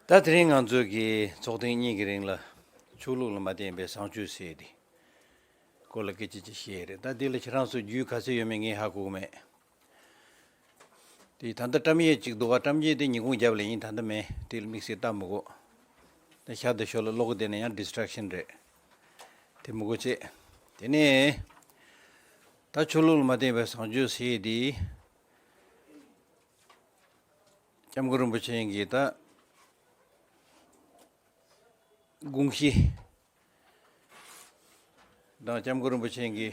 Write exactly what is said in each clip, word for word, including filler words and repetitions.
ད་དེ་རིང་ང་ཚོ་གི་ཚོགས་ཐེངས་གཉིས་ཀྱི་རིང་ལ་ཆོས་ལུགས་ལ་མ་བརྟེན་པའི་བཟང་སྤྱོད་ཟེར་དེ་སྐོར་ལ་སྐད་ཆ་ཅིག་བཤད་ཡས་རེད། ད་འདི་ལ་ཁྱེད་རང་ཚོ་རྒྱུས་ག་ཚོད་ཡོད་མེད་ངས་ཧ་གོ་གི་མེད། དེ་ད་ལྟ་བཀྲམ་ཡས་ཅིག་འདུག་ག་བཀྲམ་ཡས་དེ་ཉིན་གུང་རྒྱབ་ལ་ཡིན། ད་ལྟ་མེད། དེ་ལ་དམིགས་བསལ་ལྟ་མི་དགོས། ད་ཤར་དང་ཞོར་ལ་ཀློག་གི་བསྡད་ན་ཡང་distraction་རེད། དེ་མི་དགོས་བྱེད། དེ་ནས་ད་ཆོས་ལུགས་ལ་མ་བརྟེན་པའི་བཟང་སྤྱོད་ཟེར་དེ་སྐྱབས་མགོན་རིན་པོ་ཆེ་གིས་ད་དགོངས་གཞི་དང་སྐྱབས་མགོན་རིན་པོ་ཆེ་གི་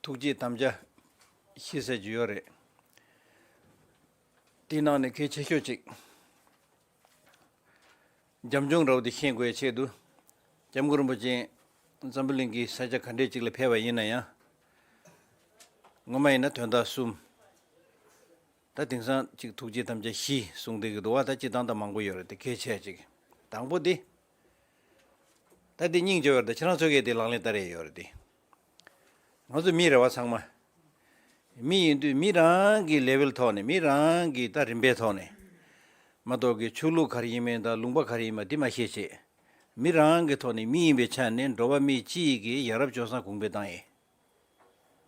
ཐུགས་བསྐྱེད་དམ་བཅའ་བཞི་ཟེར་གྱི་ཡོད་རེད། དེའི་ནང་ནས་གལ་ཆེ་ཤོས་གཅིག་རྒྱབ་ལྗོངས་འདྲ་བོ་དེ་ཤེས་དགོས་ཆེད་དུ། སྐྱབས་མགོན་རིན་པོ་ཆེ་འཛམ་བུ་གླིང་གི་ས་ཆ་ག་འདྲས་ཅིག་ལ་ཕེབས་པ་ཡིན་ན་ཡང་། སྔོན་མ་ཡིན་ན་དོན་དག་གསུམ། ད་དེང་སང་གཅིག་ཐུགས་བསྐྱེད་དམ་བཅའ་བཞི་གསུངས་བསྡད་ཀྱི་འདུག་བ། ད་སྤྱིར་བཏང་ད་མང་པོ་ཡོད་རེད་དེ། གལ་ཆེ་གཅིག་དང་པོ་དེ། ད་དེ་སྙིང་རྗེ་བ་རེད། ད་ཁྱེད་རང་ཚོ་གིས་དེ་ལག་ལེན་བསྟར་ཡས་ཡོད་རེད་དེ། ང་ཚོ་མི་རེད་བ་ཚང་མ། མི་ཡིན་དུས་མི་རང་གི་level་ཐོག་ནས། མི་རང་གི་ད་རིམ་པའི་ཐོག་ནས། མ་གཏོགས་ཀྱི་ཆོས་ལུགས་ག་རེ་ཡིན་མིན་དང་ལུང་པ་ག་རེ་ཡིན་མིན་དེ་མ་ཤེས་བྱས། མི་རང་གི་ཐོག་ནས་མི་ཡིན་པའི་ཆ་ནས་འགྲོ་བ་མི་གཅིག་གི་ཡ་རབས་སྤྱོད་བཟང་གོང་འཕེལ་བཏང་ཡས།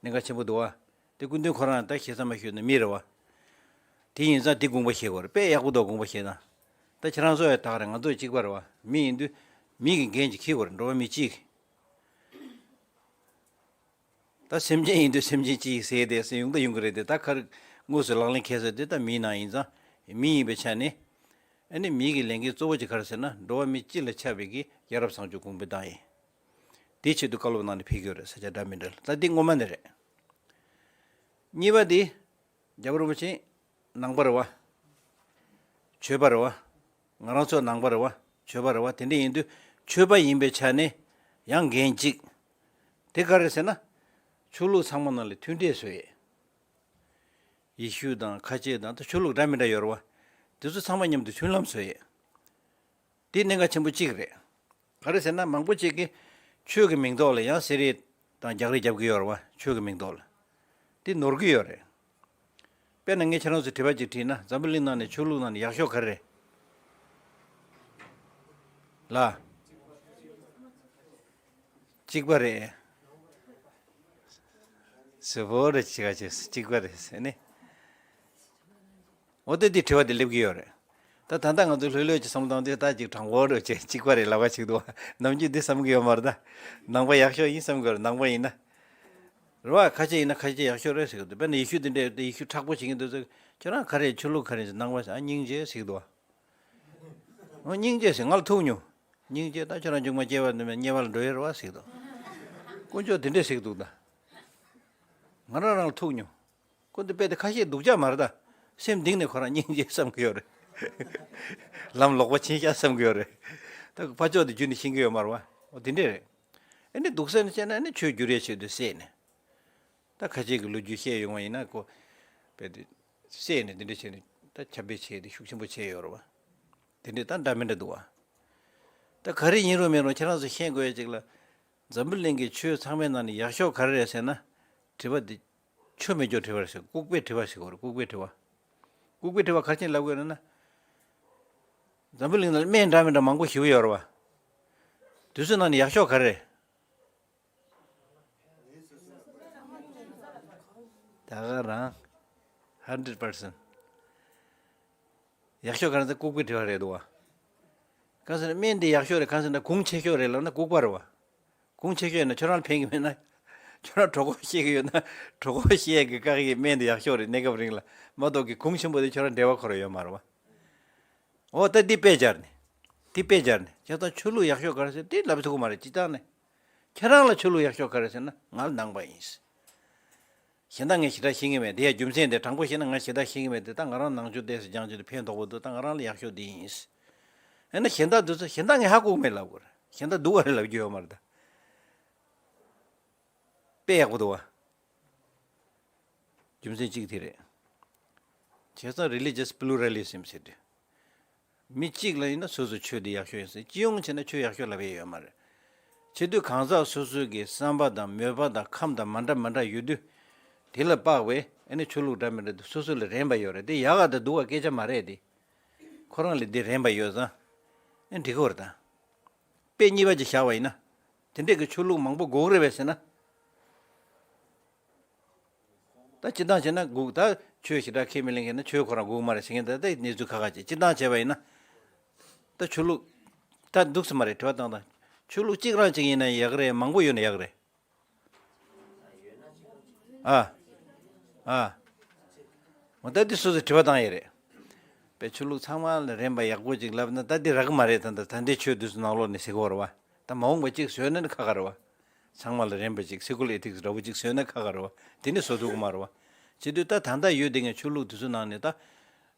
གནད་འགག་ཆེན་པོ་འདུག་བ། དེ་སྐུ་མདུན་ཁོ་རང་ད་ཞེ་ས་མ་ཞུས་ན་མི་རེད་བ། དེ་ཡིན་ཙང་དེ་དགོངས་པ་བཞེས་དགོས་རེད། དཔེ་ཡག་པོ་འདུག་དགོངས་པ་བཞེས་ན། ད་ཁྱེད་རང་ཚོ་ཡང་ད་ག་རེད། ང་ཚོ་གཅིག་པ་རེད་བ། མི་ཡིན་དུས་མི་གི་འགན་ཅིག་འཁྱེར་དགོས་རེད། འགྲོ་བ་མི་གཅིག་ད་སེམས་ཅན་ཡིན་དུས་སེམས་ཅན་གཅིག་ཟེར་དེ་ཟེར་ཡོང་ད་ཡོང་གི་རེད་དེ། ད་ག་རེ་དངོས་སུ་ལག་ལེན་འཁེལ་ས་དེ་ད་མིའི་ནང་ཡིན་ཙང་། མི་ཡིན་པའི་ཆ་ནས། ཨ་ནི་མི་གི་ལས་འགན་གཙོ་བོ་ཅིག་ག་རེ་ཟེར་ན། འགྲོ་བ་མི་སྤྱི་ལ་ཆགས་པའི་གི་ཡ་རབས་བཟང་སྤྱོད་གོང་འཕེལ་བཏང་ཡས། དེའི་ཆེད་དུ་བཀའ་སློབ་གནང་ནས་ཕེབས་ཀྱི་ཡོད་རེད། ས་ཆ་འདྲ་མི་འདྲ་ལ། ད་འདི་སྔོན་མ་ནས་རེད། གཉིས་པ་འདི། རྒྱལ་བ་རིན་པོ་ཆེ་ནང་པ་རེད་བ། ཆོས་པ་རེད་བ། ང་རང་ཚོ་ནང་པ་རེད་བ། ཆོས་པ་རེད་བ། དེ་འདྲ་ཡིན་དུས་ཆོས་པ་ཡིན་པའི་ཆ་ནས་ཡང་འགན་གཅིག་དེ་ག་རེ་ཟེར་ན། ཆོས་ལུགས་ཚང་མ་ནང་ལ་མཐུན་འབྲེལ་བཟོ་ཡས། ཡེ་ཤུ་དང་ཁ་ཆེ་དང་ད་ཆོས་ལུགས་འདྲ་མི་འདྲ་ཡོད་རེད་བ། དེ་ཚོ་ཚང་མ་མཉམ་དུ་མཐུན་ལམ་བཟོ་ཡས། དེ་གནད་འགག་ཆེན་པོ་གཅིག་རེད། ག་རེ་ཟེར་ན་མང་པོ་ཅིག་གིས་ཆོས་ཀྱི་མིང་ཐོག་ལ་ཡང་ཟེར་ཡས་དང་རྒྱག་རེས་རྒྱབ་ཀྱི་ཡོད་རེད་བ། ཆོས་ཀྱི་མིང་ཐོག་ལ། དེ་ནོར་གྱི་ཡོད་རེད། དཔེར་ན་ངས་ཁྱེད་རང་ཚོ་དྲི་བ་ཅིག་དྲིས་ན། འཛམ་བུ་གླིང་ནང་ནས་ཆོས་ལུགས་ནང་ནས་ཡག་ཤོས་ག་རེ་རེད། ལ། གཅིག་པ་རེད། ཟེར་བོ་རེད། གཅིག་ག་ཅིག་གཅིག་པ་རེད་ཟེར་ནས། འོ་དེ་དེ་དྲི་བ་དེ་སླེབས་ཀྱི་ཡོད་རེད། ད་ད་ལྟ་ང་ཚོ་ལྷོད་ལྷོད་ཀྱི་བསམ་བློ་བཏང་དུས་ད་ཅིག་དྲང་པོ་འགྲོ་བྱས་གཅིག་པ་རེད་ལབ་པ་ཞིག་འདུག་ནམ་རྒྱུན་འདི་བསམ་གྱི་ཡོད་མ་རེད་ད། ནང་པ་ཡག་ཤོས་ཡིན་བསམ་གྱི་ཡོད་རེད། ནང་པ་ཡིན་ན། རེད་བ། ཁ་ཆེ་ཡིན་ན་ཁ་ཆེ་ཡག་ཤོས་རེད་ཟེར་གྱི་འདུག་དཔེར་ན་ཡེ་ཤུ་དེ་འདྲས་དེ་ཡེ་ཤུ་མཁྲེགས་པོ་བྱེད་ཀྱི་འདུག་ཟེར། ཁྱེད་རང་ག་རེ། ཆོས་ལུགས་ག་རེ་ཟེར། ནང་པ་ཟེར། ཨ་སྙིང་རྗེ་ཟེར་གྱི་འདུག་ཨོ་སྙིང་རྗེ་ཟེར། ང་ལ་ཐུག་མྱོང་། སྙིང་རྗེ་ད་ཁྱོད་རང་མཇུག་མ་སྐྱེ་བ་འདི་མེད་དམྱལ་བ་ལ་འགྲོ་ཡི་རེད་བ་ཟེར་གྱི་འདུག་དཀོན་མཆོག་དེ་འདྲས་ཟེར་གྱི་འདུག་ད་ང་རང་རང་ལ་ཐུག་མྱོང་། ཁོ་འདི་དཔེ་དེ་ཁ་ཤས་སྡུག་ཅག་མ་རེད་ད། སེམས་གཏིང་ནས་ཁོ་རང་སྙིང་རྗེ་བསམ་གྱི་ཡོད་རེད། ལམ་ལོག་པ་ཕྱིན་ཤག་བསམ་གྱི་ཡོད་རེད། ད་ཕར་ཕྱོགས་དེ་རྒྱུན་ནས་ཤེས་ཀྱི་ཡོད་མ་རེད་བ། འོ་དེ་འདྲས་རེད། ཨ་ནི་སྡུག་ས་ནས་བཤད་ན། ཨ་ནི་ཆོས་བསྒྱུར་ཡས་ཆེད་དུ་བསད་ནས། ད་ཁ་ཆེ་གི་ལོ་རྒྱུས་བཤད་ཡོང་བ་ཡིན་ན་ཁོ། དཔེ་དེ། བསད་ནས་དེ་འདྲས་བྱས་ནས་ད་ཁྱབ་སྤེལ་བྱས་ཏེ་ཤུགས་ཆེན་པོ་བྱས་ཡོད་རེད་བ། དེ་འདྲས་ད་འདྲ་མི་འདྲ་འདུག་བ། ད་ག་རེ་ཡིན་རུང་མིན་རུང་ཁྱེད་རང་ཚོ་ཤེས་དགོས་ཡ་ཅིག་ལ། འཛམ་བུ་གླིང་གི་ཆོས་ཚང་མའི་ནང་ནས་ཡག་ཤོས་ག་རེ་རེད་ཟེར་ན། དྲི་བ་འདི་ཆོ་མེད་སྐྱོ་དྲི་བ་རེད་ཟེར། ལྐུགས་པའི་དྲི་བ་ཟེར་གྱི་ཡོད་རེད། ལྐུགས་པའི་དྲི་བ། ལྐུགས་པའི་དྲི་བ་ག་རེ་བྱས་ནས་ལབ་དགོས་རེད་ན། འཛམ་བུ་གླིང་ནང་ལ་སྨན་འདྲ་མི་འདྲ་མང་པོ་ཞེ་པོ་ཡོད་རེད་བ། དེ་ཚོའི་ནང་ནས་ཡག་ཤོས་ག་རེ་རེད། ད་ག་རང་། hundred percent། ཡག་ཤོས་ག་རེ་ཟེར། ལྐུགས་པའི་དྲི་བ་རེད་འདུག་བ། གང་ཟེར་ན་སྨན་འདི་ཡག་ཤོས་རེད། གང་ཟེར་ན་གོང་ཆེ་ཤོས་རེད་ལབ་ན་ལྐུགས་པ་རེད་བ། གོང་ཆེ་ཤོས་ཡིན་ན་ཁྱོད་རང་ལ་ཕན་གྱི་མེད་ན། ཁྱོད་རང་གྲོད་ཁོག་བཤལ་གྱི་ཡོད་ན། གྲོད་ཁོག་བཤལ་གྱི་བཀག་གི་སྨན་འདི་ཡག་ཤོས་རེད། གནས་སྐབས་རིང་ལ་མ་གཏོགས་ཀྱི་གོང་ཆེན་པོ་དེ་ཁྱོད་རང་འབྲེལ་བ་ཁོ་རང་ཡོད་མ་རེད་བ། འོ་ད་འདི་དཔེ་སྦྱར་ནས། འདི་དཔེ་སྦྱར་ནས་བྱས་ཙང་ཆོས་ལུགས་ཡག་ཤོས་ག་རེ་ཟེར་དེ་ལབ་ཐུབ་ཀྱི་མ་རེད། སྤྱིར་བཏང་ནས། ཁྱེད་རང་ལ་ཆོས་ལུགས་ཡག་ཤོས་ག་རེ་ཟེར་ན་ང་ལ་ནང་པ་ཡིན། གཞན་དག་ངས་ཞེ་དྲག་ཤེས་ཀྱི་མེད། དེ་ཡང་རྒྱུ་མཚན་དེ་དྲང་པོ་བཤད་ན་ང་ཞེ་དྲག་ཤེས་ཀྱི་མེད་དེ། ད་ང་རང་ནང་ཆོས་ཏོག་ཙམ་སྦྱངས་བྱས་ཏེ་ཕན་ཐོགས་པོ་འདུག་ད་ང་རང་ལ་ཡག་ཤོས་འདི་ཡིན། ཨ་ནི་གཞན་དག་འདི་ཚོ་གཞན་དག་ངས་ཧ་གོ་གི་མེད་ལབ་དགོས་རེད། གཞན་དག་སྡུག་པ་རེད་ལབ་རྒྱུ་ཡོད་མ་རེད་ད། དཔེ་ཡག་པོ་འདུག་བ། རྒྱུ་མཚན་གཅིག་དེ་རེད། བྱས་ཙང་religious pluralism་ཟེར་དུས། མི་གཅིག་ལ་ཡིན་ན་སོ་སོའི་ཆོས་དེ་ཡག་ཤོས་ཡིན་ཟེར། སྤྱི་ཡོངས་བྱས་ན་ཆོས་ཡག་ཤོས་ལབ་ཡས་ཡོད་མ་རེད། བྱེད་དུས་གང་ཟག་སོ་སོ་གི་བསམ་པ་དང་མོས་པ་དང་ཁམས་དང་མ་འདྲ་མ་འདྲ་ཡོད་དུས། དེ་ལ་དཔག་པའི་ཨ་ནི་ཆོས་ལུགས་འདྲ་མི་འདྲ་དེ་སོ་སོ་ལ་རན་པ་ཡོད་རེད། དེ་ཡག་ག་དང་སྡུག་ག་སྐད་ཆ་མ་རེད་དེ། ཁོ་རང་ལ་འདི་རན་པ་ཡོད་ཙང་། ཨེ་འགྲིག་གི་རེད་ད། དཔེ་གཉིས་པ་ཅིག་བཞག་པ་ཡིན་ན། དེ་འདྲས་ཀྱི་ཆོས་ལུགས་མང་པོ་དགོས་ཀྱི་རེད་པས་ཟེར་ན། ད་སྤྱིར་བཏང་བྱས་ན་དགོས། ད་ཆོས་ཞེ་དྲག་ཁས་མི་ལེན་མཁན་ན་ཆོས་ཁོ་རང་དགོས་ཀྱི་མ་རེད་ཟེར་མཁན། ད་ད་གནས་ཚུལ་ཁག་ཁག་ཅིག་སྤྱིར་བཏང་བྱས་པ་ཡིན་ན། ད་ཆོས་ལུགས་ད་འདུག་སེ་མ་རེད། དྲི་བ་བཏང་དང་། ཆོས་ལུགས་གཅིག་རང་གཅིག་ཡིན་ན་ཡག་རེད། མང་པོ་ཡོད་ན་ཡག་རེད། ཨ། ཨ། འོ་ད་འདི་སོ་སོས་དྲི་བ་བཏང་ཡས་རེད། པའི་ཆོས་ལུགས་ཚང་མ་ལ་རན་པ་ཡག་པོ་ཅིག་ལབ་ན་ད་འདི་རག་གི་མ་རེད། ད་ད་ད་འདི་ཆོས་འདི་ཚོ་ནང་ལོགས་ནས་ཟེར་གི་ཡོད་རེད་པ། ད་མ་འོངས་པ་ཅིག་བཟོས་ན་ནི་ཁག་ཁག་རེད་པ། ཚང་མ་ལ་རན་པ་ཅིག་སེ་ཀུ་ལར་ཨེ་ཐིག་སི་འདྲ་པོ་ཅིག་བཟོས་ན་ཁག་ཁག་རེད་པ། དེ་ནི་བཟོ་ཐུབ་ཀྱི་མ་རེད་པ། བྱེད་དུས་ད་ད་ལྟ་ཡོད་བསྡད་མཁན་ཆོས་ལུགས་འདི་ཚོ་ནང་ནས་ད་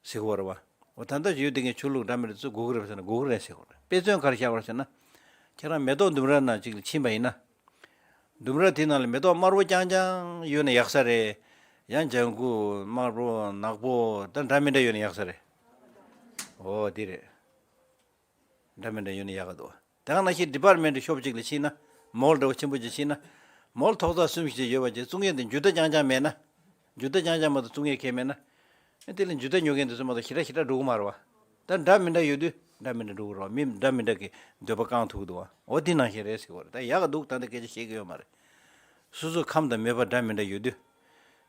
ཟེར་གི་ཡོད་རེད་པ། འོ་ད་ལྟ་ཡོད་བསྡད་མཁན་ཆོས་ལུགས་འདྲ་མི་འདྲ་ཚོ་དགོས་ཀྱི་རེད་པ་ཟེར་ན་དགོས་ཀྱི་རེད་ཟེར་གི་རེད། དཔེ་མཚོན་ག་རེ་བཞག་པ་རེད་ཟེར་ན། ཁྱེད་རང་མེ་ཏོག་ལྡུམ་ར་ནང་ཅིག་ལ་ཕྱིན་པ་ཡིན་ན། ལྡུམ་ར་དེ་ནང་ལ་མེ་ཏོག་དམར་པོ་རྐྱང་རྐྱང་ཡོད་ན་ཡག་ས་རེད། ཡང་ལྗང་ཁུ་དམར་པོ་ནག་པོ་ད་འདྲ་མི་འདྲ་ཡོད་ན་ཡག་ས་རེད། འོ་དེ་རེད། འདྲ་མི་འདྲ་ཡོད་ན་ཡག་ག་འདུག། དེ་ག་ནང་བཞིན་ཌི་པར་མེན་ཊི་ཤོབ་ཅིག་ལ་ཕྱིན་ན། མོལ་འདྲ་བོ་ཆེན་པོ་ཅིག་ཕྱིན་ན། མོལ་ཐོག་རྩེག་གསུམ་ཞིག་ཡོད་པ་ཅིག་བཙུགས་མཁན་དེ་འཇུ་བརྡ་རྐྱང་རྐྱང་མེད་ན། འཇུ་བརྡ་རྐྱང་རྐྱང་མ་གཏོགས་བཙུགས་མཁན་གང་ཡང་མེད་ན། ཨ་དེ་ལ་འཇུ་བརྡ་ཉོ་མཁན་དེ་ཚོ་མ་གཏོགས་ཞེ་དྲག་ཞེ་དྲག་འགྲོ་གི་མ་རེད་པ། ད་འདྲ་མི་འདྲ་ཡོད་དུས་འདྲ་མི་འདྲ་འགྲོ་གི་རེད་པ། མི་འདྲ་མི་འདྲ་གི་འདོད་པ་བསྐང་ཐུབ་ཀྱི་འདུག་པ། འོ་དེ་ནང་བཞིན་རེད་ཟེར་གི་རེད། ད་ཡག་ག་འདུག། ད་འདི་སྐད་ཆ་བཤད་ཀྱི་ཡོད་མ་རེད། སོ་སོ་ཁམས་དང་མོས་པ་འདྲ་མི་འདྲ་ཡོད་དུས།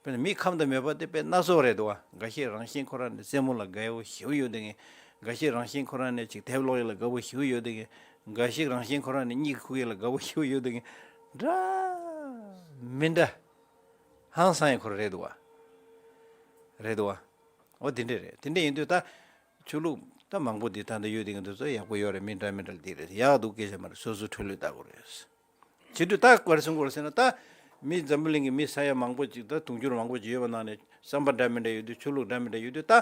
དཔེར་ན་མི་ཁམས་དང་མོས་པ་དེ་དཔེ་སྣ་ཚོགས་རེད་འདུག་པ། འགའ་ཞིག་རང་བཞིན་ཁོ་རང་ནི་རྩེད་མོ་ལ་དགའ་པོ་ཞེ་པོ་ཡོད་བསྡད་མཁན། འགའ་ཞིག་རང་བཞིན་ཁོ་རང་ནི་ཅིག་དེབ་ཀློག་ཡས་ལ་དགའ་པོ་ཞེ་པོ་ཡོད་བསྡད་མཁན། འགའ་ཞིག་རང་བཞིན་ཁོ་རང་ནི་གཉིད་ཁུག་ཡས་ལ་དགའ་པོ་ཞེ་པོ་ཡོད་བསྡད་མཁན། འདྲ་མི་འདྲ། ཧང་སང་ཡས་ཁོ་རང་རེད་འདུག་པ། རེད་འདུག་པ། འོ་དེ་འདྲ་རེད། དེ་འདྲ་ཡིན་དུས་ད་ཆོས་ལུགས་ད་མང་པོ་འདི་ད་ལྟ་ཡོད་བསྡད་མཁན་དེ་ཚོ་ཡག་པོ་ཡོད་རེད། མི་འདྲ་མི་འདྲ་འདི་རེད། ཡག་འདུག་སྐད་ཆ་མ་རེད། སོ་སོ་འཕྲོ་ལུས་ལྟ་དགོས་རེད། བྱེད་དུས་ད་ག་རེ་གསུང་དགོས་རེད་ཟེར་ན། ད་མི་འཛམ་བུ་གླིང་གི་མི་ས་ཡ་མང་པོ་ཅིག་ད་དུང་ཕྱུར་མང་པོ་ཅིག་ཡོད་པ་ནང་ནས་བསམ་པ་འདྲ་མི་འདྲ་ཡོད་དུས། ཆོས་ལུགས་འདྲ་མི་འདྲ་ཡོད་དུས། ད་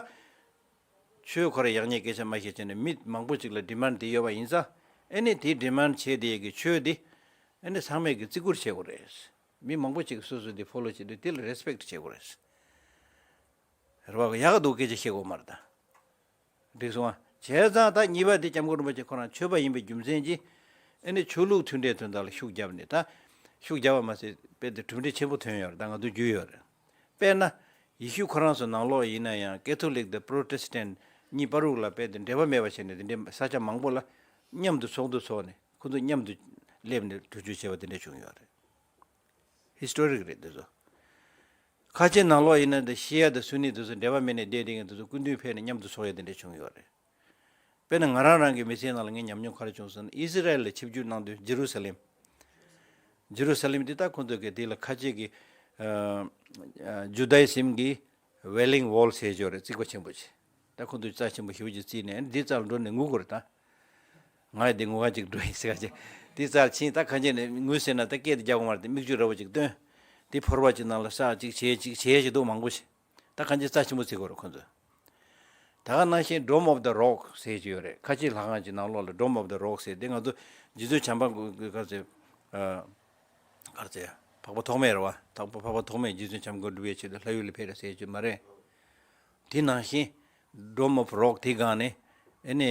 ཆོས་ཁོ་རང་ཡག་ཉེས་སྐད་ཆ་མ་བཤད་བྱས་ནས་མི་མང་པོ་ཅིག་ལ་ཌི་མན་ཌི་དེ་ཡོད་པ་ཡིན་ཙང་། ཨ་ནི་དེའི་ཌི་མན་ཌི་བྱས་དེ་གི་ཆོས་དེ་ཨ་ནི་ཚང་མས་ཀྱི་བརྩི་བཀུར་བྱེད་དགོས་རེད། མི་མང་པོ་ཅིག་སོ་སོ་དེ་ཕོ་ལོ་བྱེད་དུས་དེ་ལ་རེ་སི་པེག་ཊི་བྱེད་དགོས་རེད། རེད་པ། ཡག་ག་འདུག་སྐད་ཆ་བཤད་དགོས་མ་རེད་ད། འགྲིག་སོང་ཨ། བྱས་ཙང་ད་གཉིས་པ་དེ་སྐྱབས་མགོན་རིན་པོ་ཆེ་ཁོ་རང་ཆོས་པ་ཡིན་པའི་རྒྱུ་མཚན་གྱིས། ཨ་ནི་ཆོས་ལུགས་མཐུན་འབྲེལ་དོན་དག་ལ་ཤུགས་བརྒྱབ་ནས། ད་ཤུགས་བརྒྱབ་པ་མ་ཟད་དཔེ་དེ་གྲུབ་འབྲས་ཆེན་པོ་ཐོན་ཡོད་རེད། ད་ང་ཚོ་རྒྱུས་ཡོད་རེད། དཔེར་ན། ཡེ་ཤུ་ཁོ་རང་ཚོ་ནང་ལོགས་ཡིན་ན་ཡང་ཀེ་ཐོ་ལིག་དང་པྲོ་ཊེ་སི་ཊན་གཉིས་བར་དུ་ལ་དཔེ་དེ་འབྲེལ་བ་མེད་པ་བྱས་ནས། དེ་འདྲའི་ས་ཆ་མང་པོ་ལ་མཉམ་དུ་ཚོགས་འདུ་ཚོགས་ནས། ཁོ་ཚོ་མཉམ་དུ་སླེབས་ནས་གྲོས་ཆོད་བྱས་པ་དེ་འདྲ་བྱུང་ཡོད་རེད། ཧི་སི་ཊོ་རིག་རེད་འདི་ཚོ། ཁ་ཆེ་ནང་ལོགས་ཡིན་ན་འདི་ཤི་ཡ་དང་སུ་ནི་དེ་ཚོ་འབྲེལ་བ་མེད་ནས་བསྡད་བསྡད་མཁན་དེ་ཚོ་སྐུ་མདུན་ཕེབས་ནས་མཉམ་དུ་ཚོགས་ཡ་དེ་འདྲ་བྱུང་ཡོད་རེད། དཔེར་ན་ང་རང་རང་གི་མི་ཚེའི་ནང་ལ་ངས་ཉམས་མྱོང་ག་རེ་བྱུང་ཟེར་ན། ཨི་ཟི་རལ་ལ་ཆིབས་བསྒྱུར་གནང་དུས་ཇེ་རུ་ས་ལེམ། ཇེ་རུ་ས་ལེམ་དེ་ད་ཁོང་ཚོ་གི་དེ་ལ་ཁ་ཆེ་གི་ཨ་ཨ་ཇུ་དཱ་ཨི་ཛིམ་གི་ཝེ་ལིང་ཝོལ་ཟེར་ཡོད་རེད། རྩིག་པ་ཆེན་པོ་ཅིག། ད་ཁོང་ཚོས་རྩ་ཆེན་པོ་ཞེ་པོ་ཅིག་བརྩིས་ནས་འདི་རྩར་འགྲོ་ནས་ངུ་དགོས་རེད་ད། ང་ཡི་འདི་ངུ་ག་ཅིག་འགྲོ་ཡིན་ཟེར་ག་ཅིག། འདི་རྩར་ཕྱིན། ད་གང་ཅི་ནས་ངུས་ཟེར་ན་ད་སྐད་དེ་རྒྱག་དགོས་མ་རེད་དེ། མིག་ཆུ་འདྲ་པོ་ཅིག་བཏོན། འདི་ཕོར་པ་ཅིག་ནང་ལ་བསགས། ཅིག་བྱས། ཅིག་བྱས་ཞིག་འདུག་མང་པོ་ཞིག། ད་གང་ཅི་རྩ་ཆེན་པོ་བརྩི་དགོས་རེད་ཁོང་ཚོས། ད་ག་ནང་བཞིན་Dome of the Rock ཟེར་གྱི་ཡོད་རེད། ཁ་ཆེའི་ལྷ་ཁང་གི་ནང་ལོགས་ལ་Dome of the Rock ཟེར། དེ་ང་ཚོ་རྗེ་བཙུན་བྱམས་པ་ག་ཚོད། ཨ། ག་ཚོད། འཕགས་པ་ཐོགས་མེད་རེད་པ། འཕགས་པ་འཕགས་པ་ཐོགས་མེད་རྗེ་བཙུན་བྱམས་མགོན་སྒྲུབ་པའི་ཆེད་དུ་ལྷ་ཡུལ་ལ་ཕེབས་རེད་ཟེར་གྱི་མ་རེད། དེ་ནང་བཞིན་Dome of Rock དེའི་སྒང་ནས་ཨ་ནི་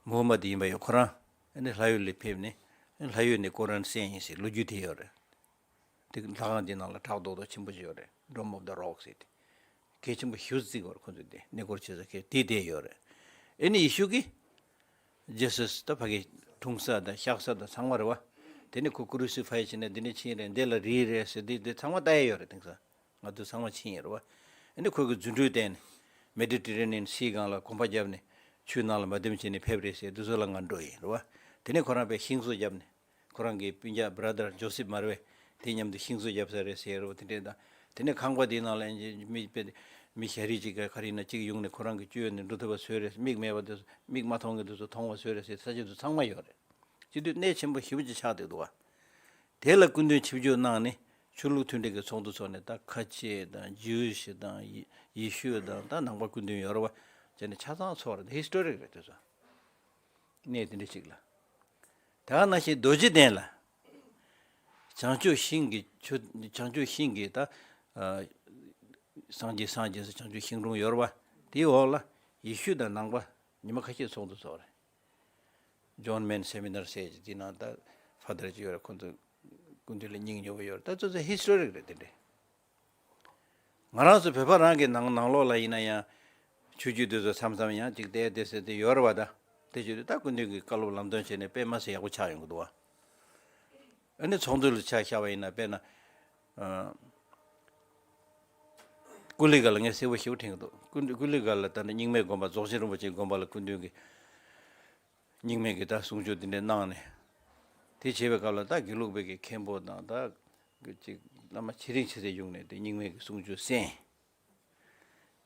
མུ་ཧམ་མད་ཡིན་པ་ཡོད། ཁོ་རང་ཨ་ནི་ལྷ་ཡུལ་ལ་ཕེབས་ནས་ལྷ་ཡུལ་ནས་ཀོ་རན་གསན་ཡིན་ཟེར་ལོ་རྒྱུས་དེ་ཡོད་རེད། དེ་ལྷ་ཁང་དེ་ནང་ལ་བྲག་རྡོག་རྡོག་ཆེན་པོ་ཅིག་ཡོད་རེད། Dome of the Rock ཟེར་དེ། གལ་ཆེན་པོ་ཞེ་པོ་བརྩི་གི་ཡོད་རེད། ཁོ་ཚོས་དེ་གནས་སྐོར་བྱེད་ས་གལ་དེ་དེ་ཡོད་རེད། ཨ་ནི་ཡེ་ཤུ་གིས་ཇི་སུས་ད་ཕ་གི་འཁྲུངས་ས་དང་གཤེགས་ས་དང་ཚང་མ་རེད་པ། དེ་ནས་ཁོ་ཀུ་རུ་སི་ཕའི་བྱས་ནས་འདི་ནས་ཕྱིན་རེད། འདི་ལ་རིལ་རེད་ཟེར། དེ་དེ་ཚང་མ་ལྟ་ཡ་ཡོད་རེད། དེང་སང་ང་ཚོ་ཚང་མ་ཕྱིན་ཡོད་རེད་པ། ཨ་ནི་ཁོ་གི་རྫུ་འཕྲུལ་བསྟན་ནས་མེ་ཌི་ཊི་རེ་ནི་ཡན་སིའི་སྒང་ལ་གོམ་པ་བརྒྱབ་ནས་ཆུ་ནང་ལ་མ་བསྡམས་བྱས་ནས་ཕེབས་རེད་ཟེར། དེ་ཚོ་ལ་ང་འགྲོ་ཡིན་རེད་པ། དེ་ནས་ཁོ་རང་དཔེ་ཤིང་བཟོ་བརྒྱབ་ནས། ཁོ་རང་གི་སྤུན་ཀྱག་བྷ་ར་དར་ཇོ་སེབ་མ་རེད་པས། དེ་མཉམ་དུ་ཤིང་བཟོ་བརྒྱབ་ས་རེད་ཟེར་རོ། དེ་འདྲས་དང་། དེ་ནས་ཁང་པ་དེའི་ནང་ལ་མི་དཔེ་མི་ཞ་རིགས་ཅིག་ག་རེ་ཡིན་ན་ཅིག་ཡོང་ནས་ཁོ་རང་གི་སྤྱོད་ཡོན་ནི་འགྲོ་ཐུབ་པ་བཟོས་རེད། མིག་མེད་པ་དེ་ཚོ་མིག་མ་མཐོང་མཁན་དེ་ཚོ་མཐོང་བ་བཟོས་རེད་ཟེར། ས་ཆ་དེ་ཚང་མ་ཡོད་རེད། སྤྱི་འཐུས་གནད་ཆེན་པོ་ཞེ་པོ་ཅིག་ཆགས་བསྡད་འདུག་པ། དེ་ལ་སྐུ་མདུན་ཆིབས་བསྒྱུར་གནང་ནས་ཆོས་ལུགས་མཐུན་སྒྲིལ་གྱི་ཚོགས་འདུ་ཚོགས་ནས། ད་ཁ་ཆེ་དང་ཇུའུ་ཤི་དང་ཡེ་ཡེ་ཤུ་དང་ད་ནང་པ་སྐུ་མདུན་ཡོད་རེད་པ། བྱས་ནས་ཆ་ཚང་ཚོགས་རེད། ཧི་སི་ཊོ་རིག་རེད་དེ་ཚོ། གནས་དེ་འདྲ་ཞིག་ལ། དེ་ག་ནང་བཞིན་རྡོ་རྗེ་གདན་ལ། བྱང་ཆུབ་ཤིང་གི་ཆུ། བྱང་ཆུབ་ཤིང་གི་ད་ཨ་སངས་རྒྱས་སངས་རྒྱས་སུ་བྱང་ཆུབ་ཤིང་དྲུང་ཡོད་རེད་པ། དེའི་འོག་ལ་ཡེ་ཤུ་དང་ནང་པ་ཉི་མ་ཁ་ཤས་ཚོགས་འདུ་ཚོགས་རེད། ཇོན་མན་སེ་མི་ནར་ཟེར་གྱི་དེ་ནང་ད་ཕ་དར་གྱི་ཡོད་རེད། ཁོང་ཚོ་སྐུ་མདུན་ལ་སྙིང་ཉེ་བོ་ཡོད་རེད། ད་ཚོ་ཚོ་ཧི་སི་ཊོ་རིག་རེད་དེ་འདྲས། ང་རང་ཚོ་བོད་པ་རང་གི་ནང་ནང་ལོགས་ལ་ཡིན་ན་ཡང་། ཆོས་བརྒྱུད་དེ་ཚོ་མཚམས་མཚམས་ཡང་ཅིག་བལྟས་བལྟས་ཟེར་དེ་ཡོད་རེད་བ། ད་དེ་བྱེད་དུས་ད་སྐུ་མདུན་གྱི་བཀའ་སློབ་ལམ་སྟོན་བྱས་ནས་དཔེ་མ་སྲིད་ཡག་པོ་ཆགས་ཡོང་གི་འདུག་བ། ཨ་ནི་ཚོགས་འདུ་ལ་ཆ་བཞག་པ་ཡིན་ན་དཔེར་ན། ཨ། ཀུ་ལི་ག་ལ་ངས་གསལ་པོ་ཞེ་པོ་དྲན་གྱི་འདུག་ཀུ་ཀུ་ལི་ག་ལ་ད་ནི་རྙིང་མའི་དགོན་པ་རྫོགས་ཆེན་རིན་པོ་ཆེའི་དགོན་པ་ལ་སྐུ་མདུན་གྱིས་རྙིང་མའི་གི་ད་གསུང་ཆོས་དེ་འདྲ་གནང་ནས། དེ་བྱེད་པའི་སྐབས་ལ་ད་དགེ་ལུགས་པའི་གི་མཁན་པོ་དང་ད་གི་ཅིག་བླ་མ་ཆེ་རིང་ཆེ་ཚད་ཡོང་ནས་དེ་རྙིང་མའི་གི་གསུང་ཆོས་གསན།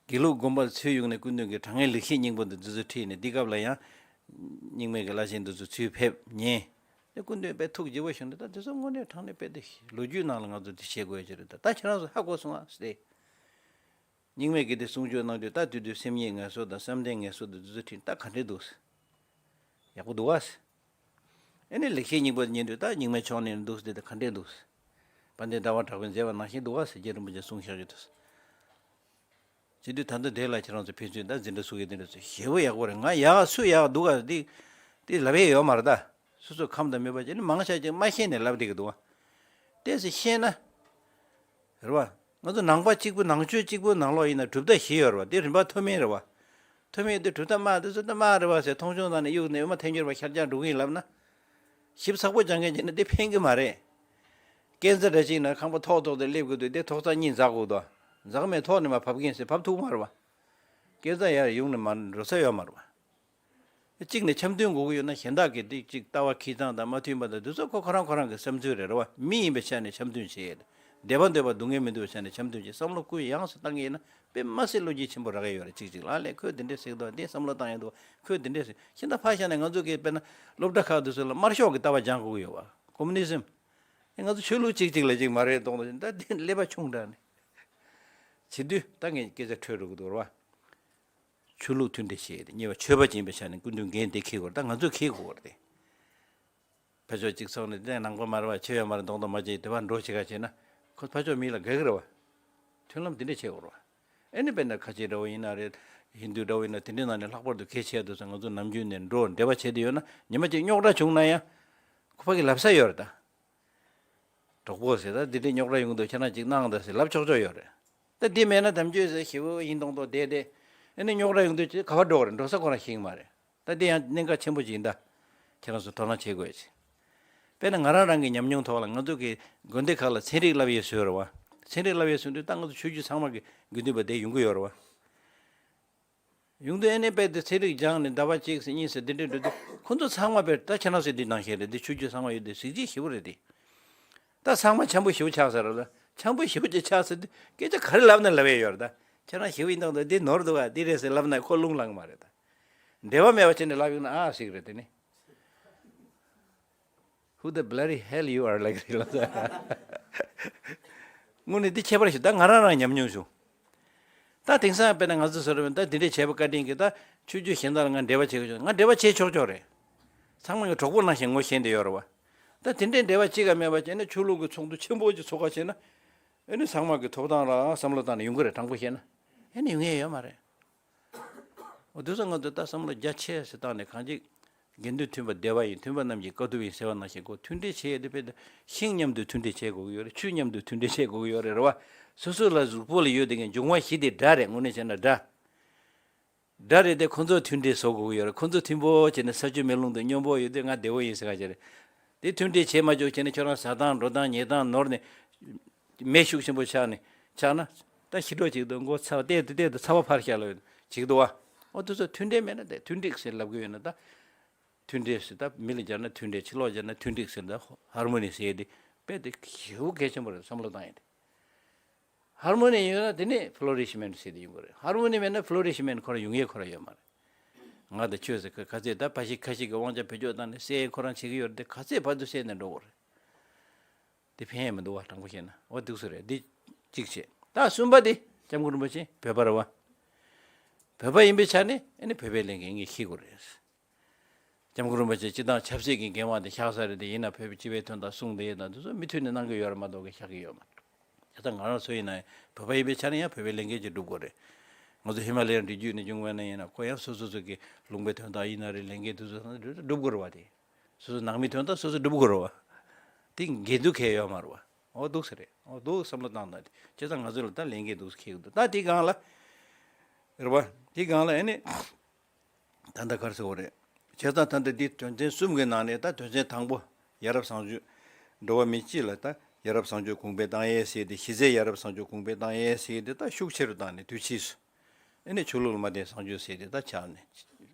དགེ་ལུགས་དགོན་པར་ཚུར་ཡོང་ནས་སྐུ་མདུན་གྱིས་དྲང་ངེས་ལེགས་བཤད་སྙིང་པོ་འདི་འདི་ཚོ་ཁྲིད་ནས་འདི་སྐབས་ལ་ཡང་རྙིང་མའི་གི་བླ་ཆེན་འདི་ཚོ་ཚུར་ཕེབས་ཉན། དེ་སྐུ་མདུན་དཔེ་ཐུགས་དགྱེས་པོ་བྱུང་ནས་ད་འདི་ཚོ་དངོས་གནས་དྲང་གནས་དཔེ་དེ་ལོ་རྒྱུས་ནང་ལ་ང་ཚོ་འདི་བྱེད་དགོས་ཀྱི་རེད། ད་ད་ཁྱེད་རང་ཚོ་ཧ་གོ་སོང་ཨ་ཟེར། རྙིང་མའི་གི་དེ་གསུང་ཆོས་གནང་དུས་ད་དུས་དུས་སེམས་ཉིད་ངལ་གསོ་དང་བསམ་གཏན་ངལ་གསོ་དང་འདི་ཚོ་ཁྲིད་ད་ག་འདྲས་འདུག་ཡག་པོ་འདུག་ཨ། ཨེ་ནི་ལེགས་བཤད་སྙིང་པོ་ཉན་དུས་ད་རྙིང་མའི་ཕྱོགས་ནས་འདུག་སྟེ་ད་ག་འདྲས་འདུག་དཔལ་ལྡན་ཟླ་བ་གྲགས་པས་མཛད་པ་ནང་བཞིན་འདུག་ཨ་ཟེར་རྗེ་རིན་པོ་ཆེ་གསུང་བཞག་གི་འདུག་བྱེད་དུས་ད་ལྟ་དེ་ལ་ཁྱེད་རང་ཚོ་ཕན་ཚུན་ད་འཛིན་གྲྭ་སུ་གི་འཛིན་གྲྭ་ཚོ་ཞེ་པོ་ཡག་པོ་རེད། ང་ཡག་སུ་ཡག་འདུག་ག་འདི་འདི་ལབ་ཡས་ཡོད་མ་རེད་ད། སོ་སོ་ཁམས་དང་མོས་པ་བྱས་ནས་མང་ཆ་ཅིག་མ་ཤེས་ནས་ལབ་བསྡད་ཀྱི་འདུག་བ། ཏོག་ཙམ་ཤེས་ན། རེད་བ། ང་ཚོ་ནང་པ་གཅིག་པུ་ནང་ཆོས་གཅིག་པུ་ནང་ལོགས་ཡིན་ན་གྲུབ་མཐའ་བཞི་ཡོད་རེད་བ། དེ་རིམ་པ་མཐོ་དམན་རེད་བ། མཐོ་དམན་དེ་གྲུབ་མཐའ་དམའ་དེ་ཚོ་ད་དམའ་རེད་བ་ཟེར་མཐོང་ཆུང་བཏང་ནས་གཡུག་ནས་འོ་མ་ཐལ་འགྱུར་བ་ཤར་རྒྱག་འགྲོ་གི་ཡིན་ལབ་ན། ཞིབ་ཚགས་པོ་སྦྱང་མཁན་བྱས་ན་དེ་ཕན་གི་མ་རེད། སྐས་འཛེག་འདྲ་ཅིག་ན་ཁང་པ་ཐོག་ཐོག་ཏུ་སླེབས་དགོས་འདུག་དེ་ཐོག་རྩེག་གཉིས་འཛེག་དགོས་འདུག་འཛེག་མེད་ཐོག་ནས་མར་བབས་ཀྱིན་ཟེར་བབས་ཐུབ་མ་རེད་བ། སྐས་འཛེག་ཡར་ཡོང་ནས་མར་འགྲོ་ས་ཡོད་མ་རེད་བ། གཅིག་ནས་འཆམ་མཐུན་དགོས་ཀྱི་ཡོད་ན་གཞན་དག་གི་དེ་གཅིག་ལྟ་བ་ཁེ་གཙང་དང་མ་མཐུན་པ་དང་དེ་ཚོ་ཁོ་ཁོ་རང་ཁོ་རང་གི་བསམ་ཚུལ་རེད་རེད་བ། མི་ཡིན་པའི་ཆ་ནས་འཆམ་མཐུན་བྱེད་ཡས། སྡེ་པ་འདོད་པ་སྡུག་བསྔལ་མི་འདོད་པའི་ཆ་ནས་འཆམ་མཐུན་བྱེད། བསམ་བློ་ཀུན་ཡངས་སུ་བཏང་གི་ཡིན་ན་དཔེ་མ་སྲིད་བློ་སྐྱེད་ཆེན་པོ་རག་གི་ཡོད་རེད། གཅིག་གཅིག་ལ་ཨ་ལས་ཁོས་འདི་འདྲས་ཟེར་གི་འདུག་ཁོས་འདི་འདྲས་ཟེར་ཤིན་ཏུ་ཕར་བཞག་ནས་ང་ཚོ་གི་དཔེར་ན་སློབ་གྲྭ་ཁག་དེ་ཚོ་ལ་དམར་ཤོག་གི་ལྟ་བ་སྦྱང་དགོས་ཀྱི་ཡོད་བ། ཀོ་མུ་ནི་ཛིམ། ཨེ་ང་ཚོ་ཆོས་ལུགས་གཅིག་གཅིག་ལ་གཅིག་མ་རེད་གཏོང་དུ་ད་འདི་ཀླད་པ་ཆུང་དྲགས་ནས། བྱེད་དུས་ད་ངས་སྐད་ཆ་འཕྲོད་འགྲོ་གི་འདུག་རེད་བ། ཆོས་ལུགས་མཐུན་སྒྲིལ་བྱེད་དེ་གཉིས་པ་ཆོས་པ་ཡིན་པའི་ཆ་ནས་སྐུ་མདུན་འགན་དེ་འཁྱེར་དགོས་རེད། ད་ང་ཚོས་འཁྱེར་དགོས་རེད་དེ། ཕར་ཕྱོགས་གཅིག་ཚོགས་ནས་དེ་ནང་པ་མ་རེད་བ་ཆོས་ཡོད་མ་རེད་མདོག་མདོག་མ་བྱེད་དེ་བར་འགྲོ་བྱེད་ག་བྱེད་ན་ཁོ་ཕར་ཕྱོགས་མི་ལ་དགའ་གི་རེད་བ། མཐུན་ལམ་དེ་འདྲས་བྱེད་དགོས་རེད་བ། ཨེ་ནི་དཔེར་ན་ཁ་ཆེ་འདྲ་བོ་ཡིན་ན་རེད། ཧིན་དུ་འདྲ་བོ་ཡིན་ན་དེ་འདྲའི་ནང་ནས་ལྷག་པར་དུ་གལ་ཆེ་དུས་ཚོད་ང་ཚོ་ནམ་རྒྱུན་ནས་འགྲོ་འབྲེལ་བ་བྱེད་དུ་ཡོད་ན་ཉི་མ་གཅིག་རྙོག་དྲ་བྱུང་ན་ཡང་ཁོ་ཕ་གི་ལབ་ས་ཡོད་རེད་ད། གྲོགས་པོ་ཟེར་ད་འདི་འདྲའི་རྙོག་དྲ་ཡོང་གི་འདུག་ཁྱེད་རང་ཅིག་གནང་ད་ཟེར་ལབ་ཆོག་ཆོག་ཡོད་རེད། ད་འདི་མེད་ན་དམ་ཆོས་ཟེར་ཞེ་པོ་ཡིན་མདོག་མདོག་བསྡད་དེ། ཨ་ནི་རྙོག་དྲ་ཡོང་དུས་ཅིག་ག་པར་འགྲོ་བ་རེད། འགྲོ་ས་ཁོ་རང་ཤེས་ཀྱི་མ་རེད། ད་འདི་ཡང་གནད་འགག་ཆེན་པོ་ཅིག་ཡིན་ད། ཁྱེད་རང་ཚོ་དོ་སྣང་བྱེད་དགོས་ཅིག་དཔེར་ན་ང་རང་རང་གི་ཉམས་མྱོང་ཐོག་ལ་ང་ཚོ་གི་དགོན་སྡེ་ཁག་ལ་ཚན་རིག་བསླབ་ཡས་བཟོས་རེད་བ། ཚན་རིག་བསླབ་ཡས་བཟོས་དུས་ད་ང་ཚོ་ཆོས་བརྒྱུད་ཚང་མ་གི་དགེ་འདུན་པ་དེ་ཡོང་གི་ཡོད་རེད་བ། ཡོང་དུས་ཨེ་ནས་དཔེ་དེ་ཚན་རིག་སྦྱངས་ནས་ཟླ་བ་གཅིག་ཟེར་གཉིས་ཟེར་འདི་འདྲས་འགྲོ་དུས་ཁོ་ཚོ་ཚང་མ་དཔེ་ད་ཁྱེད་རང་ཚོས་འདི་གནང་བཞིན་རེད། འདི་ཆོས་བརྒྱུད་ཚང་མ་ཡོད་དུས་གཟི་བརྗིད་ཞེ་པོ་རེད་དེ། ད་ཚང་མ་འཆམ་པོ་ཞེ་པོ་ཆགས་ཚར་རེད་ལ། འཆམ་པོ་ཞེ་པོ་ཅིག་ཆགས་ཚར་དུས་སྐད་ཆ་ག་རེ་ལབ་ན་ལབ་ཡས་ཡོད་རེད་ད། ཁྱེད་རང་ཞེ་པོ་ཡིན་མདོག་མདོག་འདི་ནོར་འདུག་ག་འདི་རེད་ཟེར་ལབ་ན་ཁོ་རླུང་ལངས་མ་རེད་ད། འབྲེལ་བ་མེད་པ་བྱས་ནས་ལབ་ཡོང་ན་ཨ་ཟིག་རེད་དེ་ནི། Who the bloody hell you are ལབ་ཀྱི་རེད་ལ། དངོས་གནས་འདི་ཁྱད་པར་ཞིག་ད་ང་རང་རང་ཉམས་མྱོང་བྱུང་། ད་དེང་སང་དཔེར་ན་ང་ཚོ་བཟོ་འདྲ་ད་འདི་འདྲས་བྱས་པ་བཀའ་དྲིན་གྱིས་ད་ཆོས་བརྒྱུད་གཞན་དག་ལ་ང་འབྲེལ་བ་བྱེད་དགོས་བྱུང་། ང་འབྲེལ་བ་བྱེད་ཆོག་ཆོག་རེད། ཚང་མ་ངའི་གྲོགས་པོ་ནང་བཞིན་ངོ་ཤེས་བསྡད་ཡོད་རེད་བ། ད་དེ་འདྲས་འབྲེལ་བ་གཅིག་ཀ་མེད་པ་བྱས་ན་ཆོས་ལུགས་ཀྱི་ཚོགས་འདུ་ཆེན་པོ་ཅིག་ཚོགས་ཀ་བྱས་ན། ཨེ་ནི་ཚང་མ་གི་ཐོབ་ཐང་ལ་བསམ་བློ་བཏང་ནས་ཡོང་གི་རེད། དྲང་པོ་བཤད་ན། ཨེ་ནི་ཡོང་ཡས་ཡོད་མ་རེད། འོ་དེ་ཚོ་ང་ཚོ་ད་བསམ་བློ་རྒྱ་ཆེ་ཞིག་བཏང་ནས་གང་ཅི། དགེ་འདུན་མཐུན་པ་བདེ་བ་ཡིན། མཐུན་པ་རྣམས་ཀྱི་དཀའ་ཐུབ་ཡིན་ཟེར་བ་ནང་བཞིན་ཁོ་མཐུན་སྒྲིལ་བྱེད་ཡས་དེ་དཔེ་ད་ཤིང་མཉམ་དུ་མཐུན་སྒྲིལ་བྱེད་དགོས་ཀྱི་ཡོད་རེད། ཆུ་མཉམ་དུ་མཐུན་སྒྲིལ་བྱེད་དགོས་ཀྱི་ཡོད་རེད། རེད་བ། སོ་སོ་ལ་གཟུགས་པོ་ལ་ཡོད་དེ་གའི་འབྱུང་བ་བཞི་དེ་དགྲ་རེད། དངོས་གནས་བྱས་ན་དགྲ། དགྲ་རེད་དེ་ཁོ་ཚོ་མཐུན་སྒྲིལ་བཟོ་དགོས་ཀྱི་ཡོད་རེད། ཁོ་ཚོ་མཐུན་པོ་བྱས་ནས་ས་ཆུ་མེ་རླུང་དང་སྙོམས་པོ་ཡོད་དུས་ང་བདེ་བོ་ཡིན་ཟེར་ག་ཅི་རེད། དེ་མཐུན་སྒྲིལ་བྱེད་མ་བཅུག་བྱས་ནས་ཁྱོད་རང་ཟ་སྟངས་འགྲོ་སྟངས་ཉལ་སྟངས་ནོར་ནས། མེ་ཤུགས་ཆེན་པོ་ཆགས་ནས་ཆགས་ན། ད་ཤི་གྲོགས་ཅིག་ཏུ་མགོ་ཚ་བ་བལྟས་དུ་བལྟས་དུ་ཚ་བ་ཕར་བཞག་ལ་ཅིག་འདུག་བ། འོ་དེ་ཚོ་མཐུན་སྒྲིལ་མེད་ན་དེ་མཐུན་སྒྲིག་ཟེར་ལབ་གི་ཡོད་ན་ད། མཐུན་སྒྲིལ་ཟེར་ད་མི་ལ་སྦྱར་ན་མཐུན་སྒྲིལ། ཕྱི་ལོགས་སྦྱར་ན་མཐུན་སྒྲིག་ཟེར་ད་ཧར་མོ་ནི་ཟེར་དེ་དཔེ་དེ་ཞེ་པོ་གལ་ཆེན་པོ་རེད་བསམ་བློ་བཏང་ཡིན་ཏེ། ཧར་མོ་ནི་ཡོད་ན་དེ་ནས་ཕློ་རི་ཤི་མེན་ཊི་ཟེར་དེ་ཡོང་གི་རེད། ཧར་མོ་ནི་མེད་ན་ཕློ་རི་ཤི་མེན་ཊི་ཁོ་རང་ཡོང་ཡས་ཁོ་རང་ཡོད་མ་རེད། ང་དང་ཁྱོད་ཟེར་ག་ག་ཚད་ད་ཕ་ཤི་ཁ་ཤི་གི་དབང་ཆ་བེད་སྤྱོད་བཏང་ནས་སེལ་ཁོ་རང་བྱེད་ཀྱི་ཡོད་རེད་དེ་ག་ཚད་བར་དུ་སེལ་ནས་འགྲོ་དགོས་རེད། དེ་ཕན་ཡས་མི་འདུག་བ། དྲང་པོ་བཤད་ན་འོ་འདུག་སེ་རེད། འདི་གཅིག་བྱས། ད་གསུམ་པ་དེ་སྐྱབས་མགོན་རིན་པོ་ཆེ་བོད་པ་རེད་བ། བོད་པ་ཡིན་པའི་ཆ་ནས་ཨ་ནི་བོད་པའི་ལས་འགན་ངས་ཤེས་དགོས་རེད། སྐྱབས་མགོན་རིན་པོ་ཆེ་སྤྱི་བཏང་ཆབ་སྲིད་ཀྱི་འགན་དབང་དེ་བཞག་ས་རེད་དེ། ཡིན་ན་བོད་པའི་སྤྱི་པའི་དོན་དག་གསུང་དེ་དང་དེ་ཚོ་མུ་མཐུད་ནས་གནང་གི་ཡོད་རེད་མ་གཏོགས་གི་བཞག་གི་ཡོད་མ་རེད། བྱས་ཙང་ང་རང་ཚོ་ཡིན་ན་བོད་པ་ཡིན་པའི་ཆ་ནས་ཡང་བོད་པའི་ལས་འགན་ཅིག་སྒྲུབ་དགོས་རེད། ང་ཚོ་ཧི་མ་ལ་ཡའི་རི་རྒྱུད་ནས་བྱུང་བ་ན་ཡིན་ན་ཁོ་ཡང་སོ་སོ་སོ་གི་ལུང་པའི་དོན་དག་ཡིན་ན་རེད། ལས་འགན་དེ་ཚོ་སྒྲུབ་དགོས་རེད་བ། དེ་སོ་སོ་ནང་མི་དོན་དག་སོ་སོ་སྒྲུབ་དགོས་རེད་བ། དེ་འགན་འཛུགས་གལ་ཡོད་མ་རེད་བ། འོ་འདུག་སེ་རེད། འོ་འདུག་བསམ་བློ་བཏང་ན་དེ་བྱས་ཙང་ང་ཚོ་ལ་ད་ལས་འགན་འདུག་སེ་འཁེལ་གི་འདུག་ད་དེ་སྒང་ལ། རེད་བ། དེ་སྒང་ལ་ཨེ་ནི། ད་ལྟ་ག་རེ་ཟེར་དགོས་རེད། བྱས་ཙང་ད་ལྟ་འདི་དོན་ཚན་གསུམ་གྱི་ནང་ནས་ད་དོན་ཚན་དང་པོ། ཡ་རབས་བཟང་སྤྱོད། འགྲོ་བ་མི་སྤྱི་ལ་ད་ཡ་རབས་བཟང་སྤྱོད་གོང་འཕེལ་བཏང་ཡས་ཟེར་ཏེ། གཞི་རྩའི་ཡ་རབས་བཟང་སྤྱོད་གོང་འཕེལ་བཏང་ཡས་ཟེར་ཏེ་ད་ཤུགས་ཆེ་རུ་བཏང་ནས་དུས་ཕྱིས་སུ། ཨེ་ནི་ཆོས་ལུགས་ལ་མ་བརྟེན་བཟང་སྤྱོད་ཟེར་ཏེ་ད་ཆགས་ནས་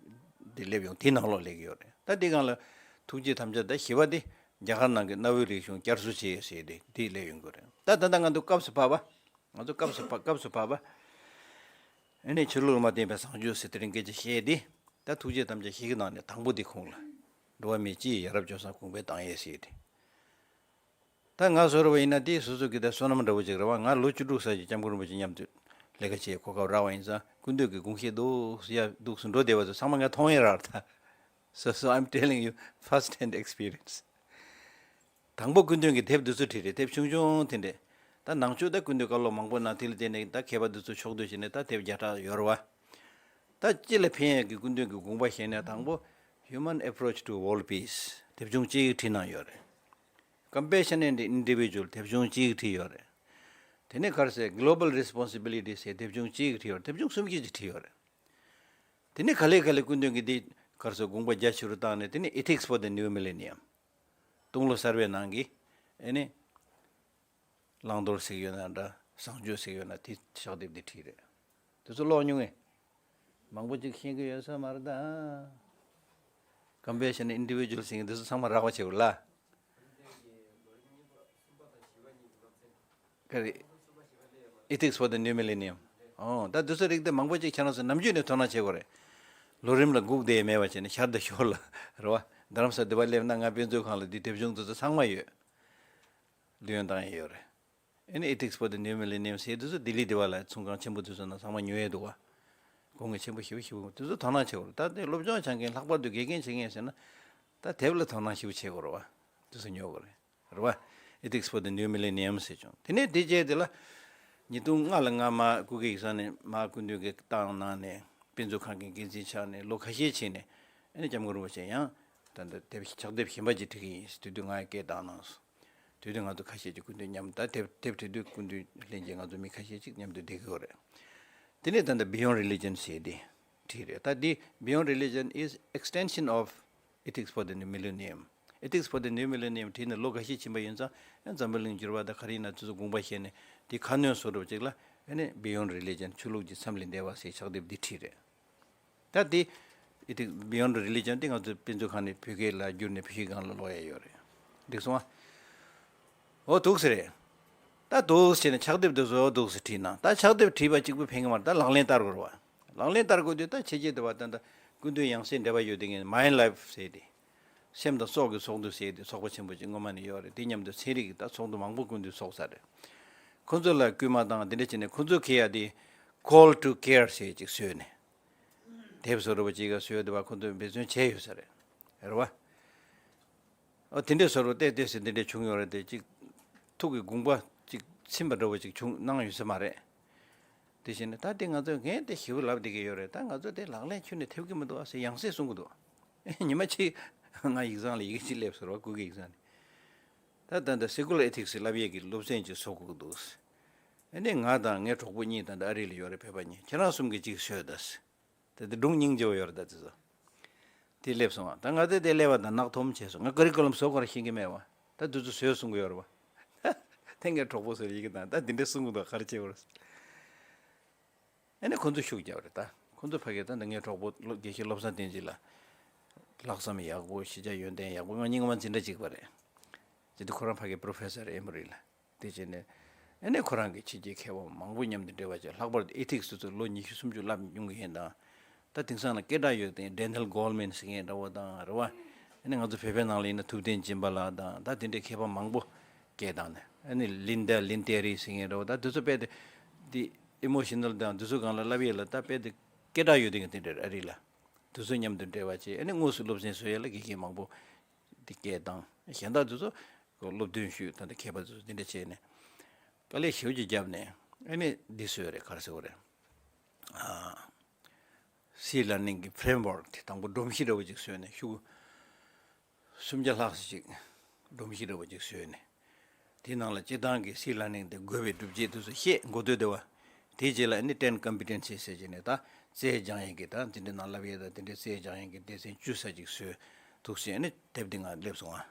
འདི་སླེབས་ཡོང་། དེའི་ནང་ལོགས་སླེབས་ཀྱི་ཡོད་རེད། ད་དེ་སྒང་ལ་ཐུགས་རྗེ་དམ་བཅའ་ད་བཞི་པ་དེ་རྒྱ་གར་ནང་གི་གནའ་བོའི་རིག་གཞུང་བསྐྱར་གསོ་བྱེད་ཟེར་ཏེ་འདི་སླེབས་ཡོང་གི་རེད། ད་ད་ལྟ་ང་ཚོ་སྐབས་སུ་བབས་པ། ང་ཚོ་སྐབས་སུ་བབས། སྐབས་སུ་བབས་པ། ཨེ་ནི་ཆོས་ལུགས་ལ་མ་བརྟེན་པའི་བཟང་སྤྱོད་ཟེར་དེ་རིང་སྐད་ཆ་བཤད་དེ། ད་ཐུགས་རྗེ་དམ་བཅའ་བཞི་གི་ནང་ནས་དང་པོ་དེ་ཁོངས་ལ། འགྲོ་བ་མིའི་སྤྱི་ཡི་ཡ་རབས་སྤྱོད་བཟང་གོང་འཕེལ་བཏང་ཡས་ཟེར་ཏེ། ད་ང་བཟོ་འདྲ་བ་ཡིན་ན་དེ་སོ་སོ་གི་ད་བསོད་ནམས་འདྲ་བོ་ཅིག་རེད་བ། ང་ལོ་བཅུ་དྲུག་ཙམ་ཅིག་སྐྱབས་མགོན་རིན་པོ་ཆེ་མཉམ་དུ་ལས་ཀ་བྱེད་གོ་སྐབས་རག་པ་ཡིན་ཙང་། སྐུ་མདུན་གྱི་དགོངས་བཞེད་འདུག་སེ་ཡར་འདུག་སེ་འགྲོ་བསྡད་པ་ཚོ་ཚང་མ་ང་མཐོང་ཡས་རེད་ད། So, so I'm telling you first hand experience. དང་པོ་སྐུ་མདུན་གྱིས་དེབ་འདི་ཚོ་བྲིས་རེད། དེབ་ཆུང་ཆུང་དེ་འདྲས། ད་ནང་ཆོས་ད་སྐུ་མདུན་བཀའ་སློབ་མང་པོ་གནང་། དེ་ལ་བརྟེན་ནས་ད་མཁས་པ་འདི་ཚོ་ཕྱོགས་བསྡུས་བྱས་ནས་ད་དེབ་བརྒྱ་ཕྲག་ཡོད་རེད་བ། ད་སྤྱི་ལ་ཕན་ཡག་གི་སྐུ་མདུན་གྱི་དགོངས་པ་བཞེས་ནས། དང་པོ་Human Approach to World Peace དེབ་ཆུང་གཅིག་བྲིས་གནང་ཡོད་རེད། Compassion and Individual དེབ་ཆུང་གཅིག་བྲིས་ཡོད་རེད། དེ་ནས་ག་རེ་ཟེར། Global Responsibility ཟེར་དེབ་ཆུང་གཅིག་བྲིས་ཡོད་རེད། དེབ་ཆུང་སུམ་བརྒྱ་ཅིག་བྲིས་ཡོད་རེད། དེ་ནས་ག་ལེ་ག་ལེ་སྐུ་མདུན་གྱིས་འདི་ག་རེ་ཟེར། དགོངས་པ་རྒྱ་ཆེ་རུ་བཏང་ནས། དེ་ནས་Ethics for the New Millennium སྟོང་ལོ་གསར་པའི་ནང་གི་ཨེ་ནི་བླང་དོར་ཟེར་གྱི་ཡོད་ན་འདྲ། བཟང་སྤྱོད་ཟེར་གྱི་ཡོད་ན། དེ་ཕྱག་དེབ་འདི་བྲིས་རེད། དེ་ཚོ་ཀློག་མྱོང་ངས། མང་པོ་ཅིག་ཤེས་ཀྱི་ཡོད་ས་མ་རེད་ད། Compassion Individual ཟེར་མཁན་དེ་ཚོ་ཚང་མ་རགས་པ་བྱེད་དགོས་ལ། ག་རེ། Ethics for the New Millennium. ཨོ། ད་དེ་ཚོ་རིགས་དེ་མང་པོ་ཅིག་ཁྱེད་རང་ཚོ་ནམ་རྒྱུན་ནས་དོ་སྣང་བྱེད་དགོས་རེད། ལོ་རིམ་ལ་སྒུག་བསྡད་མེད་པ་བྱས་ནས་ཤར་དང་ཤོར་ལ། རེད་བ། རྡ་རམ་ས་སྡེ་པ་སླེབས་ན་ང་དཔེ་མཛོད་ཁང་ལ་འདི་དེབ་ཆུང་དེ་ཚོ་ཚང་མ་ཡོད། ལེན་བཏང་ཡས་ཡོད་རེད། ཨེ་ནི་Ethics for the New Millennium ཟེར་དུས་ཚོད། ལྡི་ལི་འདི་བ་ལ་ཚོང་ཁང་ཆེན་པོ་དེ་ཚོ་ནང་ཚང་མ་ཉོ་ཡས་འདུག་བ། གོང་གི་ཆེན་པོ་ཞེ་པོ་ཞེ་པོ་དེ་ཚོ་དོ་སྣང་བྱེད་དགོས་རེད། ད་དེ་སློབ་སྦྱོང་སྦྱང་མཁན། ལྷག་པར་དུ་དགེ་རྒན་བྱེད་མཁན་ཟེར་ན། ད་དེབ་ལ་དོ་སྣང་ཞེ་པོ་བྱེད་དགོས་རེད་བ། དེ་ཚོ་ཉོ་དགོས་རེད། རེད་བ། Ethics for the New Millennium ཟེར་བྱུང་། དེ་ནས་དེ་རྗེས་དེ་ལ་ཉིས་སྟོང་ལྔ་ལ་ང་མར་སྐུ་སྒེར་ཡིག་ཚང་ནས་མར་སྐུ་མདུན་གྱི་བཏང་གནང་ནས། དཔེ་མཛོད་ཁང་གི་འགན་འཛིན་ཆགས་ནས་ལོ་ཁ་ཤས་ཕྱིན་ནས། ཨ་ནི་སྐྱབས་མགོན་རིན་པོ་ཆེ་ཡང་ད་ལྟ་དེབ། ཕྱག་དེབ་གཞན་པ་ཅིག་བྲི་གི་ཡིན་ཟེར་དུས་དུས་ང་ཡང་སྐད་བཏང་གནང་སོང་། དེ་དུས་ང་ཚོ་ཁ་ཤས་ཀྱིས་སྐུ་མདུན་མཉམ། ད་དེབ་དེབ་བྲི་དུས་སྐུ་མདུན་ལྷན་རྒྱས་ང་ཚོ་མི་ཁ་ཤས་ཅིག་མཉམ་དུ་བསྡད་ཀྱི་ཡོད་རེད། དེ་ནས་ད་ལྟ་Beyond Religion ཟེར་དེ་བྲིས་རེད། ད་འདི་Beyond Religion is extension of Ethics for the New Millennium. Ethics for the New Millennium བྲིས་ནས་ལོ་འགའ་ཤས་ཕྱིན་པ་ཡིན་ཙང་། ཡང་འཛམ་བུ་གླིང་འགྱུར་བ་དང་ག་རེ་ཡིན་ན་དེ་ཚོ་དགོངས་པ་བཞེས་ནས། དེ་ཁ་སྣོན་བཟོ་འདྲ་ཅིག་ལ། ཨ་ནི་Beyond Religion ཆོས་ལུགས་ཀྱིས་མཚམས་ལས་འདས་པ་ཟེར་ཕྱག་དེབ་འདི་བྲིས་རེད། ད་དེ་Ethics Beyond Religion དེ་ང་ཚོའི་དཔེ་མཛོད་ཁང་ནས་བོད་སྐད་ལ་བསྒྱུར་ནས་བོད་ཡིག་སྒང་ལ་ཀློག་ཡ་ཡོད་རེད། འགྲིག་སོང་ཨ། འོ་འདུག་སེ་རེད། ད་འདུག་སེ་བྱས་ནས་ཕྱག་དེབ་དེ་ཚོ་འདུག་སེ་བྲིས་ན། ད་ཕྱག་དེབ་བྲིས་པ་གཅིག་པུས་ཕན་གྱི་མ་རེད། ད་ལག་ལེན་བསྟར་དགོས་རེད་བ། ལག་ལེན་བསྟར་དགོས་དུས་ད་ཕྱི་རྒྱལ་དུ་བ་ད་ད་སྐུ་མདུན་ཡང་སྲིད་འབྲེལ་བ་ཡོད་དེ་ངས་Mind Life ཟེར་དེ། སེམས་དང་སྲོག་གི་ཚོགས་འདུ་ཟེར་དེ་ཚོགས་པ་ཆེན་པོ་ཅིག་སྔོན་མ་ནས་ཡོད་རེད། དེ་མཉམ་དུ་ཚན་རིག་གི་ད་ཚོགས་འདུ་མང་པོ་སྐུ་མདུན་ཚོགས་ཚར་རེད། ཁོ་ཚོ་ལ་སྐུལ་མ་བཏང་། དེ་འདྲ་བྱས་ནས་ཁོ་ཚོ་གིས་ཡ་དེ་Call to Care ཟེར་ཅིག་བཟོས་ནས། དེབ་བཟོ་འདྲ་བོ་ཅིག་ག་བཟོས་དེ་བ་ཁོ་ཚོས་འབད་བརྩོན་བྱས་ཡོད་ས་རེད། རེད་བ། ཨོ་དེ་འདྲས་བཟོ་འདྲ་བོ་ཏོག་ཙམ་དེ་འདྲས་བྱུང་ཡོད་རེད། དེ་ཅིག་ཐུགས་ཀྱི་དགོངས་པ་ཅིག་ཚིམ་པ་འདྲ་བོ་ཅིག་བྱུང་གནང་ཡོད་ས་མ་རེད། དེ་བཞིན་ད་དེ་ང་ཚོས་ངས་དེ་ཞེ་པོ་ལབ་བསྡད་ཀྱི་ཡོད་རེད། ད་ང་ཚོ་དེ་ལག་ལེན་ཁྱོན་ནས་ཐེབས་ཀྱི་མི་འདུག་ཨ་ཟེར་ཡང་སེ་གསུང་གི་འདུག་ཉི་མ་གཅིག་ང་ཡིག་ཚང་ལ་ཡི་གེ་གཅིག་སླེབས་སོང་བ། སྐུ་སྒེར་ཡིག་ཚང་ནས། ད་ད་ལྟ་Secular Ethics ལབ་ཡས་ཀྱི་སློབ་ཚན་ཅིག་བཟོ་དགོས་ཀྱི་འདུག་ཨ་ནི་ང་དང་ངའི་གྲོགས་པོ་གཉིས་ད་ལྟ་ཨ་རི་ལ་ཡོད་རེད། བོད་པ་གཉིས། ཁྱེད་རང་གསུམ་གྱིས་གཅིག་བཟོས་ད་ཟེར། དེ་དེ་སྒྲུང་སྙིང་རྗེ་བོ་ཡོད་རེད། ད་དེ་ཚོ་དེ་སླེབས་སོང་བ། ད་ང་ཚོས་དེ་སླེབས་པ་དང་ནག་འཐོམ་བྱས་སོང་། ང་ཀ་རི་ཀུ་ལམ་བཟོ་དགོས་རེད་ཤེས་ཀྱི་མེད་བ། ད་དེ་ཚོ་བཟོས་གསུང་གི་ཡོད་རེད་བ། ད་ངའི་གྲོགས་པོ་ཚོར་ཡི་གེ་དང་། ད་དེ་འདྲས་གསུང་གི་འདུག་ག་རེ་བྱེད་དགོས་རེད། ཨ་ནི་ཁོ་ཚོས་ཤུགས་རྒྱབ་རེད། ད་ཁོ་ཚོ་ཕ་གི་ད་ད་ངའི་གྲོགས་པོ་སློབ་དགེ་བཤེས་བློ་བཟང་བསྟན་འཛིན་ལགས། ལྷག་བསམ་ཡག་པོ། ཤེས་བྱ་ཡོན་ཏན་ཡག་པོ། ང་གཉིས་སྔོན་མ་འཛིན་གྲྭ་གཅིག་པ་རེད། དེ་དུས་ཁོ་རང་ཕ་གི་Professor Emory ལ། དེ་བྱས་ནས་ཨ་ནི་ཁོ་རང་གི་ཕྱི་རྒྱལ་མཁས་པ་མང་པོ་མཉམ་དུ་འབྲེལ་བ་བྱས། ལྷག་པར་དུ་Ethics དེ་ཚོ་ལོ་ཉི་ཤུ་སུམ་ཅུ་བསླབ་མྱོང་གི་ཡིན་ད། ད་དེང་སང་ལ་སྐད་གྲགས་ཡོད་དེ་Daniel Goleman ཟེར་མཁན་འདྲ་བོ་དང་། རེད་བ། ཨ་ནི་ང་ཚོ་བོད་པའི་ནང་ལ་ཡིན་ན་ཐུབ་བསྟན་སྦྱིན་པ་ལགས་དང་། ད་དེ་འདྲའི་མཁས་པ་མང་པོ་སྐད་བཏང་ནས། ཨ་ནི་Linda Linderi ཟེར་མཁན་འདྲ་བོ། ད་དེ་ཚོ་དཔེ་དེ་དེ་Emotional དང་དེ་ཚོ་སྒང་ལ་བསླབ་ཡས་ལ། ད་དཔེ་དེ་སྐད་གྲགས་ཡོད་དེ་ག་དེ་འདྲ་རེད། ཨ་རི་ལ་དེ་ཚོ་མཉམ་དུ་འབྲེལ་བ་བྱས། ཨ་ནི་དངོས་སུ་སློབ་ཚན་བཟོ་ཡས་ལ་དགེ་རྒན་མང་པོ་དེ་སྐད་བཏང་། གཞན་དག་དེ་ཚོ་སློབ་སྟོན་ཞུས། ད་ལྟ་མཁས་པ་ཚོ་འདི་འདྲ་བྱས་ནས་དཀའ་ལས་ཞེ་པོ་ཅིག་བརྒྱབ་ནས། ཨ་ནི་འདི་བཟོས་རེད། ག་རེ་ཟེར་དགོས་རེད། ཨ། Seed Learning གི་Framework དེ་དང་པོ་སྒྲོམ་གཞི་འདྲ་བོ་ཅིག་བཟོས་ནས། ཤུགས་སུམ་བརྒྱ་ལྷག་ཙམ་ཅིག་སྒྲོམ་གཞི་འདྲ་བོ་ཅིག་བཟོས་ནས། དེའི་ནང་ལ་སྤྱིར་བཏང་གི་Seed Learning དེ་དགོས་པའི་སྒྲུབ་བྱེད་དེ་ཚོ་བཤད། འགོ་སྟོད་དེ་བ། དེའི་རྗེས་ལ་ཨ་ནི་ten competency ཟེར་བྱས་ནས་ད་རྩལ་སྦྱང་ཡས་ཀྱི་ད་འདི་འདྲའི་ནང་བསླབ་ཡས་ད་འདི་འདྲའི་རྩལ་སྦྱང་ཡས་ཀྱི་སྡེ་ཚན་བཅུ་ཙམ་ཅིག་བཟོས་འདུག་ཟེར་ཨ་ནི་དེབ་འདི་ང་སླེབས་སོང་ཨ།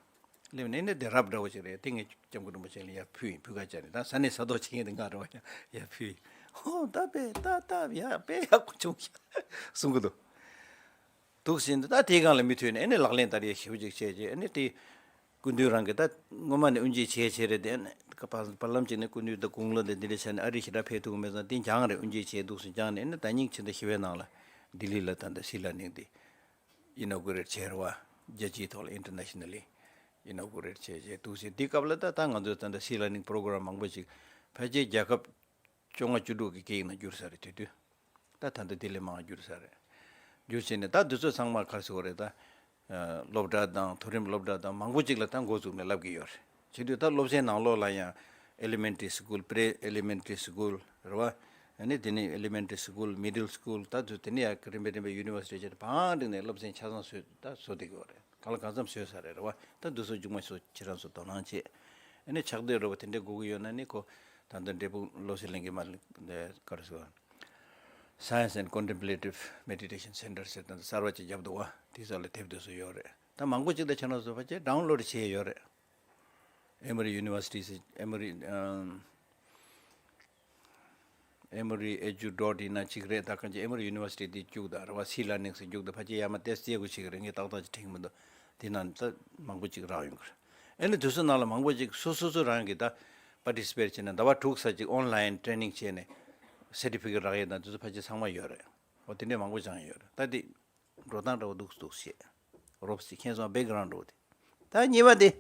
སླེབས་ནས་ནི་དེ་རབ་འདྲ་བོ་ཞིག་རེད། དེ་ངས་སྐྱབས་མགོན་རིན་པོ་ཆེ་ལ་ཡར་ཕུལ་ཡིན། ཕུལ་ཁ་བྱས་ནས་ད་ས་གནས་ས་ཐོག་བྱེད་མཁན་དེ་ང་རེད་བ། ཡར་ཕུལ་ཡིན། ཧོ་ད་དཔེ་ད་ད་ཡ་དཔེ་ཡག་པོ་བྱུང་ཤག་གསུང་གི་འདུག་འདུག་ཟིན་དུས་ད་དེའི་སྒང་ལ་མུ་མཐུད་ནས་ཨ་ནི་ལག་ལེན་བསྟར་ཡས་ཞེ་པོ་ཅིག་བྱས་རྗེས་ཨ་ནི་དེ་སྐུ་མདུན་རང་གིས་ད་སྔོན་མ་ནས་དབུ་འབྱེད་བྱས་བྱས་རེད་དེ་ཨ་ནི་བར་བར་ལམ་ཅིག་ནས་སྐུ་མདུན་དང་དགུང་ལོ་དེ་འདི་འདྲ་བྱས་ནས་ཨ་རི་ཞེ་དྲག་ཕེབས་ཐུབ་ཀྱི་མེད་ཙང་དེ་འགྱངས་རེད། དབུ་འབྱེད་བྱས་འདུག་སེ་འགྱངས་ནས་ཨ་ནི་ད་ཉིན་ཕྱི་ཟླ་བཞི་པའི་ནང་ལ་ལྡི་ལི་ལ་ད་ལྟ་སི་ལར་ནིང་དེ་ཨི་ནོ་གུ་རེ་ཊི་བྱས་རེད་བ། རྒྱལ་སྤྱིའི་ཐོག་ལ་ཨིན་ཊར་ནེ་ཤ་ནལ་ལི་ཨི་ནོ་གུ་རེ་ཊི་བྱས་བྱས་འདུག་སེ་དེའི་སྐབས་ལ་ད་ད་ང་ཚོས་ད་ལྟ་སི་ལར་ནིང་པོ་རོ་གྷ་རམ་མང་པོ་ཞིག་ཕལ་ཆེར་རྒྱལ་ཁབ་བཅོ་ལྔ་བཅུ་དྲུག་གི་སྐད་ཡིག་ནང་བསྒྱུར་ཚར་རེད། དེ་དུས་ད་ད་ལྟ་དེ་ལས་མང་བ་བསྒྱུར་ཚར་རེད། བསྒྱུར་བྱས་ནས་ད་འདི་ཚོ་ཚང་མ་ག་རེ་ཟེར་དགོས་རེད་ད། སློབ་གྲྭ་དང་མཐོ་རིམ་སློབ་གྲྭ་དང་མང་པོ་ཅིག་ལ་ད་འགོ་བཙུགས་ནས་བསླབ་ཀྱི་ཡོད་རེད། བྱེད་དུས་ད་སློབ་ཚན་ནང་ལོགས་ལ་ཡང་elementary school, pre elementary school རེད་བ། ཨ་ནི་དེ་ནས་elementary school, middle school ད་དུ་དེ་ནས་ཡང་རིམ་པས་རིམ་པས་ཡུ་ནི་ཝར་སི་ཊི་བྱས་ཏེ་བང་བསྒྲིགས་ནས་སློབ་ཚན་ཆ་ཚང་བཟོས་ད་བཟོ་བསྡད་ཀྱི་ཡོད་རེད། གང་ལ་གང་འཚམ་བཟོས་ཚར་རེད་རེད་བ། ད་འདི་ཚོ་མཇུག་མ་བཟོ་ཁྱེད་རང་ཚོ་དོ་སྣང་བྱེད། ཨ་ནི་ཆགས་སྡོད་རེད་བ། དེ་འདྲའི་དགོས་ཀྱི་ཡོད་ན་ནི་ཁོ་ད་ལྟ་འབྲས་སྤུངས་བློ་གསལ་གླིང་གི་མ་ག་རེ་ཟེར་བ། Science and Contemplative Meditation Center ཟེར་ད་གསར་བ་ཅིག་བརྒྱབ་འདུག་བ། དེ་ཚོ་ལ་དེབ་དེ་ཚོ་ཡོད་རེད། ད་མང་པོ་ཅིག་ད་ཁྱེད་རང་ཚོ་ཕལ་ཆེར་ཌའུན་ལོཌ་བྱས་ཡོད་རེད། Emory University ཟེར་Emory ཨམ། Emory Edu dot in ན་གཅིག་རེད། ད་གང་ཅི་Emory University དེ་བཅུག་ད་རེད་བ། སི་ལར་ནིང་ཟེར་བཅུག་ད་ཕལ་ཆེར་ཡར་མར་ཏོག་ཙམ་བརྩི་དགོས་ཅིག་རེད། ངས་ཏག་ཏག་ཅིག་དྲན་གྱི་མི་འདུག་དེ་ནང་ད་མང་པོ་ཅིག་རག་ཡོང་གི་རེད། ཨ་ནི་དུས་ཚོད་ནང་ལ་མང་པོ་ཅིག་སོ་སོ་སོ་རང་གིས་ད་པར་ཊི་སི་པེཊ་བྱས་ནས་ཟླ་བ་དྲུག་ཙམ་ཅིག་ཨོན་ལའིན་ཊེ་རེ་ནིང་བྱས་ནས་སར་ཊི་ཕི་ཀེཊ་རག་ཡས་དང་དེ་ཚོ་ཕལ་ཆེར་ཚང་མ་ཡོད་རེད། འོ་དེ་འདྲས་མང་པོ་སྦྱངས་ཡོད་རེད། ད་དེ་འགྲོ་སྟངས་འདྲ་བོ་འདུག་འདུག་བཤད། རོབ་སི་ཁྱེད་ཚོ་བྷེག་གྷ་རའུན་ཌི་འདྲ་བོ་དེ། ད་གཉིས་པ་དེ།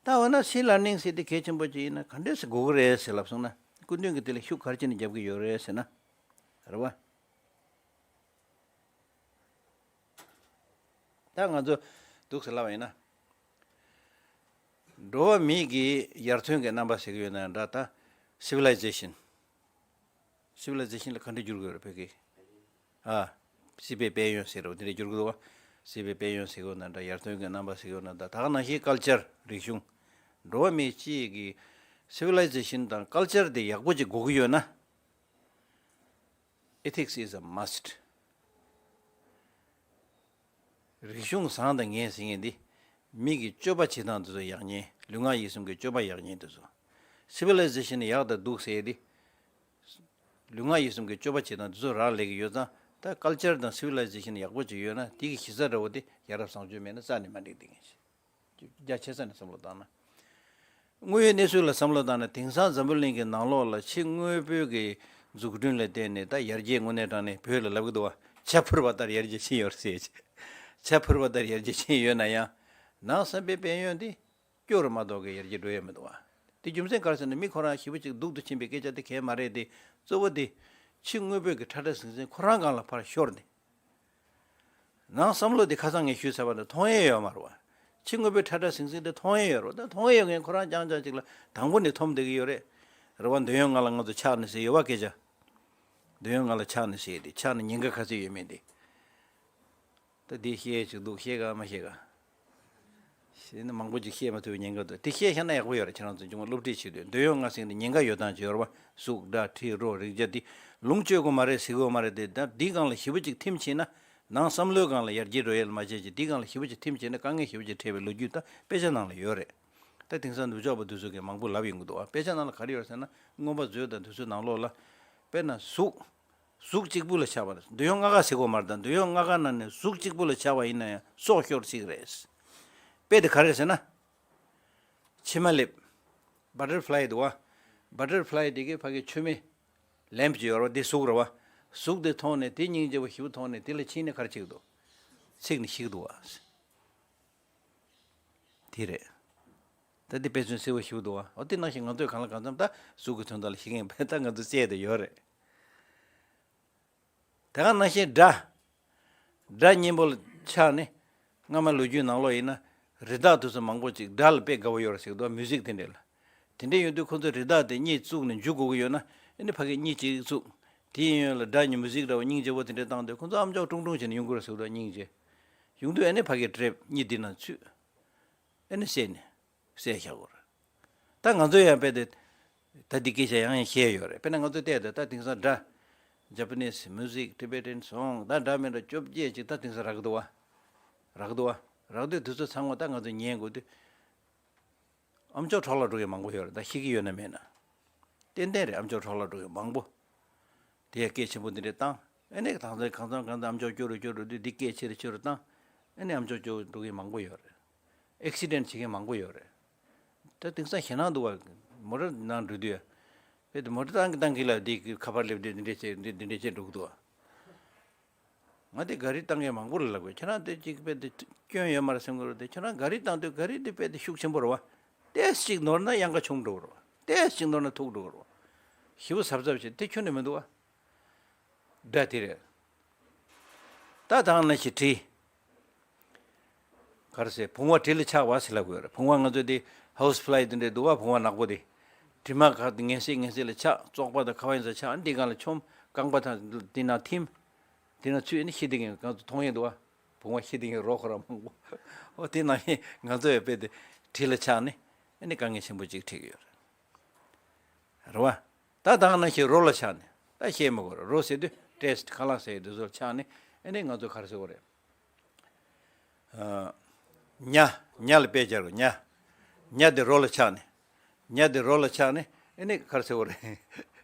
ད་འོ་ན་སི་ལར་ནིང་ཟེར་དེ་གལ་ཆེན་པོ་ཅིག་ཡིན་ན་ག་འདྲས་སེ་དགོས་ཀྱི་རེད་ཟེར་ལབ་སོང་ན། སྐུ་མདུན་གྱིས་དེ་ལ་ཤུགས་ག་རེ་བྱས་ནས་རྒྱབ་ཀྱི་ཡོད་རེད་ཟེར་ན། རེད་བ། ད་ང་ཚོ་འདུག་སེ་ལབ་པ་ཡིན་ན། འགྲོ་བ་མིའི་གི་ཡར་ཐོན་གྱི་རྣམ་པ་ཟེར་གྱི་ཡོད་ན་འདྲ་ད། སི་ཝི་ལའི་ཛེ་ཤན། སི་ཝི་ལའི་ཛེ་ཤན་ལ་ག་འདྲ་བསྒྱུར་དགོས་རེད་བོད་སྐད། ཨ། སྲིད་པའི་དཔལ་ཡོན་ཟེར་རོ་དེ་འདྲ་བསྒྱུར་དགོས་འདུག་བ། སྲིད་པའི་དཔལ་ཡོན་ཟེར་དགོས་ན་འདྲ། ཡར་ཐོན་གྱི་རྣམ་པ་ཟེར་དགོས་ན་འདྲ། ད་ག་ནང་བཞིན་ཀལ་ཅར་རིག་གཞུང་། འགྲོ་བ་མིའི་སྤྱི་ཡི་གི་སི་ཝི་ལའི་ཛེ་ཤན་དང་ཀལ་ཅར་དེ་ཡག་པོ་ཅིག་དགོས་ཀྱི་ཡོད་ན། Ethics is a must. རིག་གཞུང་བཟང་དང་ངན་ཟེར་མཁན་འདི། མི་གི་སྤྱོད་པ་བྱེད་སྟངས་དེ་ཚོ་ཡག་ཉེས། ལུས་ངག་ཡིད་གསུམ་གྱི་སྤྱོད་པ་ཡག་ཉེས་དེ་ཚོ། སི་ཝི་ལའི་ཛེ་ཤན་ཡག་དང་སྡུག་ཟེར་ཡས་འདི། ལུས་ངག་ཡིད་གསུམ་གྱི་སྤྱོད་པ་བྱེད་སྟངས་དེ་ཚོ་རག་ལས་ཀྱི་ཡོད་ཙང་ད་ཀལ་ཅར་དང་སི་ཝི་ལའི་ཛེ་ཤན་ཡག་པོ་ཅིག་ཡོད་ན་དེ་གི་གཞི་རྩ་འདྲ་བོ་དེ་ཡ་རབས་བཟང་སྤྱོད་མེད་ན་རྩ་ནས་མ་འགྲིག་བསྡད་མཁན་ཞིག་རྒྱ་ཆེ་ས་ནས་བསམ་བློ་བཏང་ན། དངོས་ཡོད་གནས་ཚུལ་ལ་བསམ་བློ་བཏང་ན་དེང་སང་འཛམ་བུ་གླིང་གི་ནང་ལོགས་ལ་ཕྱི་དངོས་པོའི་གི་འཛུགས་སྐྲུན་ལ་བརྟེན་ནས་ད་ཡར་རྒྱས་དངོས་གནས་དྲང་གནས་བོད་ལ་ལབ་ཀྱི་འདུག་བ། ཇ་ཕུར་བ་ལྟར་ཡར་རྒྱས་ཕྱིན་ཡོད་རེད་ཟེར། ཇ་ཕུར་བ་ལྟར་ཡར་རྒྱས་ཕྱིན་ཡོད་ན་ཡང་། ནང་བསམ་པའི་དཔལ་ཡོན་དེ་སྐྱོ་རུ་མ་གཏོགས་གི་ཡར་རྒྱས་འགྲོ་ཡས་མི་འདུག་བ། དེ་རྒྱུ་མཚན་ག་རེ་ཟེར་ན་མི་ཁོ་རང་ཞེ་པོ་ཅིག་སྡུག་ཏུ་ཕྱིན་པའི་སྐད་ཆ་དེ་གས་མ་རེད་དེ། གཙོ་བོ་དེ་ཕྱི་དངོས་པོའི་གི་ཁྲ་ཁྲ་ཟིང་ཟིང་ཁོ་རང་སྒང་ལ་ཕར་ཤོར་ནས། ནང་བསམ་བློ་དེ་ཁ་སང་ངས་ཞུས་ཚར་བ་དེ་མཐོང་ཡས་ཡོད་མ་རེད་བ། ཕྱི་དངོས་པོའི་ཁྲ་ཁྲ་ཟིང་ཟིང་དེ་མཐོང་ཡས་ཡོད་རེད་བ། ད་མཐོང་ཡས་ཡོད་མཁན་ཁོ་རང་རྐྱང་རྐྱང་ཅིག་ལ་དང་པོ་ནས་འཐོམ་བསྡད་ཀྱི་ཡོད་རེད། རེད་བ། འདོད་ཡོན་ལྔ་ལ་ང་ཚོ་ཆགས་ནས་ཟེར་ཡོད་བ་སྐད་ཆ། འདོད་ཡོན་ལྔ་ལ་ཆགས་ནས་ཟེར་དེ་ཆགས་ནས་ཉེན་ཁ་ག་ཚོད་ཡོད་མེད་དེ། ད་དེ་བཤད་ཅིག་འདུག་བཤད་ག་མ་བཤད་ག་བཤད་ན་མང་པོ་ཅིག་བཤད་མ་ཐུབ་པའི་ཉེན་ཁ་འདུག་དེ་བཤད་ཤེས་ན་ཡག་པོ་ཡོད་རེད། ཁྱེད་རང་ཚོ་ཅུང་སློབ་ཁྲིད་བྱེད་དུས་འདོད་ཡོན་ལྔ་ཟེར་དེ་ཉེན་ཁ་ཡོད་སྟངས་ཅིག་ཡོད་རེད་བ། གཟུགས་སྒྲ་དྲི་རོ་རེག་བྱ་དེ་ལོངས་སྤྱོད་དགོས་མ་རེད་ཟེར་དགོས་མ་རེད་དེ། ད་འདིའི་སྒང་ལ་ཞེ་པོ་ཅིག་ཐིམ་ཕྱིན་ན། ནང་བསམ་བློའི་སྒང་ལ་ཡར་རྒྱས་འགྲོ་ཡས་ལ་མ་བྱས་ཀྱི་འདིའི་སྒང་ལ་ཞེ་པོ་ཅིག་ཐིམ་བྱས་ནས་དཀའ་ངལ་ཞེ་པོ་ཅིག་འཕྲད་པའི་ལོ་རྒྱུས་ད་དཔེ་ཆ་ནང་ལ་ཡོད་རེད། ད་དེང་སང་ནུབ་ཕྱོགས་པ་དེ་ཚོ་གིས་མང་པོ་ལབ་ཡོང་གི་འདུག་བ། དཔེ་ཆ་ནང་ལ་ག་རེ་ཡོད་ཟེར་ན་མངོན་པ་མཛོད་དང་དེ་ཚོའི་ནང་ལོགས་ལ། དཔེར་ན་གཟུགས། གཟུགས་གཅིག་པུ་ལ་ཆགས་པ་རེད། འདོད་ཡོན་ལྔ་ཀ་ཟེར་དགོས་མ་རེད། ད་འདོད་ཡོན་ལྔ་ཀ་ནང་ནས་གཟུགས་གཅིག་པུ་ལ་ཆགས་པ་ཡིན་ན་ཡང་སྲོག་ཤོར་སྲིད་ཀྱི་རེད། དཔེ་དེ་ག་རེ་ཟེར་ན། མཆི་མ་ལེབ། བ་ཊར་ཕ་ལའི་འདུག་བ། བ་ཊར་ཕ་ལའི་དེ་གའི་ཕ་གི་མཆོད་མེ། ལེམ་པ་ཅིག་ཡོད་རེད་བ། དེ་གཟུགས་རེད་བ། གཟུགས་དེ་མཐོང་ནས་དེ་སྙིང་རྗེ་པོ་ཞེ་པོ་མཐོང་ནས་དེ་ལ་ཕྱིན་ནས་ག་རེ་བྱེད་ཀྱི་འདུག་ཚིག་ནས་ཤི་གི་འདུག་བ། དེ་རེད། ད་འདི་དཔེ་མཚོན་གསལ་པོ་ཞིག་འདུག་བ། འོ་དེ་ནང་བཞིན་ང་ཚོས་གང་ལ་གང་འཚམ་ད་གཟུགས་ཀྱི་དོན་དག་ལ་ཤེས་མཁན་ད་ང་ཚོ་བཙལ་དུ་ཡོད་རེད། དེ་ག་ནང་བཞིན་སྒྲ། སྒྲ་སྙན་པོ་ལ་ཆགས་ནས། སྔ་མ་ལོ་རྒྱུས་ནང་ལོགས་ཡིན་ན། རི་དྭགས་དེ་ཚོ་མང་པོ་ཅིག་སྒྲ་ལ་དཔེ་དགའ་བོ་ཡོད་རེད་ཟེར་གི་འདུག་བ། མིའུ་ཟིག་དེ་འདྲས་ལ། དེ་འདྲས་ཡོང་དུས་ཁོ་ཚོ་རི་དྭགས་དེ་གཉིད་བཙུགས་ནས་འཇུ་དགོས་ཀྱི་ཡོད་ན། ཨ་ནི་ཕ་གི་གཉིད་ཅིག་བཙུགས། དེའི་གཡོན་ལ་སྒྲ་ཉི་མིའུ་ཟིག་འདྲ་བོ་སྙིང་རྗེ་བོ་དེ་འདྲས་བཏང་དུས་ཁོ་ཚོ་ཨམ་ཅོག་ཀྲུང་ཀྲུང་བྱས་ནས་ཡོང་གི་རེད་ཟེར་གི་འདུག་བ། སྙིང་རྗེ། ཡོང་དུས་ཨ་ནི་ཕ་གི་ཊེབ་གཉིད་དེ་ནང་ཚུད། ཨ་ནི་བསད་ནས། བསད་བཞག་གོ་རེད། ད་ང་ཚོ་ཡང་དཔེ་དེ། ད་འདི་སྐད་ཆ་ཡང་ཡང་བཤད་ཡོད་རེད། དཔེར་ན་ང་ཚོ་བལྟས་ད་ད་དེང་སང་སྒྲ། Japanese music, Tibetan song ད་འདྲ་མི་འདྲ་བཅོ་བརྒྱད་ཅིག་ད་དེང་སང་རག་འདུག་བ། རག་འདུག་བ། རག་དུས་དུས་ཚོད་ཚང་མ་ད་ང་ཚོ་ཉན་དགོས་དུས། ཨམ་ཅོག་འཕྲོ་བརླག་འགྲོ་མཁན་མང་པོ་ཡོད་རེད། ད་ཤེས་ཀྱི་ཡོད་ན་མེད་ན། ཏན་ཏན་རེད། ཨམ་ཅོག་འཕྲོ་བརླག་འགྲོ་མཁན་མང་པོ། དེ་ཡ་སྐད་ཆེན་པོ་འདི་འདྲས་བཏང་། ཨེ་ནས་གང་ཚ་གང་འཚམ་གང་འཚམ་ཨམ་ཅོག་སྐྱོ་རུ་སྐྱོ་རུ་དུས་འདི་སྐད་ཆེ་རུ་ཆེ་རུ་བཏང་། ཨེ་ནས་ཨམ་ཅོག་སྐྱོ་འགྲོ་མཁན་མང་པོ་ཡོད་རེད། ཨེག་སི་ཌེན་བྱེད་མཁན་མང་པོ་ཡོད་རེད། ད་དེང་སང་ཞེད་སྣང་འདུག་བ། མོ་ཊ་ནང་འགྲོ་དུས་ཡ། དཔེ་དེ་མོ་ཊ་བཏང་གི་བཏང་གི་ལ་འདི་ཁ་པར་སླེབས་དུས་འདི་འདྲས་བྱས་འདི་འདི་འདྲས་བྱས་འགྲོ་གི་འདུག་བ། ང་དེ་ག་རི་བཏང་མཁན་མང་པོ་ལ་ལབ་དགོས། ཁྱེད་རང་དེ་གཅིག་དཔེ་དེ་སྐྱོན་ཡོད་མ་རེད་བསམ་གི་རེད་དེ། ཁྱེད་རང་ག་རི་བཏང་དུས་ག་རི་དེ་དཔེ་དེ་ཤུགས་ཆེན་པོ་རེད་བ། ཏོག་ཙམ་ཅིག་ནོར་ན་གཡང་ཁ་ཆུང་འགྲོ་གི་རེད་བ། ཏོག་ཙམ་ཅིག་ནོར་ན་ཐུག་འགྲོ་གི་རེད་བ། ཞེ་པོ་གཟབ་གཟབ་བྱེད་དེ་ཁྱོན་ནས་མི་འདུག་བ། སྒྲ་དེ་རེད། ད་དང་ན་ཞིག་བྲིས། ག་རེ་ཟེར། བུང་བ་གྲི་ལ་ཆགས་པ་ཟེར་ལབ་དགོས་རེད། བུང་བ་ང་ཚོ་དེ་ཧའུ་སི་ཕི་ལའི་དེ་འདྲས་འདུག་བ། བུང་བ་ནག་པོ་དེ། གྲིབ་མ་ག་དེ་ངན་སེ་ངན་སེ་ལ་ཆགས། བཙོག་པ་དང་ཁ་བ་ཡིན་ས་ཆགས། འདི་སྒང་ལ་མཆོངས། རྐང་པ་དང་དེ་ན་ཐིམ། དེ་ན་ཚུད་ནི་ཤི་དེ་གིན་ང་ཚོ་མཐོང་ཡས་འདུག་བ། བུང་བ་ཤི་དེ་གིན་རོ་ཁོ་ར་མང་པོ། ཨོ་དེ་ན་ཡིན་ང་ཚོ་ཡ་དཔེ་དེ་གྲི་ལ་ཆགས་ནི་ཨ་ནི་དཀའ་ངལ་ཆེན་པོ་ཅིག་འཕྲད་ཀྱི་ཡོད་རེད། རེད་བ། ད་དང་ན་ཞིག་རོ་ལ་ཆགས་ནས་ད་བཤད་མི་དགོས་རེད། རོ་ཟེར་དུས་ཏོག་ཙམ་ཁ་ལག་ཟ་ཡས་དེ་ཚོ་ལ་ཆགས་ནས་ཨ་ནི་ང་ཚོ་ག་རེ་ཟེར་དགོས་རེད། ཨ། ཉ། ཉ་ལ་དཔེ་སྦྱར་དགོས། ཉ། ཉ་དེ་རོ་ལ་ཆགས་ནས། ཉ་དེ་རོ་ལ་ཆགས་ནས་ཨ་ནི་ག་རེ་ཟེར་དགོས་རེད།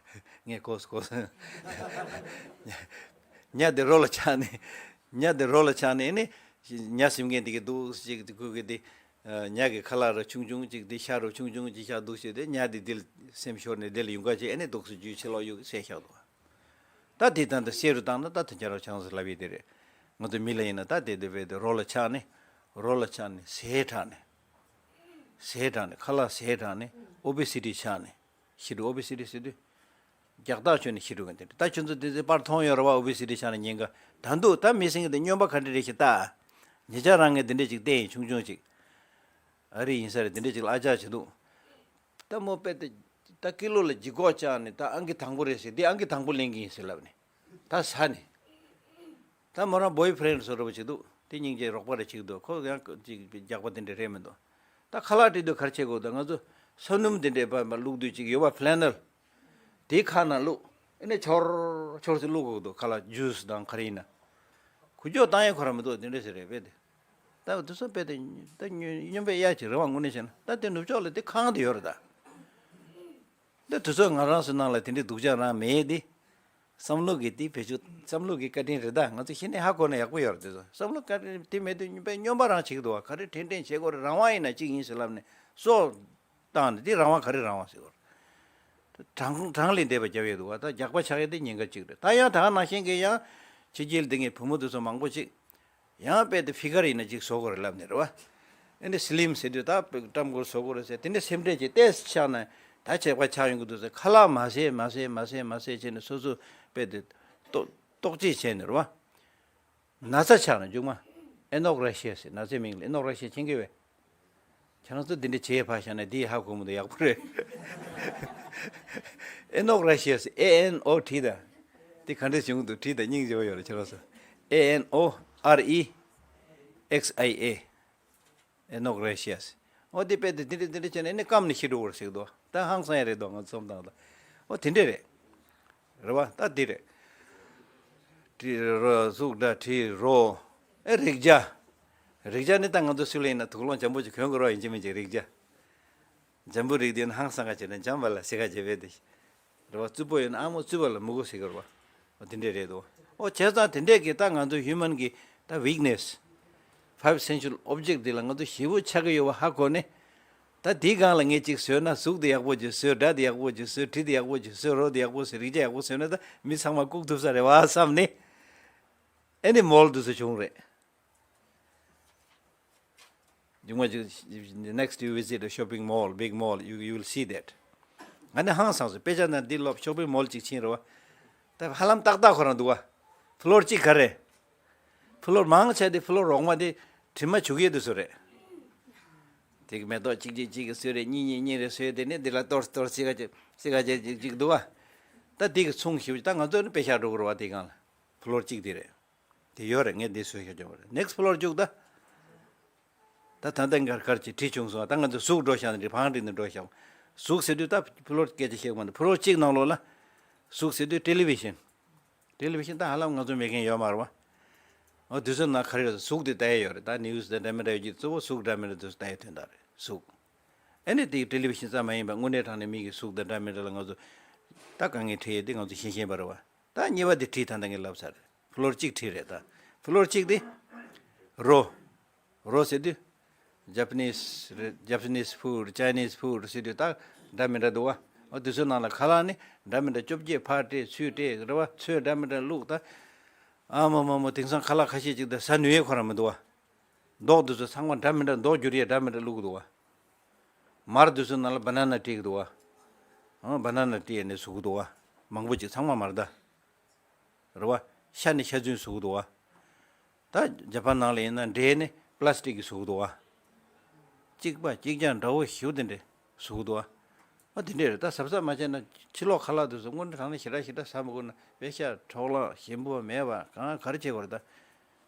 ངས་གོ་སོང་གོ་སོང་། ཉ་དེ་རོ་ལ་ཆགས་ནས། ཉ་དེ་རོ་ལ་ཆགས་ནས་ཨ་ནི། ཉ་ཟིན་མཁན་དེ་གི་འདུག་ཅིག་དེ་ཁུ་གི་དེ། ཉ་གི་ཁ་ལག་ར་ཆུང་ཆུང་ཅིག་དེ་ཤ་ར་ཆུང་ཆུང་ཅིག་ཤ་འདུག་ཅེས་དེ་ཉ་དེ་དེ་ལ་སེམས་ཤོར་ནས་དེ་ལ་ཡོང་ག་ཅེས་ཨ་ནི་འདུག་སེ་རྒྱུས་ཕྱི་ལོགས་གཡུག་གི་བསད་བཞག་འདུག་ད་དེ་ད་ལྟ་བསད་རུ་བཏང་ན་ད་དེ་ཇ་རོ་ཆང་ཟེར་ལབ་ཡས་དེ་རེད། ང་ཚོ་མི་ལ་ཡིན་ན་ད་དེ་དེ་བས་དེ་རོ་ལ་ཆགས་ནས། རོ་ལ་ཆགས་ནས་ཟས་དྲག་ནས། ཟས་དྲག་ནས་ཁ་ལག་ཟས་དྲག་ནས་ཨོ་བེ་སི་ཊི་ཆགས་ནས། ཤི་འགྲོ། ཨོ་བེ་སི་ཊི་ཟེར་དུས། རྒྱགས་ཐག་ཆོད་ནས་ཤི་འགྲོ་མཁན་དེ་འདྲ། ད་ཁྱོད་ཚོ་དེ་ཚོའི་པར་མཐོང་ཡོད་རེད་བ། ཨོ་བེ་སི་ཊི་ཆགས་ནས་ཉེན་ཁ། ད་འདུག་ད་མི་སེང་གེ་དེ་སྨྱོན་པ་ག་འདྲ་རེད་ཞེས་ལྟ། ཉེ་ཆར་རང་ངས་དེ་འདྲས་ཅིག་བལྟས་ཡིན། ཆུང་ཆུང་ཅིག་ཨ་རི་ཡིན་ས་རེད། དེ་འདྲས་ཅིག་ལ་ཨ་ཅག་བྱེད་འདུག་ད་མོ་དཔེ་དེ། ད་ཀི་ལོ་ལ་ལྗིད་ཁོག་བཅག་ནས་ད་ཨང་ཀི་དང་པོ་རེད་ཟེར། འདི་ཨང་ཀི་དང་པོ་ལེན་གྱི་ཡིན་ཟེར་ལབ་ནས། ད་ཟ་ནས། ད་མོ་རང་བོའི་ཕི་རེན་ཌི་བཟོ་འདྲ་པོ་བྱེད་འདུག་དེ་སྙིང་རྗེ་རོགས་པ་རེ་བྱེད་འདུག་ཁོ་ཡང་ཅིག་རྒྱགས་པ་དེ་འདྲ་རེད་མི་འདུག་ད་ཁ་ལག་སྤྲད་དུས་ག་རེ་བྱེད་དགོས་འདུག་ང་ཚོ་ས་སྣུམ་དེ་འདྲའི་པ་མ་བླུགས་དུས་ཅིག་ཡོད་པ། ཕི་ལེ་ནལ། དེའི་ཁ་ནང་བླུགས། ཨེ་ནས་ཆོར་ཆོར་ཟེར་བླུགས་དགོས་འདུག་ཁ་ལག་ཇུས་དང་ག་རེ་ཡིན་ན། ཁུ་ཅོ་བཏང་ཡས་ཁོ་རང་མི་འདུག་དེ་འདྲ་ཞིག་རེད་པས་དེ། ད་དེ་ཚོ་དཔེ་དེ་ད་སྨྱོན་སྨྱོན་པའི་གཡའ་ཅིག་རེད་བ། དངོས་གནས་བྱས་ན་ད་དེ་ནུབ་ཕྱོགས་ལ་དེ་ཁང་དེ་ཡོད་རེད་ད། འདི་དུས་ཚོད་ང་རང་ཚོའི་ནང་ལ་དེ་འདྲའི་སྡུག་ཅག་རང་མེད་དེ། བསམ་བློ་གི་དེ་བེད་སྤྱོད། བསམ་བློ་གི་བཀའ་དྲིན་རེད་ད། ང་ཚོ་ཤི་ནས་ཧ་གོ་ན་ཡག་པོ་ཡོད་རེད། དེ་ཚོ་བསམ་བློ་བཀའ་དྲིན་དེ་མེད་དུས་སྨྱོན་པའི་སྨྱོན་པ་རང་བྱེད་ཀྱི་འདུག་བ། ག་རེ་དྲན་དྲན་བྱེད་དགོས་རེད། རང་དབང་ཡིན་ན་གཅིག་ཡིན་ཟེར་ལབ་ནས་སོ་བཏང་ནས། དེ་རང་དབང་ག་རེ་རང་དབང་ཟེར་དགོས་རེད། གྲངས་གྲངས་ལས་འདས་པ་རྒྱབ་ཡོད་འདུག་བ། ད་རྒྱགས་པ་ཆགས་ཡས་དེ་ཉེན་ཁ་གཅིག་རེད། ད་ཡང་ད་ག་ནང་བཞིན་གྱི་ཡང་ཕྱི་རྒྱལ་འདི་ངའི་བུ་མོ་དེ་ཚོ་མང་པོ་ཅིག་ཡང་དཔེ་དེ་ཕི་གར་ཡིན་ན་ཅིག་བཟོ་དགོས་རེད་ལབ་ནས་རེད་བ། ཨེ་འདྲ་སི་ལིམ་ཟེར་དུས་ད་དཔེ་བཀྲམ་སྐོར་བཟོ་དགོས་རེད་ཟེར། དེ་འདྲ་སེམས་ཁྲལ་བྱས་ཏེ་ཆགས་ན་ད་ཆད་པ་ཆགས་ཡོང་གི་འདུག་ཟེར། ཁ་ལག་མ་ཟས་མ་ཟས་མ་ཟས་མ་ཟས་བྱས་ནས་སོ་སོ་དཔེ་དེ་ལྟོ་ལྟོགས་ཅིག་བྱས་ནས་རེད་བ། ན་ཚ་ཆགས་ན་མཇུག་མ་ཨེ་ནོ་རེ་ཤི་ཡ་ཟེར། ན་ཚའི་མིང་ལ་ཨེ་ནོ་རེ་ཤི་ཡ་མཁྱེན་གྱི་བས། ཁྱེད་རང་ཚོ་འདི་འདྲ་བྱེད་ཕར་བཞག་ན་འདི་ཧ་གོ་མི་འདུག་ཡག་པོ་རེད། ཨེ་ནོ་རེ་ཤི་ཡ་ཟེར། ཨེ་ཨེན་ཨོ་བྲིས་དང་། འདི་ག་འདྲ་བྱུང་འདུག་བྲིས་དང་། སྙིང་རྗེ་པོ་ཡོད་རེད་ཁྱེད་རང་ཚོ། ཨེ་ཨེན་ཨོ་ཨར་ཨི་ཨེགས་ཨའི་ཨེ། ཨེ་ནོ་རེ་ཤི་ཡ་ཟེར། ཨོ་དེ་དཔེ་དེ་འདི་འདྲ་འདི་འདྲ་བྱས་ན་ཨེ་ནི་སྐམ་ནས་ཤི་འགྲོ་གི་རེད་ཟེར་གི་འདུག་ད་ཧང་སང་ཡ་རེད་འདུག་ང་ཚོ་མཐོང་དང་། ཨོ་དེ་འདྲ་རེད། རེད་བ། ད་འདི་རེད། དྲི་རོ། གཟུགས་སྒྲ་དྲི་རོ། ཨེ་རེག་བྱ། རེག་བྱ་ནི་ད་ང་ཚོ་སུ་ལ་ཡིན་ན་དུག་སློང་འཇམ་པོ་ཅིག་གོན་དགོས་རེད་བ། ཡིན་གཅིག་མིན་གཅིག་རེག་བྱ། འཇམ་པོ་རེག་དུས་ན་ཧང་སང་ག་བྱས་ན་འཇམ་པ་ལ་ཟེར་ག་བྱས་པས་དེ། རེད་བ། རྩུབ་པོ་ཡོད་ན་ཨ་མོ་རྩུབ་པ་ལ་མོ་གོ་ཟེར་གི་རེད་བ། འོ་དེ་འདྲས་རེད་དོ། ཨོ་བྱས་ཙང་དེ་འདྲས་ཀྱི་ད་ང་ཚོ་ཧིའུ་མན་གྱི་ད་ཝིག་ནེ་སི། ཕའིབ་སེན་ཤུ་ཨལ་ཨོབ་ཇེག་འདི་ལ་ང་ཚོ་ཞེ་པོ་ཆགས་ཀྱི་ཡོད་པ་ཧ་གོ་ནས། ད་དེའི་སྒང་ལ་ངས་ཅིག་བཟོས་ན། གཟུགས་དེ་ཡག་པོ་ཅིག་བཟོས། སྒྲ་དེ་ཡག་པོ་ཅིག་བཟོས། དྲི་དེ་ཡག་པོ་ཅིག་བཟོས། རོ་དེ་ཡག་པོ་བཟོས། རེག་བྱ་ཡག་པོ་བཟོས་ན་ད་མི་ཚང་མ་བཀུག་ཐུབ་ས་རེད་བ་བསམ་ནས། ཨེ་ནི་མོལ་དུ་སུ་བྱུང་རེད། མཇུག་མ་ཅིག next you visit a shopping mall, big mall, you, you will see that. ང་ནི་ཧང་སངས་སོང་། དཔེ་ཆ་ནང་འདི་ལོབ་ཤོ་པིང་མོལ་ཅིག་ཕྱིན་རེད་བ། ད་ཧ་ལམ་ཏག་ཏག་ཁོ་རང་འདུག་བ། ཕི་ལོར་གཅིག་ག་རེ། ཕི་ལོར་མང་ཆེ་དེ་ཕི་ལོར་རོགས་མ་དེ་དྲི་མ་བྱུག་ཡས་དུ་སུ་རེད། དེ་གི་མེ་ཏོག་གཅིག་གཅིག་གཅིག་གི་སུ་རེད། གཉིས་གཉིས་གཉིས་རེད་སུ་རེད། དེ་ནས་འདི་ལ་གཏོར་གཏོར་སི་ག་ཅིག་སི་ག་ཅིག་ཅིག་ཅིག་འདུག་བ། ད་དེ་གི་ཚོང་ཞིབ་ད་ང་ཚོ་ནི་དཔེ་ཤག་འགྲོ་གི་རེད་བ། དེ་གང་ལ་ཕི་ལོར་གཅིག་དེ་རེད། དེ་ཡོད་རེད། ངས་འདི་བཟོས་ཤག་ཅོག་རེད། ནེག་སི་ཕི་ལོར་བཅུག་ད། ད་ད་ལྟ་འགར་འགར་གྱི་དྲི་བྱུང་སོང་། ད་ང་ཚོ་ཟུག་འགྲོ་ཤག་ནི་རི་བང་རི་ནི་འགྲོ་ཤག་གཟུགས་ཟེར་དུས་ད་ཕི་ལོར་སྐད་ཆ་བཤད་ཀྱི་མ་འདུག་ཕི་ལོར་གཅིག་ནང་ལོགས་ལ་གཟུགས་ཟེར་དུས་ཊེ་ལི་བི་ཤན། ཊེ་ལི་བི་ཤན་ད་ཧ་ལམ་ང་ཚོ་མེད་མཁན་ཡོད་མ་རེད་བ། འོ་དུས་ཚོད་ནང་ག་རེ་རེད། གཟུགས་དེ་ལྟ་ཡ་ཡོད་རེད། ད་ནིའུ་སི་དང་འདྲ་མི་འདྲ་ཡོད་ཀྱི་གཙོ་བོ་གཟུགས་འདྲ་མི་འདྲ་དུས་ལྟ་ཡ་དོན་དག་རེད་གཟུགས། ཨ་ནི་དེ་ཊེ་ལི་བི་ཤན་ཙམ་མ་ཡིན་པ་དངོས་གནས་དྲང་གནས་མི་གི་གཟུགས་དང་འདྲ་མི་འདྲ་ལ་ང་ཚོ་ད་དཀའ་ངལ་འཕྲད་ཡས་དེ་ང་ཚོ་ཤེས་ཤེས་པ་རེད་བ། ད་གཉིས་པ་དེ་བྲིས་ད་ལྟ་ངས་ལབ་ཚར་རེད། ཕི་ལོར་གཅིག་བྲིས་རེད་ད། ཕི་ལོར་གཅིག་དེ་རོ། རོ་ཟེར་དུས་Japanese རེད། Japanese food, Chinese food ཟེར་དུས་ད་འདྲ་མི་འདྲ་འདུག་བ། འོ་དེ་ཚོའི་ནང་ལ་ཁ་ལག་ནི་འདྲ་མི་འདྲ་བཅོ་བརྒྱད་ཕར་སྤྲད་ཚུར་སྤྲད་རེད་བ། ཚོས་འདྲ་མི་འདྲ་བླུགས་ད། ཨ་མ་མ་མ་དེང་སང་ཁ་ལག་ཁ་ཤས་ཅིག་ད་ཟ་ནུས་ཡས་ཁོ་རང་མི་འདུག་བ། མདོག་དེ་ཚོ་ཚང་མ་འདྲ་མི་འདྲ་མདོག་འགྱུར་ཡས་འདྲ་མི་འདྲ་བླུགས་འདུག་བ། མར་དེ་ཚོའི་ནང་ལ་banana སྤྲད་ཀྱི་འདུག་བ། ཨ་banana སྤྲད་ནས་བཟོ་གི་འདུག་བ། མང་པོ་ཅིག་ཚང་མ་མར་ད། རེད་བ། ཤ་ནི་ཤ་ཚུན་བཟོ་གི་འདུག་བ། ད་ཇ་པན་ནང་ལ་ཡིན་ན་འབྲས་ནི་པ་ལ་སི་ཊིག་གིས་བཟོ་གི་འདུག་བ། གཅིག་པ་གཅིག་རྐྱང་འདྲ་བོ་ཞིག་དེ་འདྲས་བཟོ་གི་འདུག་བ། ཨ་དེ་འདྲས་རེད། ད་གཟབ་གཟབ་མ་བྱས་ན་ཕྱི་ལོགས་ཁ་ལག་དེ་ཚོ་དངོས་གནས་དྲང་གནས་ཞེ་དྲག་ཞེ་དྲག་ཟ་མི་དགོས་ན་པེ་ཤ་འཕྲོག་ལངས་ཞིམ་པོ་མེད་པ་གང་ག་རེ་བྱེད་དགོས་རེད་ད།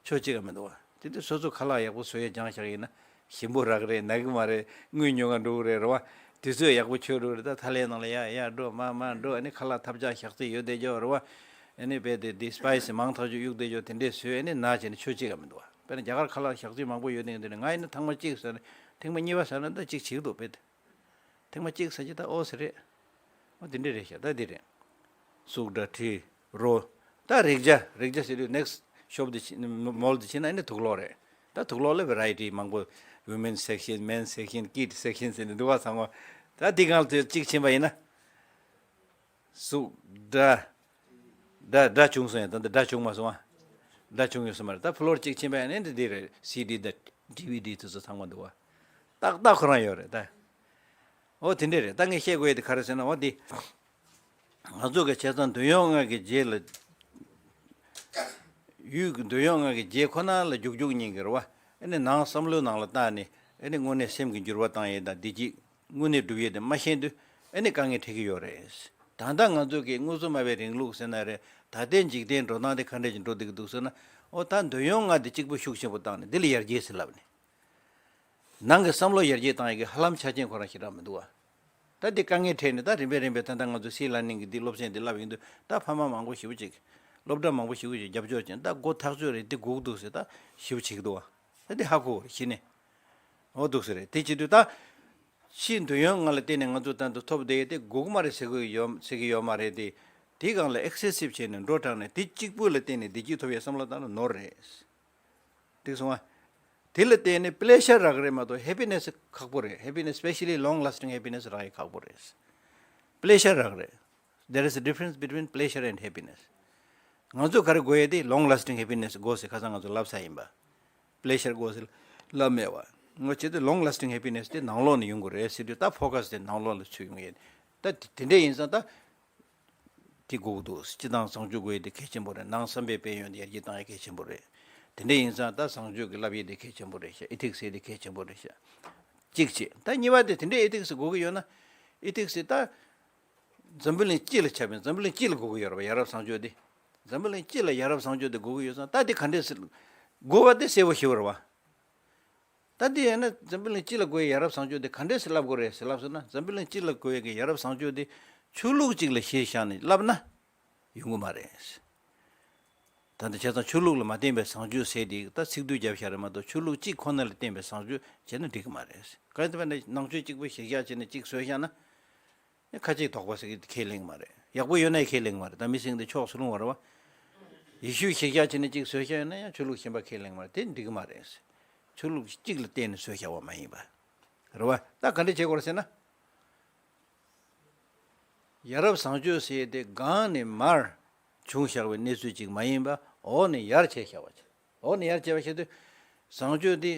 ཆོས་གཅིག་ག་མི་འདུག་བ། དེ་དུས་སོ་སོ་ཁ་ལག་ཡག་པོ་བཟོ་ཡས་སྦྱངས་བཞག་ཡིན་ན་ཞིམ་པོ་རག་རེད། ན་གི་མ་རེད། དངུལ་ཉོ་ག་འགྲོ་གི་རེད། རེད་བ། དུས་ཚོད་ཡག་པོ་འཁྱོལ་འགྲོ་གི་རེད། ད་ཐ་ལན་ནང་ལ་ཡ་ཡ་འགྲོ་མ་མ་འགྲོ། ཨ་ནི་ཁ་ལག་ཐབས་ཆག་ཞག་རྩི་ཡོད་བསྡད་ཀྱོག་རེད་བ། ཨ་ནི་དཔེ་དེ་དེ་སི་པའི་སི་མང་ཐག་ཆོད་གཡུག་བསྡད་ཀྱོག་དེ་འདྲས་བཟོས་ཨ་ནི་ན་བྱས་ནས་ཆོས་གཅིག་ག་མི་འདུག་བ། དཔེར་ན་རྒྱ་གར་ཁ་ལག་ཞག་རྩི་མང་པོ་ཡོད་དེ་འདི་ནས་ང་ཡིན་ན་ཐེངས་མ་གཅིག་ཟ་ན་ཐེངས་མ་གཉིས་པ་ཟ་ན་ད་གཅིག་བྱེད་ཀྱི་འདུག་དཔེ་དེ། ཐེངས་མ་གཅིག་ཟ་གི་ད་ཨོ་ཟེར་རེད། ཨོ་དེ་འདྲས་རེད་ཤག་ད་འདི་རེད། གཟུགས་སྒྲ་དྲི་རོ། ད་རེག་བྱ་རེག་བྱ་ཟེར་དུས་ནེག་སི་ཤོབ་དེ་ཕྱིན་མོལ་དེ་ཕྱིན་ན་ཨ་ནི་དུག་ལོག་རེད། ད་དུག་ལོག་ལ་བེ་རའི་ཊི་མང་པོ། Women section, Men section, Kid section ཟེར་ནས་འདུག་བ་ཚང་མ། ད་འདི་སྒང་ལ་གཅིག་ཕྱིན་པ་ཡིན་ན། གཟུགས་སྒྲ། སྒྲ་སྒྲ་བྱུང་སོང་ཡ། ད་འདི་སྒྲ་བྱུང་མ་སོང་ཨ། སྒྲ་བྱུང་ཡོད་ས་མ་རེད། ད་ཕི་ལོར་གཅིག་ཕྱིན་པ་ཡིན་ན་འདི་འདི་རེད། སི་ཌི་དང་ཌི་ཝི་ཌི་དེ་ཚོ་ཚང་མ་འདུག་བ། ཏག་ཏག་ཁོ་རང་ཡོད་རེད་ད། ཨོ་དེ་འདྲས་རེད། ད་ངས་བཤད་དགོས་ཡ་དེ་ག་རེ་ཟེར་ན་འོ་དེ། ང་ཚོ་གི་བྱས་ཙང་འདོད་ཡོན་ལྔ་གི་རྗེས་ལ། ཡུལ་གྱི་འདོད་ཡོན་ལྔ་གི་རྗེས་ཁོ་ན་ལ་རྒྱུག་རྒྱུག་ཉིན་གྱི་རེད་བ། ཨ་ནི་ནང་བསམ་བློའི་ནང་ལ་བཏང་ནས་ཨ་ནི་དངོས་གནས་སེམས་ཀྱི་འགྱུར་བ་བཏང་ཡས་དང་བདེ་སྐྱིད་དངོས་གནས་སྒྲུབ་ཡས་དེ་མ་ཤེས་དུས་ཨ་ནི་དཀའ་ངལ་འཕྲད་ཀྱི་ཡོད་རེད། ད་ལྟ་ང་ཚོ་གི་དངོས་གཙོ་སྨྲ་བའི་རིང་ལུགས་ཟེར་ན་རེད། ད་ལྟའི་འཇིག་རྟེན་འགྲོ་སྟངས་དེ་ག་འདྲས་ཀྱི་འགྲོ་བསྡད་ཀྱི་འདུག་ཟེར་ན། ཨོ་ད་འདོད་ཡོན་ལྔ་དེ་གཅིག་པུ་ཤུགས་ཆེན་པོ་བཏང་ནས་འདི་ལ་ཡར་རྒྱས་ཟེར་ལབ་ནས། ནང་གི་བསམ་བློ་ཡར་རྒྱས་བཏང་ཡག་གི་ཧ་ལམ་ཆ་རྐྱེན་ཁོ་རང་ཞེ་དྲག་མི་འདུག་བ། ད་འདི་དཀའ་ངལ་འཕྲད་ནས་ད་རིམ་པས་རིམ་པས་ད་ལྟ་ང་ཚོ་སི་ལར་ནིང་གི་འདི་སློབ་ཚན་འདི་བསླབ་ཡིན་དུས་ད་ཕ་མ་མང་པོ་ཞེ་པོ་ཅིག་སློབ་གྲྭ་མང་པོ་ཞེ་པོ་ཅིག་རྒྱབ་སྐྱོར་བྱས་ནས་ད་མགོ་ཐག་ཆོད་རེད། འདི་དགོས་ཀྱི་འདུག་ཟེར་ད་ཞེ་པོ་བྱེད་ཀྱི་འདུག་བ། ད་འདི་ཧ་གོ་གི་རེད་གཞི་ནས། འོ་འདུག་ཟེར་རེད། དེ་བྱེད་དུས་ད་ཕྱིའི་འདོད་ཡོན་ལྔ་ལ་བརྟེན་ནས་ང་ཚོ་ད་འདི་ཐོབ་བསྡད་ཡོད་དེ་དགོས་ཀྱི་མ་རེད་ཟེར་གི་ཡོད་ཟེར་གི་ཡོད་མ་རེད་དེ། དེའི་སྒང་ལ་ཨེག་སེ་སིབ་བྱས་ནས་འགྲོ་དྲགས་ནས་དེ་གཅིག་པུ་ལ་བརྟེན་ནས་བདེ་སྐྱིད་ཐོབ་ཡའི་བསམ་བློ་བཏང་ན་ནོར་རེད། འགྲིག་སོང་ཨ། དེ་ལ་བརྟེན་ནས་པི་ལེ་ཤར་རག་རེད་མ་གཏོགས་ཧེ་པི་ནེ་སི་ཁག་པོ་རེད། ཧེ་པི་ནེ་སི་སི་པེ་ཤ་ལི་ལོང་ལ་སི་ཊིང་ཧེ་པི་ནེ་སི་རག་ཡ་ཁག་པོ་རེད། པི་ལེ་ཤར་རག་རེད། There is a difference between pleasure and happiness. ང་ཚོ་ག་རེ་དགོས་ཡ་དེ་ལོང་ལ་སི་ཊིང་ཧེ་པི་ནེ་སི་དགོས་ཟེར་ཁ་སང་ང་ཚོ་ལབ་ཚར་ཡིན་པ། པི་ལེ་ཤར་དགོས་ཟེར་ལབ་མེད་བ། ང་བྱས་ཏེ་ལོང་ལ་སི་ཊིང་ཧེ་པི་ནེ་སི་དེ་ནང་ལོགས་ནས་ཡོང་དགོས་རེད་ཟེར་དུས་ད་ཕོ་ཁ་སི་དེ་ནང་ལོགས་ལ་ཚུད་ཡོང་ཡ། ད་དེ་འདྲས་ཡིན་ཙང་ད། དེ་དགོས་ཀྱི་འདུག་སྤྱི་དང་བཟང་སྤྱོད་དགོས་ཡས་དེ་གལ་ཆེན་པོ་རེད། ནང་བསམ་པའི་དཔལ་ཡོན་དེ་ཡར་རྒྱས་བཏང་ཡས་གལ་ཆེན་པོ་རེད། དེ་འདྲ་ཡིན་ཙང་ད་བཟང་སྤྱོད་ཀྱི་བསླབ་ཡས་དེ་གལ་ཆེན་པོ་རེད་ཤག་ཨེ་ཐིག་སི་ཟེར་དེ་གལ་ཆེན་པོ་རེད་ཤག་གཅིག་བྱས། ད་གཉིས་པ་དེ་དེ་འདྲའི་ཨེ་ཐིག་སི་དགོས་ཀྱི་ཡོད་ན། ཨེ་ཐིག་སི་ད་འཛམ་བུ་གླིང་སྤྱི་ལ་ཁྱབ་པའི་འཛམ་བུ་གླིང་སྤྱི་ལ་དགོས་ཀྱི་ཡོད་རེད་བ། ཡ་རབས་བཟང་སྤྱོད་དེ། འཛམ་བུ་གླིང་སྤྱི་ལ་ཡ་རབས་བཟང་སྤྱོད་དེ་དགོས་ཀྱི་ཡོད་ཙང་ད་དེ་ག་འདྲས་སེ་དགོས་པ་དེ་གསལ་པོ་ཞེ་པོ་རེད་བ། ད་འདི་ཡིན་ན་འཛམ་བུ་གླིང་སྤྱི་ལ་དགོས་ཡའི་ཡ་རབས་བཟང་སྤྱོད་དེ་ག་འདྲས་སེ་བསླབ་དགོས་རེད་ཟེར་ལབ་སོང་ན། འཛམ་བུ་གླིང་སྤྱི་ལ་དགོས་ཡའི་ཡ་རབས་བཟང་སྤྱོད་དེ་ཆོས་ལུགས་གཅིག་ལ་གཞི་བཞག་ནས་བསླབ་ན་ཡོང་གི་མ་རེད། ད་ལྟ་བྱས་ཙང་ཆོས་ལུགས་ལ་མ་བརྟེན་པའི་བཟང་སྤྱོད་ཟེར་དེ་ད་ཚིག་སྡུད་བརྒྱབ་བཞག་རེད་མ་གཏོགས་ཆོས་ལུགས་གཅིག་ཁོ་ན་ལ་བརྟེན་པའི་བཟང་སྤྱོད་བྱས་ན་འགྲིག་གི་མ་རེད། གང་ཡིན་ཟེར་བ་ན་ནང་ཆོས་གཅིག་པུ་གཞི་བཞག་བྱས་ནས་གཅིག་བཟོས་བཞག་ན། ཁ་ཅིག་དོགས་པ་ཟེར་གི་ཁས་ལེན་མ་རེད། ཡག་པོ་ཡོད་ན་ཁས་ལེན་མ་རེད། ད་མི་སེང་དེ་ཕྱོགས་སུ་ལྷུང་བ་རེད་བ། ཡེ་ཤུ་གཞི་བཞག་བྱས་ནས་གཅིག་བཟོས་བཞག་ཡོད་ན་ཡང་ཆོས་ལུགས་གཞན་པ་ཁས་ལེན་མ་རེད། དེ་འགྲིག་གི་མ་རེད། ཆོས་ལུགས་གཅིག་ལ་བརྟེན་ནས་བཟོས་བཞག་པ་མ་ཡིན་པ། རེད་བ། ད་ག་འདྲ་བྱེད་དགོས་རེད་ཟེར་ན། ཡ་རབས་བཟང་སྤྱོད་ཟེར་དེ་གང་ནས་མར་བྱུང་བཞག་པའི་གནས་ཚུལ་ཅིག་མ་ཡིན་པ། འོག་ནས་ཡར་བྱས་བཞག་པ་ཅིག་འོག་ནས་ཡར་བྱས་པ་བྱེད་དུས་བཟང་སྤྱོད་དེ།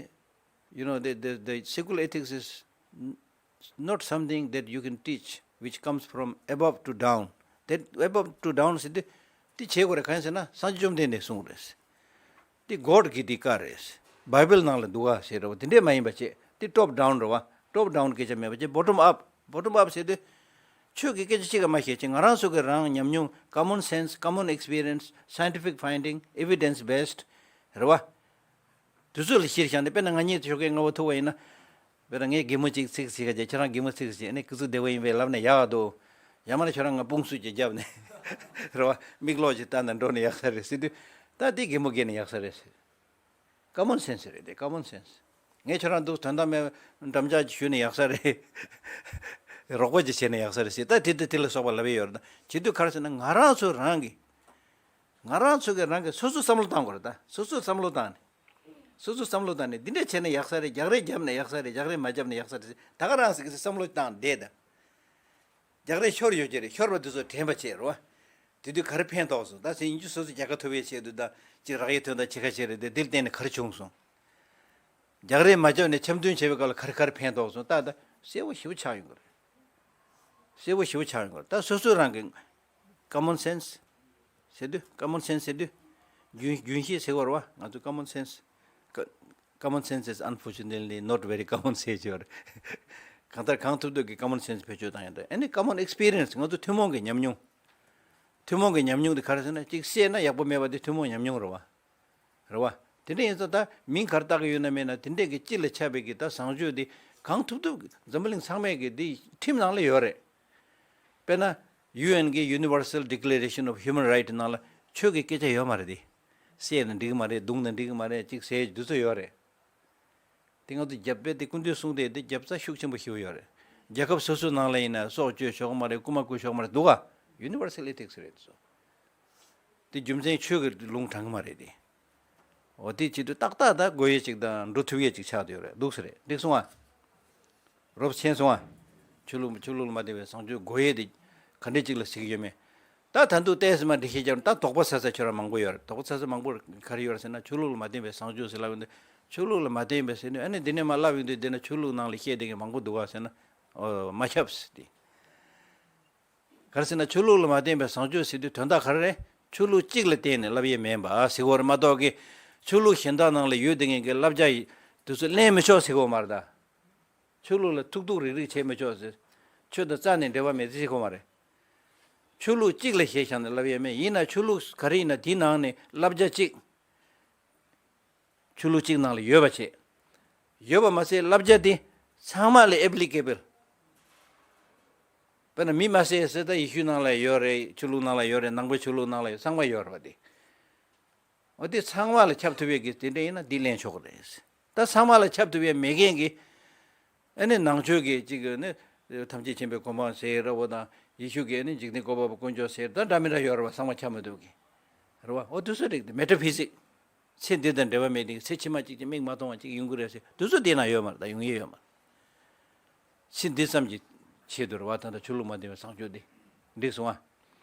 You know, the, the, the secular ethics is not something that you can teach, which comes from above to down. That above to down ཟེར་དུས་དེ་བྱེད་དགོས་རེད། གང་ཡིན་ཟེར་ན་སངས་རྒྱས་བཅོམ་ལྡན་འདས་གསུངས་རེད། དེ་གོཌ་གི་དེ་བཀའ་རེད། བྷའི་བལ་ནང་ལ་འདུག་ག་ཟེར་རེད་བ། དེ་འདྲས་མ་ཡིན་པ་བྱེད། དེ་ཊོབ་ཌའུན་རེད་བ། ཊོབ་ཌའུན་སྐད་ཆ་མེད་པ་བྱེད། བོ་ཊོམ་ཨབ། བོ་ཊོམ་ཨབ་ཟེར་དུས་ཆོས་ཀྱི་སྐད་ཆ་གཅིག་ག་མ་བཤད་ཅིག་ང་རང་ཚོ་གི་རང་ཉམས་མྱོང་common sense, common experience, scientific finding, evidence based རེད་བ། དེ་ཚོ་ལ་གཞིར་བཞག་ནས་དཔེར་ན་ང་གཉིས་ཆོ་གའི་རྔ་བ་ཐུག་པ་ཡིན་ན། དཔེར་ན་ངས་གད་མོ་གཅིག་ཚིག་ཟིག་ག་བྱས། ཁྱེད་རང་གད་མོ་ཚིག་ཟིག་ཨ་ནི་སྐུ་གཟུགས་བདེ་པོ་ཡིན་པས་ལབ་ན་ཡག་འདུག་ཡང་མིན་ན་ཁྱོད་རང་ང་དཔུང་སུ་ཅིག་བརྒྱབ་ནས་རེད་བ། མིག་ལོག་ཅིག་བལྟས་ན་འགྲོ་ན་ཡག་ས་རེད་ཟེར་དུས། ད་དེ་གད་མོ་བགད་ན་ཡག་ས་རེད་ཟེར། Common sense རེད་དེ། Common sense། ངས་ཁྱོད་རང་འདུག་དོན་དག་མེད། འགྲམ་ལྕག་ཅིག་གཞུས་ན་ཡག་ས་རེད། རོགས་པ་ཅིག་བྱས་ན་ཡག་ས་རེད་ཟེར། ད་དེ་དེ་དེ་ལ་སོགས་པ་ལབ་ཡས་ཡོད་རེད། ད་བྱེད་དུས་ག་རེ་ཟེར་ན། ང་རང་ཚོ་རང་གིས། ང་རང་ཚོ་གིས་རང་གིས་སོ་སོ་བསམ་བློ་བཏང་དགོས་རེད། ད་སོ་སོ་བསམ་བློ་བཏང་ནས། སོ་སོ་བསམ་བློ་བཏང་ནས་འདི་འདྲ་བྱས་ན་ཡག་ས་རེད། རྒྱག་རེས་བརྒྱབ་ན་ཡག་ས་རེད། རྒྱག་རེས་མ་བརྒྱབ་ན་ཡག་ས་རེད་ཟེར། ད་ག་རང་ཟེར་གི་བསམ་བློ་བཏང་བསྡད་ད། རྒྱག་རེས་ཤོར་ཡོད་ཀྱི་རེད། ཤོར་བ་དེ་ཚོ་དྲན་པ་བྱེད་རོགས། དེ་དུས་ག་རེ་ཕན་ཐོགས་སོང་། ད་ཟེར་ཡིན་རྒྱུ་སོ་སོ་རྒྱལ་ཁ་ཐོབ་ཡས་ཆེད་དུ་དང་། ཅིག་རག་ཡས་ཐོན་དང་། ཅིག་ཁ་ཤས་རེད་དེ། དེ་ལ་བརྟེན་ནས་ག་རེ་བྱུང་སོང་། རྒྱག་རེས་མ་བརྒྱབ་ནས་འཆམ་མཐུན་བྱས་པའི་སྐབས་ལ་ག་རེ་ག་རེ་ཕན་ཐོགས་སོང་། ད་ད་གསལ་པོ་ཞེ་པོ་ཆགས་ཡོང་གི་རེད། གསལ་པོ་ཞེ་པོ་ཆགས་ཡོང་གི་རེད། ད་སོ་སོ་རང་གི་common sense ཟེར་དུས། common sense ཟེར་དུས། རྒྱུན་རྒྱུན་ཤེས་ཟེར་བ་རེད་བ། ང་ཚོ་common sense། ཀ- common sense is unfortunately not very common ཟེར་གྱི་ཡོད་རེད། གང་ལྟར་གང་ཐུབ་ཐུབ་ཀྱིས་common sense བེད་སྤྱོད་བཏང་ཡོད་རེད། ཨ་ནི་common experience། ང་ཚོ་ཐུན་མོང་གི་ཉམས་མྱོང་། ཐུན་མོང་གི་ཉམས་མྱོང་དེ་ག་རེ་ཟེར་ན། གཅིག་བཤད་ན་ཡག་པོ་མེད་པ་དེ་ཐུན་མོང་ཉམས་མྱོང་རེད་བ། རེད་བ། དེ་འདྲ་ཡིན་ཙང་ད་མིང་ག་རེ་བཏགས་ཀྱི་ཡོད་ན་མེད་ན། དེ་འདྲས་ཀྱི་སྤྱི་ལ་ཁྱབ་པའི་གི་ད་བཟང་སྤྱོད་དེ་གང་ཐུབ་ཐུབ་འཛམ་བུ་གླིང་ཚང་མས་གི་དེ་ཁྲིམས་ནང་ལ་ཡོད་རེད། དཔེར་ན་ཡུ་ཨེན་གི་Universal Declaration of Human Right ནང་ལ་ཆོས་ཀྱི་སྐད་ཆ་ཡོད་མ་རེད་དེ། བསད་ན་འགྲིག་གི་མ་རེད། བརྡུངས་ན་འགྲིག་གི་མ་རེད། ཅིག་ཟེར་དུས་ཚོད་ཡོད་རེད། དེ་ང་ཚོ་རྒྱབ་པས་དེ་སྐུ་མདུན་གསུང་དེ་དེ་རྒྱབ་རྩ་ཤུགས་ཆེན་པོ་ཞིག་ཡོད་རེད། རྒྱལ་ཁབ་སོ་སོའི་ནང་ལ་ཡིན་ན་སྲོག་གཅོད་ཆོག་གི་མ་རེད། རྐུ་མ་རྐུ་ཆོག་གི་མ་རེད་འདུག་ག Universal ethics རེད་དེ་ཚོ། དེ་རྒྱུ་མཚན་ཆོས་ཀྱི་ལུང་དྲངས་གི་མ་རེད་དེ། འོ་དེ་བྱེད་དུས་ཏག་ཏག་ད་དགོས་ཡས་ཅིག་དང་འགྲོ་ཐུབ་ཡས་ཅིག་ཆགས་བསྡད་ཡོད་རེད། འདུག་སེ་རེད། འགྲིག་སོང་ཨ། རོབ་ཕྱིན་སོང་ཨ། ཆོས་ལུགས་ཆོས་ལུགས་ལ་མ་བརྟེན་པའི་བཟང་སྤྱོད་དགོས་ཡས་དེ་ག་འདྲས་ཅིག་ལ་ཟེར་གྱི་ཡོད་མེད། ད་ད་དུང་ཏོག་ཙམ་མར་འགྲེལ་བཤད་རྒྱབ་ན་ད་དོགས་པ་ཟ་ས་ཁྱོད་རང་མང་པོ་ཡོད་རེད། དོགས་པ་ཟ་ས་མང་པོ་ག་རེ་ཡོད་རེད་ཟེར་ན། ཆོས་ལུགས་ལ་མ་བརྟེན་པའི་བཟང་སྤྱོད་ཟེར་ལབ་ཡོང་དུས། ཆོས་ལུགས་ལ་མ་བརྟེན་པའི་ཟེར་དུས། ཨ་ནི་འདི་ནས་མར་ལབ་ཡོང་དུས། འདི་ན་ཆོས་ལུགས་ནང་ལ་བཤད་བསྡད་མཁན་མང་པོ་འདུག་ག་ཟེར་ན། ཨོ་མ་ཁྱབ་ཟེར་དེ། ག་རེ་ཟེར་ན། ཆོས་ལུགས་ལ་མ་བརྟེན་པའི་བཟང་སྤྱོད་ཟེར་དུས་དོན་དག་ག་རེ་རེད། ཆོས་ལུགས་གཅིག་ལ་བརྟེན་ནས་ལབ་ཡས་མིན་པ་ཟེར་གོ་རེད་མ་གཏོགས་ཀྱི། ཆོས་ལུགས་གཞན་དག་ནང་ལ་ཡོད་བསྡད་མཁན་གྱི་བསླབ་བྱ་ཡི་དེ་ཚོ་ལེན་མི་ཆོག་ཟེར་གོ་མ་རེད་ད། ཆོས་ལུགས་ལ་ཐུག་ཐུག་རིག་རིག་བྱེད་མི་ཆོག་ཟེར། ཆོས་དང་རྩ་ནས་འབྲེལ་བ་མེད་ཟེར་གོ་མ་རེད། ཆོས་ལུགས་གཅིག་ལ་གཞི་བཞག་ནས་ལབ་ཡས་མེད། ཡིན་ན་ཆོས་ལུགས་ག་རེ་ཡིན་ན་དེའི་ནང་ནས་བསླབ་བྱ་གཅིག་ཆོས་ལུགས་གཅིག་ནང་ལ་ཡོད་པ་བྱས། ཡོད་པ་མ་ཟད་བསླབ་བྱ་དེ་ཚང་མ་ལ་applicable། དཔེར་ན་མི་མ་ཟད་ཟེར་ད་ཡེ་ཤུའི་ནང་ལ་ཡོད་རེད། ཆོས་ལུགས་ནང་ལ་ཡོད་རེད། ནང་པའི་ཆོས་ལུགས་ནང་ལ་ཡོད། ཚང་མ་ཡོད་རེད་བ་དེ། འོ་དེ་ཚང་མ་ལ་ཁྱབ་ཐུབ་ཡས་ཀྱི་དེ་འདྲ་ཡིན་ན་འདི་ལེན་ཆོག་གི་རེད། ད་ཚང་མ་ལ་ཁྱབ་ཐུབ་ཡས་མེད་མཁན་གྱི། ཨ་ནི་ནང་ཆོས་ཀྱི་གཅིག་གི་ནི་ཐམས་ཅད་མཁྱེན་པའི་གོ་འཕང་ཟེར་ར་བོ་དང་། ཡེ་ཤུ་གི་ཨ་ནི་འཇིག་རྟེན་བཀོད་པ་པོ་དཀོན་མཆོག་ཟེར། ད་འདྲ་མི་འདྲ་ཡོད་རེད་བ། ཚང་མ་ཁྱབ་མི་ཐུབ་ཀྱི་རེད་བ། འོ་དེ་ཚོ་རིགས་དེ་metaphysics། ཚེ་འདི་དང་འབྲེལ་བ་མེད་དེ། ཚེ་ཕྱི་མ་གཅིག་ཅིག་མིག་མ་མཐོང་བ་གཅིག་ཡོང་གི་རེད་ཟེར། དེ་ཚོ་དེ་ན་ཡོད་མ་རེད། ད་ཡོང་ཡས་ཡོད་མ་རེད། ཚེ་འདི་ཙམ་གྱི་ཆེད་དུ་རེད་བ། ད་ལྟ་ཆོས་ལུགས་མ་བརྟེན་པའི་བཟང་སྤྱོད་འདི། འགྲིག་སོང་ཨ།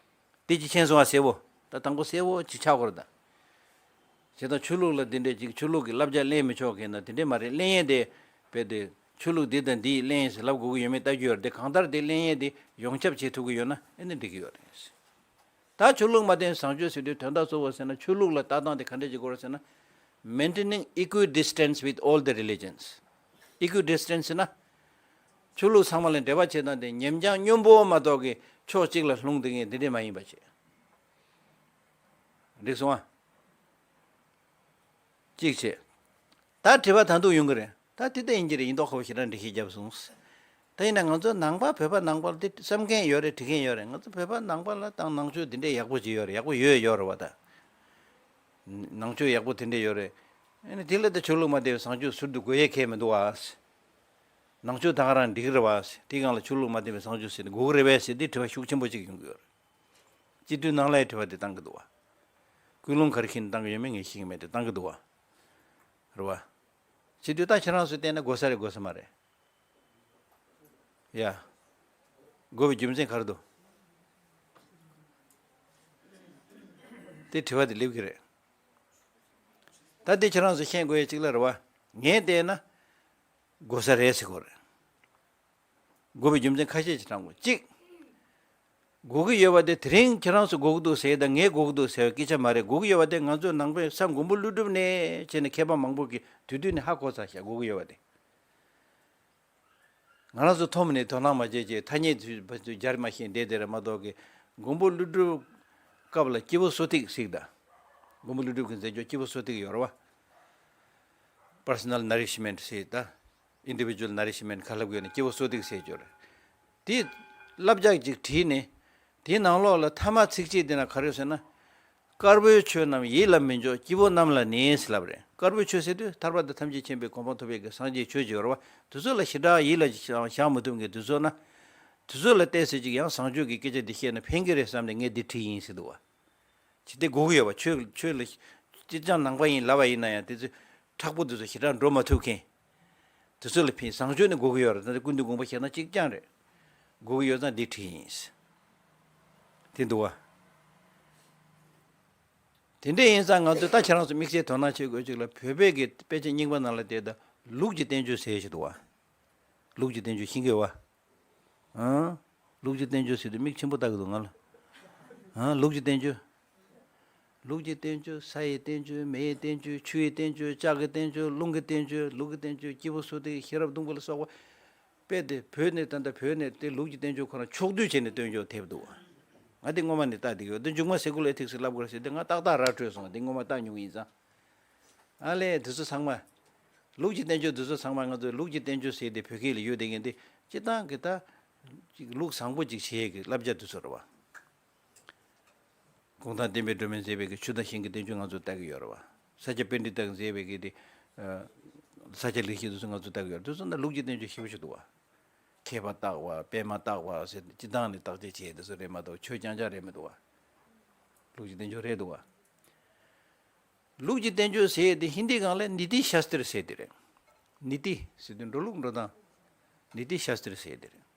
དེ་གཅིག་མཁྱེན་སོང་ཨ། གསལ་པོ། ད་དང་པོ་གསལ་པོ་གཅིག་ཆགས་དགོས་རེད་ད། བྱས་ཙང་ཆོས་ལུགས་ལ་འདི་འདྲས་ཅིག་ཆོས་ལུགས་ཀྱི་བསླབ་བྱ་ལེན་མི་ཆོག་མཁན་ན་དེ་འདྲས་མ་རེད། ལེན་ཡས་དེ་རྦད་དེ་ཆོས་ལུགས་འདི་དང་འདི་ཡིས་ལེན་ཡས་ཟེར་ལབ་དགོས་ཀྱི་ཡོད་མེད་ལྟ་རྒྱུ་ཡོད་རེད་དེ། གང་ལྟར་དེ་ལེན་ཡས་དེ་ཡོངས་ཁྱབ་བྱེད་ཐུབ་ཀྱི་ཡོད་ན་ཨེ་ནི་འགྲིག་གི་ཡོད་རེད། ད་ཆོས་ལུགས་མ་བརྟེན་བཟང་སྤྱོད་ཟེར་དུས་དོན་དག་གཙོ་བོ་ཟེར་ན། ཆོས་ལུགས་ལ་ལྟ་སྟངས་དེ་ག་འདྲས་ཅིག་དགོས་རེད་ཟེར་ན། Maintaining equidistance with all the religions། Equidistance ཟེར་ན། ཆོས་ལུགས་ཚང་མ་ལ་འབྲེལ་བ་བྱེད་སྟངས་དེ་ཉམས་ཆག་སྙོམས་པོ་མ་གཏོགས་ཀྱི་ཕྱོགས་གཅིག་ལ་ལྷུང་བསྡད་མཁན་དེ་འདྲས་མ་ཡིན་པ་བྱེད། འགྲིག་སོང་ཨ། གཅིག་བྱས། ད་དྲི་བ་ད་དུང་ཡོང་གི་རེད། ད་དེ་ལྟ་ཡིན་གྱི་རེད། ཡིན་མདོག་ཁ་པོ་ཞེ་དྲག་འགྲེལ་བཤད་བརྒྱབ་སོང་། ད་ཡིན་ན་ང་ཚོ་ནང་པ་བོད་པ་ནང་པ་ལ་དེ་བསམ་མཁན་ཡོད་རེད། དྲི་མཁན་ཡོད་རེད། ང་ཚོ་བོད་པ་ནང་པ་ལ་དང་ནང་ཆོས་དེ་འདྲས་ཡག་པོ་ཅིག་ཡོད་རེད། ཡག་པོ་ཡོད་ཡོད་རེད་བ་ད། ནང་ཆོས་ཡག་པོ་དེ་འདྲས་ཡོད་རེད། ཨ་ནི་དེ་ལ་ད་ཆོས་ལུགས་མ་བརྟེན་པའི་བཟང་སྤྱོད་ཟུར་དུ་དགོས་ཡས་གང་ཡང་མི་འདུག་ཨ། ནང་ཆོས་ད་ག་རང་འགྲིག་གི་རེད་བ། དེའི་སྒང་ལ་ཆོས་ལུགས་མ་བརྟེན་པའི་བཟང་སྤྱོད་ཟེར་ནས་དགོས་ཀྱི་རེད་པས་ཟེར་དེ་དྲི་བ་ཤུགས་ཆེན་པོ་ཅིག་ཡོང་གི་ཡོད་རེད། སྤྱི་འཐུས་ནང་ལ་ཡང་དྲི་བ་དེ་བཏང་གི་འདུག་བ། ཀུན་སློང་ག་རེ་ཁྱེར་ནས་བཏང་གི་ཡོད་མེད་ངས་ཤེས་ཀྱི་མེད་དེ་བཏང་གི་འདུག་བ། རེད་བ། བྱེད་དུས་ད་ཁྱེད་རང་ཚོས་བལྟས་ན་དགོས་ས་རེད་དགོས་ས་མ་རེད། ཡ། དགོས་པའི་རྒྱུ་མཚན་ག་རེ་འདུག་དེ་དྲི་བ་དེ་སླེབས་ཀྱི་རེད། ད་དེ་ཁྱེད་རང་ཚོས་ཤེས་དགོས་ཡས་གཅིག་ལ་རེད་བ། ངས་བལྟས་ན། དགོས་ས་རེད་ཟེར་གྱི་ཡོད་རེད། དགོས་པའི་རྒྱུ་མཚན་ཁ་ཤས་ཅིག་དྲངས་དགོས། གཅིག་དགོས་ཀྱི་ཡོད་པ་དེ་དེ་རིང་ཁྱེད་རང་ཚོ་དགོས་ཀྱི་འདུག་ཟེར་དང་ངས་དགོས་ཀྱི་འདུག་ཟེར་བའི་སྐད་ཆ་མ་རེད། དགོས་ཀྱི་ཡོད་པ་དེ་ང་ཚོ་ནང་པའི་ས་མགོན་པོ་ཀླུ་སྒྲུབ་ནས་བྱས་ནས་མཁས་པ་མང་པོ་གིས་དུས་དུས་ནས་ཧ་གོ་ཚར་ཤག་དགོས་ཀྱི་ཡོད་པ་དེ། ང་རང་ཚོ་ཐོག་མ་ནས་དོ་སྣང་མ་བྱས་བྱས་ཐ་སྙད་ཚུར་སྦྱར་མ་ཤེས་བསྡད་དེ་རེད་མ་གཏོགས་ཀྱི། མགོན་པོ་ཀླུ་སྒྲུབ་སྐབས་ལ་སྐྱེས་བུ་གསོ་ཐིགས་ཟེར་གི་ད། མགོན་པོ་ཀླུ་སྒྲུབ་ཀྱི་མཛད་སྤྱོད་སྐྱེས་བུ་གསོ་ཐིགས་ཡོད་རེད་བ། Personal nourishment ཟེར་ད། individual nourishment ག་ལབ་དགོས་ན་སྐྱེ་བོ་གསོ་སྟེགས་ཟེར་རྒྱུ་རེད། དེ་བསླབ་བྱ་ཅིག་བྲིས་ནས། དེའི་ནང་ལོགས་ལ་ཐ་མ་ཚིགས་བཅད་དེ་ན་ག་རེ་ཟེར་ན། དཀར་པོའི་ཆོས་རྣམས་ཡིད་ལ་མི་འཇོག་སྐྱེ་བོ་རྣམས་ལ་ནི་ཟེར་ལབ་རེད། དཀར་པོའི་ཆོས་ཟེར་དུས་ཐར་པ་དང་ཐམས་ཅད་མཁྱེན་པའི་གོ་འཕང་ཐོབ་པའི་གི་སངས་རྒྱས་ཆོས་ཅིག་ཡོད་རེད་བ། དེ་ཚོ་ལ་ཞེ་དྲག་ཡིད་ལ་བཞག་མི་ཐུབ་མཁན་དེ་ཚོ་ན། དེ་ཚོ་ལ་བལྟས་ཚེ་ཅིག་ཡང་བཟང་སྤྱོད་ཀྱི་སྐད་ཆ་འདི་བཤད་ན་ཕན་གྱི་རེད་བསམ་ནས་ངས་འདི་བྲིས་ཡིན་ཟེར་འདུག་བ། ཇི་སྟེ་དགོས་ཀྱི་ཡོད་པ། ཆོས་ཆོས་ལ་སྤྱིར་བཏང་ནང་པ་ཡིན་ལབ་པ་ཡིན་ན་ཡང་དེ་ཚོ་མཁྲེགས་པོ་དེ་ཚོ་ཞེ་དྲག་འགྲོ་མ་ཐུབ་མཁན། དེ་ཚོ་ལ་ཕན་བཟང་སྤྱོད་ནི་དགོས་ཀྱི་ཡོད་རེད། ད་ལྟ་ཀུན་ཏུ་དགོངས་པ་བཞེས་ན་གཅིག་རྐྱང་རེད། དགོས་ཀྱི་ཡོད་ཙང་འདི་བྲིས་ཡིན། དེ་འདུག་བ། དེ་འདྲ་ཡིན་ཙང་ང་ཚོས་ད་ཁྱེད་རང་ཚོ་དམིགས་བསལ་དོ་སྣང་བྱེད་དགོས་ཅིག་ལ། བོད་པའི་གི་དཔེ་ཆ་རྙིང་པ་ནང་ལ་བལྟས་ད་ལུགས་ཀྱི་བསྟན་བཅོས་ཟེར་ཞིག་འདུག་བ། ལུགས་ཀྱི་བསྟན་བཅོས་ཤེས་ཀྱི་ཡོད་བ། ཨང་། ལུགས་ཀྱི་བསྟན་བཅོས་ཟེར་དུས་མིག་ཆེན་པོ་ལྟ་གི་འདུག་ང་ལ། ཨང་། ལུགས་ཀྱི་བསྟན་བཅོས། ལུགས་ཀྱི་བསྟན་བཅོས། ས་ཡི་བསྟན་བཅོས། མེ་ཡི་བསྟན་བཅོས། ཆུ་ཡི་བསྟན་བཅོས། ལྕགས་ཀྱི་བསྟན་བཅོས། རླུང་གི་བསྟན་བཅོས། ལུགས་ཀྱི་བསྟན་བཅོས། སྐྱེས་བུ་གསོ་སྟེགས། ཤེས་རབ་སྡོང་པོ་ལ་སོགས་པ། དཔེ་དེ་བོད་ནས་ད་ལྟ་བོད་ནས་དེ་ལུགས་ཀྱི་བསྟན་བཅོས་ཁོ་རང་ཕྱོགས་བསྡུས་བྱས་ནས་བཏོན་ཆོག་ཐེབས་འདུག་ང་དེ་སྔོན་མ་ནས་ལྟ་བསྡད་ཀྱི་ཡོད། དེ་མཇུག་མ་སེ་ཀུ་ལར་ཨེ་ཐིག་སི་ལབ་དགོས་རེད་ཟེར་དུས་ང་ཏག་ཏག་ར་སྤྲོད་སོང་། དེ་སྔོན་མ་ལྟ་མྱོང་གི་ཡིན་ཙང་། ཨ་ལས། དེ་ཚོ་ཚང་མ། ལུགས་ཀྱི་བསྟན་བཅོས་དེ་ཚོ་ཚང་མ་ང་ཚོས་ལུགས་ཀྱི་བསྟན་བཅོས་ཟེར་ཏེ་བོད་སྐད་ལ་ཡོད་བསྡད་མཁན་དེ་སྤྱིར་བཏང་གི་ད་ཅིག་ལུགས་བཟང་པོ་ཅིག་བྱེད་ཀྱི་བསླབ་བྱ་དེ་ཚོ་རེད་བ། གུང་ཐང་བསྟན་པའི་སྒྲོན་མེས་མཛད་པའི་གི་ཆུ་དང་ཤིང་གི་བསྟན་བཅོས་ང་ཚོས་ལྟ་གི་ཡོད་རེད་བ། ས་སྐྱ་པཎྜི་ཏས་མཛད་པའི་གི་དེ། ས་སྐྱ་ལེགས་བཤད་དེ་ཚོ་ང་ཚོས་ལྟ་གི་ཡོད་རེད། དེ་ཚོ་ནི་ལུགས་ཀྱི་བསྟན་བཅོས་ཞེ་པོ་ཞིག་འདུག་བ། མཁས་པ་བརྟག་པ། པདྨ་བརྟག་པ་ཟེར་སྤྱིར་བཏང་ནས་བརྟག་དཔྱད་བྱས་དེ་ཚོ་རེད་མ་གཏོགས་ཆོས་རྐྱང་རྐྱང་རེད་མི་འདུག་བ། ལུགས་ཀྱི་བསྟན་བཅོས་རེད་འདུག་བ། ལུགས་ཀྱི་བསྟན་བཅོས་ཟེར་དེ་ཧིན་དི་སྒང་ལ་ནི་ཏི་ཤཱསྟྲ་ཟེར་དེ་རེད། ནི་ཏི་ཟེར་དུས་འགྲོ་ལུགས་འགྲོ་སྟངས། ནི་ཏི་ཤཱསྟྲ་ཟེར་དེ་རེད།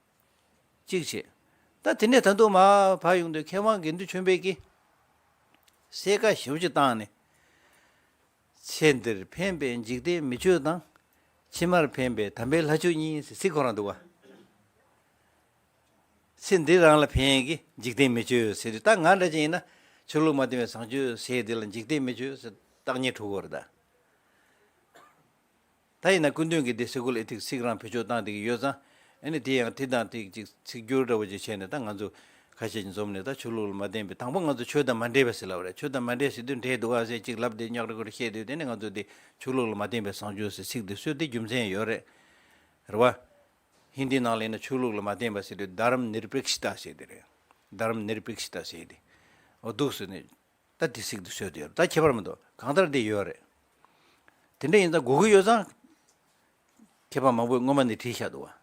གཅིག་བྱས། ད་དེ་ནས་ད་དུང་མར་ཕར་ཡོང་དུས་མཁས་དབང་དགེ་འདུན་ཆོས་འཕེལ་གྱིས་གསལ་ཁ་ཞེ་པོ་ཅིག་བཏང་ནས། ཚེ་འདིར་ཕན་པའི་འཇིག་རྟེན་མི་ཆོས་དང་། ཕྱི་མར་ཕན་པའི་དམ་པའི་ལྷ་ཆོས་གཉིས་ཟེར་ཚིག་ཁོ་རང་འདུག་བ། ཚེ་འདི་རང་ལ་ཕན་ཡས་ཀྱི་འཇིག་རྟེན་མི་ཆོས་ཟེར་དུས་ད་ང་འདྲ་ཅིག་ཡིན་ན་ཆོས་ལུགས་མ་བསྟན་པའི་བཟང་སྤྱོད་ཟེར་དེ་ལ་འཇིག་རྟེན་མི་ཆོས་ཟེར་བཏགས་ཉེས་འགྲོ་གི་རེད་ད། ད་ཡིན་ན་སྐུ་མདུན་གྱིས་འདི་སེ་ཀུ་ལར་ཨེ་ཐིག་སི་ཚིག་རང་བེད་སྤྱོད་བཏང་བསྡད་ཀྱི་ཡོད་ཙང་། ཨ་ནི་དེ་ཡང་དེ་དང་དེ་ཅིག་ཚིག་སྒྱུར་འདྲ་བོ་ཅིག་བྱས་ནས་ད་ང་ཚོ་ཁ་ཤས་ཀྱིས་འཛོམས་ནས་ད་ཆོས་ལུགས་ལ་མ་བརྟེན་པའི། དང་པོ་ང་ཚོ་ཆོས་དང་མ་འདྲེས་པ་ཟེར་ལབ་རེད། ཆོས་དང་མ་འདྲེས་ཟེར་དུས་འདྲེས་འདུག་ག་ཟེར་ཅིག་ལབ་དེ་རྙོག་དྲ་ཁོ་རེ་བཤད་དུས། དེ་ནས་ང་ཚོ་དེ་ཆོས་ལུགས་ལ་མ་བརྟེན་པའི་བཟང་སྤྱོད་ཟེར་ཚིག་དེ་གསོལ་དེ་རྒྱུ་མཚན་ཡོད་རེད། རེད་བ། ཧིན་དི་ནང་ལ་ཡིན་ན་ཆོས་ལུགས་ལ་མ་བརྟེན་པ་ཟེར་དུས་དྷརྨ་ནིར་པེག་ཤི་ཏ་ཟེར་དེ་རེད། དྷརྨ་ནིར་པེག་ཤི་ཏ་ཟེར་དེ། འོ་འདུག་ཟེར་ནས། ད་དེ་ཚིག་དེ་གསོལ་དེ་ཡོད་རེད། ད་ཁྱད་པར་མི་འདུག་གང་ལྟར་དེ་ཡོད་རེད། དེ་འདྲ་ཡིན་ཙང་དགོས་ཀྱི་ཡོད་ཙང་། མཁས་པ་མང་པོས་སྔོན་མ་ནས་བྲིས་བཞག་འདུག་བ།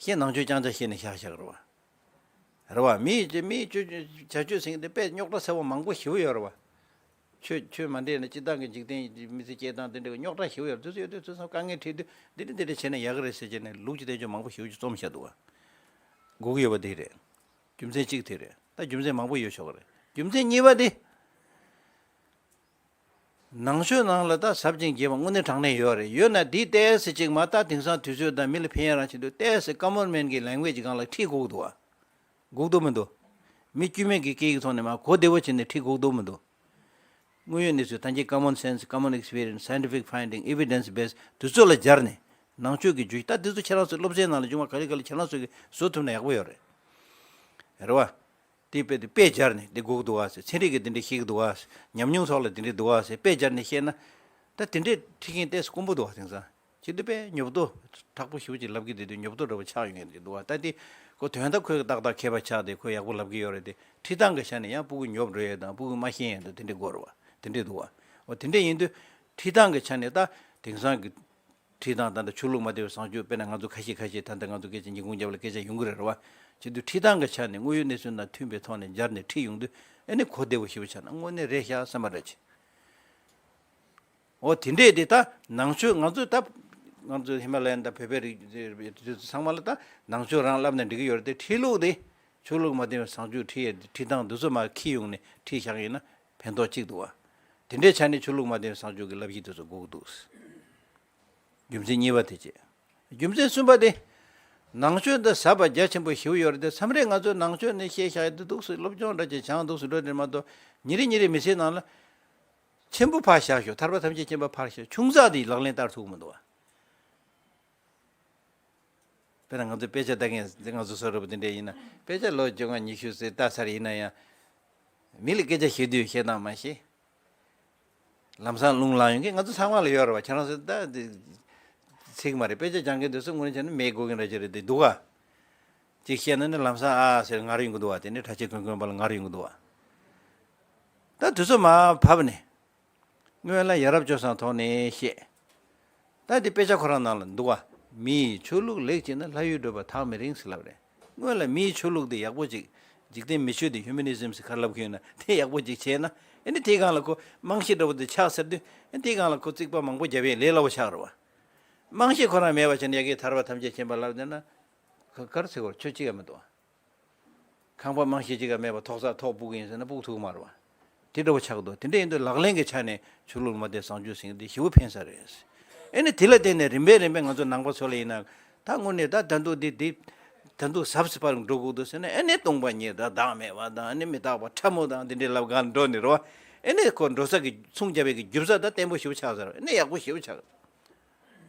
ཞེས་ནང་ཆོས་རྐྱང་རྐྱང་བཤད་ནས་བཞག་བཞག་རེད་བ། རེད་བ། མིས་མིས་ཆོས་བྱ་སྤྱོད་ཟེར་མཁན་དེ་དཔེ་རྙོག་དྲ་ཚ་བོ་མང་པོ་ཞེ་པོ་ཡོད་རེད་བ། ཆོས་ཆོས་མ་འདྲེས་ན་སྤྱིར་བཏང་གི་འཇིག་རྟེན་གྱི་མི་ཚེ་སྐྱེལ་སྟངས་དེ་འདྲ་གི་རྙོག་དྲ་ཞེ་པོ་ཡོད་རེད། དུས་ཚོད་ཡོད་དུས་ཚོད་སང་དཀའ་ངལ་འཕྲད་དུས་འདི་འདྲ་འདི་འདྲ་བྱས་ན་ཡག་གི་རེད་ཟེར་བྱས་ནས་ལུགས་ཀྱི་བསྟན་བཅོས་མང་པོ་ཞེ་པོ་ཅིག་རྩོམ་བཞག་འདུག་བ། དགོས་ཀྱི་ཡོད་པ་དེ་རེད། རྒྱུ་མཚན་གཅིག་དེ་རེད། ད་རྒྱུ་མཚན་མང་པོ་ཡོད་ཆོག་གི་རེད། རྒྱུ་མཚན་གཉིས་པ་དེ། ནང་ཆོས་ནང་ལ་ད་ཟབ་ཅིང་རྒྱས་པ་དངོས་གནས་དྲང་གནས་ཡོད་རེད། ཡོད་ན་དེའི་ཏོག་ཙམ་ཅིག་མ་ད་དེང་སང་དུས་ཚོད་དང་མི་ལ་ཕན་ཡ་རང་བྱེད་དུས་ཏོག་ཙམ་ཀ་མོན་མེན་གྱི་ལེང་གུ་ཨེ་ཇི་སྒང་ལ་ཁྲིད་དགོས་ཀྱི་འདུག་བ། དགོས་ཀྱི་འདུག་མི་འདུག་མི་དཀྱུས་མའི་གི་སྐད་ཡིག་ཐོག་ནས་མར་གོ་བདེ་བོ་བྱས་ནས་ཁྲིད་དགོས་ཀྱི་འདུག་མི་འདུག་དངོས་ཡོད་གནས་ཚུལ་ཐམས་ཅད་common sense, common experience, scientific finding, evidence based དེ་ཚོ་ལ་སྦྱར་ནས་ནང་ཆོས་ཀྱི་བརྗོད་གཞི། ད་དེ་ཚོ་ཁྱེད་རང་ཚོའི་སློབ་ཚན་ནང་ལ་བྱུང་བ་ག་ལེ་ག་ལེ་ཁྱེད་རང་ཚོ་གིས་བཟོ་ཐུབ་ན་ཡག་པོ་ཡོད་རེད། རེད་བ། དེ་དཔེ་དེ་དཔེ་སྦྱར་ནས་འདི་དགོས་ཀྱི་འདུག་བ་ཟེར། ཚན་རིག་གིས་འདི་འདྲ་བཤད་ཀྱི་འདུག་བ་ཟེར། ཉམས་མྱོང་སོགས་ལ་འདི་འདྲ་འདུག་བ་ཟེར་དཔེ་སྦྱར་ནས་བཤད་ན། ད་དེ་འདྲས་ཁྲིད་མཁན་ཏོག་ཙམ་དཀོན་པོ་འདུག་བ། དེང་སང་ཁྱེད་ཚོ་དཔེ་ཉོབ་ཏོ། དྲག་པོ་ཞེ་པོ་ཅིག་ལབ་ཀྱི་བསྡད་དུས་ཉོབ་ཏོ་འདྲ་པོ་ཆགས་ཡོང་ཡ་འདུག་བ། ད་དེ་ཁོ་དོན་དག་ཁོས་ཏག་ཏག་མཁས་པ་ཆགས་ཏེ་ཁོས་ཡག་པོ་ལབ་ཀྱི་ཡོད་རེད་དེ། ཁྲིད་སྟངས་ཀྱི་ཆ་ནས་ཡང་སྤུ་གུ་ཉོབ་འགྲོ་ཡ་དང་སྤུ་གུ་མ་ཤེས་ཡ་དང་དེ་འདྲས་དགོས་རེད་བ། དེ་འདྲས་འདུག་བ། འོ་དེ་འདྲས་ཡིན་དུས་ཁྲིད་སྟངས་ཀྱི་ཆ་ནས་ད་དེང་སང་གི་ཁྲིད་སྟངས་ད་ལྟ་ཆོས་ལུགས་མ་བསྟན་པའི་བཟང་སྤྱོད། དཔེར་ན་ང་ཚོ་ཁ་ཤས་ཁ་ཤས་ད་ལྟ་ང་ཚོ་སྐད་ཆ་ཉིན་གུང་རྒྱབ་ལ་སྐད་ཆ་ཡོང་གི་རེད་རེད་བ། བྱེད་དུས་ཁྲིད་སྟངས་ཀྱི་ཆ་ནས་དངོས་ཡོད་གནས་ཚུལ་དང་མཐུན་པའི་ཐོག་ནས་སྦྱར་ནས་ཁྲིད་ཡོང་དུས་ཨ་ནི་གོ་བདེ་བོ་ཞེ་པོ་ཆགས་ན་དངོས་གནས་རེད་ཤག་བསམ་པ་འདྲ་བྱེད། འོ་དེ་འདྲས་དེ་ད་ནང་ཆོས་ང་ཚོས་ད་ང་ཚོ་ཧི་མ་ལ་ཡན་དང་བོད་པའི་རིགས་དེ་ཚོ་ཚང་མ་ལ་ད་ནང་ཆོས་རང་བསླབ་ན་འགྲིག་གི་ཡོད་རེད་དེ། ཁྲིད་ལུགས་དེ་ཆོས་ལུགས་མ་བསྟན་པའི་བཟང་སྤྱོད་ཁྲིད་ཡས་ཁྲིད་སྟངས་འདི་ཚོ་མར་ཁྱེར་ཡོང་ནས་ཁྲིད་བཞག་ཡིན་ན་ཕན་ཐོགས་གཅིག་འདུག་བ། དེ་འདྲའི་ཆ་ནས་ཆོས་ལུགས་མ་བསྟན་པའི་བཟང་སྤྱོད་ཀྱི་བསླབ་གཞི་དེ་ཚོ་དགོས་ཀྱི་འདུག་རྒྱུ་མཚན་གཉིས་པ་དེ་བྱས། རྒྱུ་མཚན་གསུམ་པ་དེ། ནང་ཆོས་འདི་ཟབ་པ་རྒྱ་ཆེན་པོ་ཞེ་པོ་ཡོད་རེད་དེ། མཚམས་རེ་ང་ཚོས་ནང་ཆོས་ནས་བཤད་བཞག་ཡ་དེ་འདུག་སེ་སློབ་སྦྱོང་འདྲ་ཅིག་སྦྱངས་འདུག་སེ་འགྲོ་དེ་མ་གཏོགས་ཉིན་རེ་ཉིན་རེ་མི་ཚེའི་ནང་ལ་ཆེན་པོ་ཕར་བཞག་ཤོག་ཐར་པ་ཐམས་ཅད་མཁྱེན་པ་ཕར་བཞག་ཆུང་ཙག་དེ་ལག་ལེན་བསྟར་ཐུབ་ཀྱི་མི་འདུག་བ། དཔེར་ན་ང་ཚོ་དཔེ་ཆ་ལྟ་མཁན་ང་ཚོ་བཟོ་འདྲ་པོ་དེ་འདྲ་ཡིན་ན། དཔེ་ཆ་ལོ་བཅོ་ལྔ་ཉི་ཤུ་ཙམ་ལྟ་ཚར་ཡིན་ན་ཡང་། མི་ལ་སྐད་ཆ་བཤད་དུས་བཤད་སྟངས་མ་ཤེས། ལམ་སང་རླུང་ལངས་ཡོང་མཁན་ང་ཚོ་ཚང་མ་ལ་ཡོད་རེད་བ། ཁྱེད་རང་ཚོ་ད་དེ་ འགྲིག་མ་རེད། དཔེ་ཆ་སྦྱང་མཁན་དེ་ཚོ་དངོས་གནས་བྱས་ན་མེད་དགོས་ཀྱི་འདྲ་ཅིག་རེད་དེ་འདུག་ག་ཅིག་བཤད་ན་ནི་ལམ་སང་ཨ་ཟེར་ངར་ཡོང་གི་འདུག་བ། དེ་ནས་གྲྭ་ཆས་གོན་གོན་པ་ལ་ངར་ཡོང་གི་འདུག་བ། ད་དུས་ཚོད་མར་བབས་ནས། སྔོན་ལ་ཡ་རབས་སྤྱོད་བཟང་ཐོག་ནས་བཤད། ད་འདི་དཔེ་ཆ་ཁོ་རང་ནང་ལ་འདུག་བ། མི་ཡི་ཆོས་ལུགས་ལེགས་བྱས་ན། ལྷ་ཡུལ་བགྲོད་པ་ཐག་མི་རིང་ཟེར་ལབ་རེད། སྔོན་ལ་མི་ཡི་ཆོས་ལུགས་དེ་ཡག་པོ་ཅིག་འཇིག་རྟེན་མི་ཆོས་དེ་ཧིའུ་མ་ནི་ཛིམ་ཟེར་ག་རེ་ལབ་ཀྱི་ཡོད་ན་དེ་ཡག་པོ་ཅིག་བྱས་ན། ཨ་ནི་དེའི་སྒང་ལ་ཁོ་རྨང་གཞི་འདྲ་པོ་དེ་ཆགས་ཟེར་དུས། ཨ་ནི་དེའི་སྒང་ལ་ཁོ་རྩིག་པ་མང་པོ་བརྒྱབ་ཡས་ལས་སླ་པོ་ཆགས་རེད་བ། རྨང་གཞི་ཁོ་རང་མེད་པ་བྱས་ན་ཡ་གིའི་ཐར་པ་ཐམས་ཅད་མཁྱེན་པ་ལབ་བསྡད་ན། ག་ག་རེ་ཟེར་དགོས་རེད། ཆོས་གཅིག་ཡང་མི་འདུག་བ། ཁང་པ་རྨང་གཞི་གཅིག་ག་མེད་པ་ཐོག་ས་ཐོག་སྤུག་ཡིན་ཟེར་ན་སྤུག་ཐུབ་ཀྱི་མ་རེད་བ། དེ་འདྲ་བོ་ཆགས་འདུག་དེ་འདྲ་ཡིན་དུས་ལག་ལེན་གྱི་ཆ་ནས་ཆོས་ལུགས་ལ་མ་བརྟེན་བཟང་སྤྱོད་ཟེར་མཁན་དེ་ཞེ་པོ་ཕན་ས་རེད། ཨེ་ནི་དེ་ལ་བརྟེན་ནས་རིམ་པས་རིམ་པས་ང་ཚོ་ནང་པ་ཚོ་ལ་ཡིན་ན། ད་དངོས་གནས་ད་ད་དུང་འདི་འདི་ད་དུང་ཟབ་ཟབ་པར་འགྲོ་དགོས་འདུག་ཟེར་ན། ཨེ་ནི་སྟོང་པ་ཉིད་དང་བདག་མེད་པ་དང་། ཨེ་ནི་མི་རྟག་པ་ཕྲ་མོ་དང་འདི་འདྲའི་ལབ་ག་འགྲོ་ནི་རེད་བ། ཨེ་ནི་ཁོ་འགྲོ་ས་གི་ཚུར་རྒྱབ་པའི་གི་རྒྱུག་ས་ད་བརྟན་པོ་ཞེ་པོ་ཆགས་ས་རེད། ཨེ་ནི་ཡག་པོ་ཞེ་པོ་ཆགས།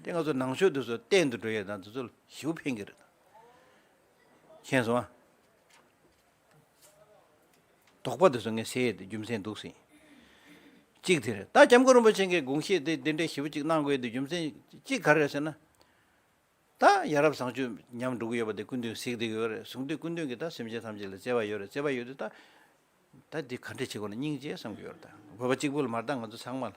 དེ་ང་ཚོ་ནང་ཆོས་འདི་ཚོ་བརྟན་དུ་འགྲོ་ཡས་དང་འདི་ཚོ་ལ་ཞེ་པོ་ཕན་གྱི་རེད། མཁྱེན་སོང་ཨ། དོགས་པ་དེ་ཚོ་ངས་སེལ་ཡས་དེ་རྒྱུ་མཚན་འདུག་ཟིན། གཅིག་དེ་རེད། ད་སྐྱབས་མགོན་རིན་པོ་ཆེ་གིས་དགོངས་བཞེད་དེ་འདི་འདྲའི་ཞེ་པོ་ཅིག་གནང་དགོས་དེ་རྒྱུ་མཚན་གཅིག་ག་རེ་རེད་ཟེར་ན། ད་ཡ་རབས་བཟང་སྤྱོད་ཉམས་འགྲོ་གི་ཡོད་པ་དེ་སྐུ་མདུན་གཟིགས་བསྡད་ཀྱི་ཡོད་རེད། གསུང་དུས་སྐུ་མདུན་གྱིས་ད་སེམས་ཅན་ཐམས་ཅད་ལ་བརྩེ་བ་ཡོད་རེད། བརྩེ་བ་ཡོད་དུས་ད། ད་འདི་ག་འདྲ་བྱེད་དགོས་ན་སྙིང་རྗེ་བསམ་གྱི་ཡོད་རེད། ད་བོད་པ་གཅིག་པུ་ལ་མ་རེད། ད་ང་ཚོ་ཚང་མ་ལ།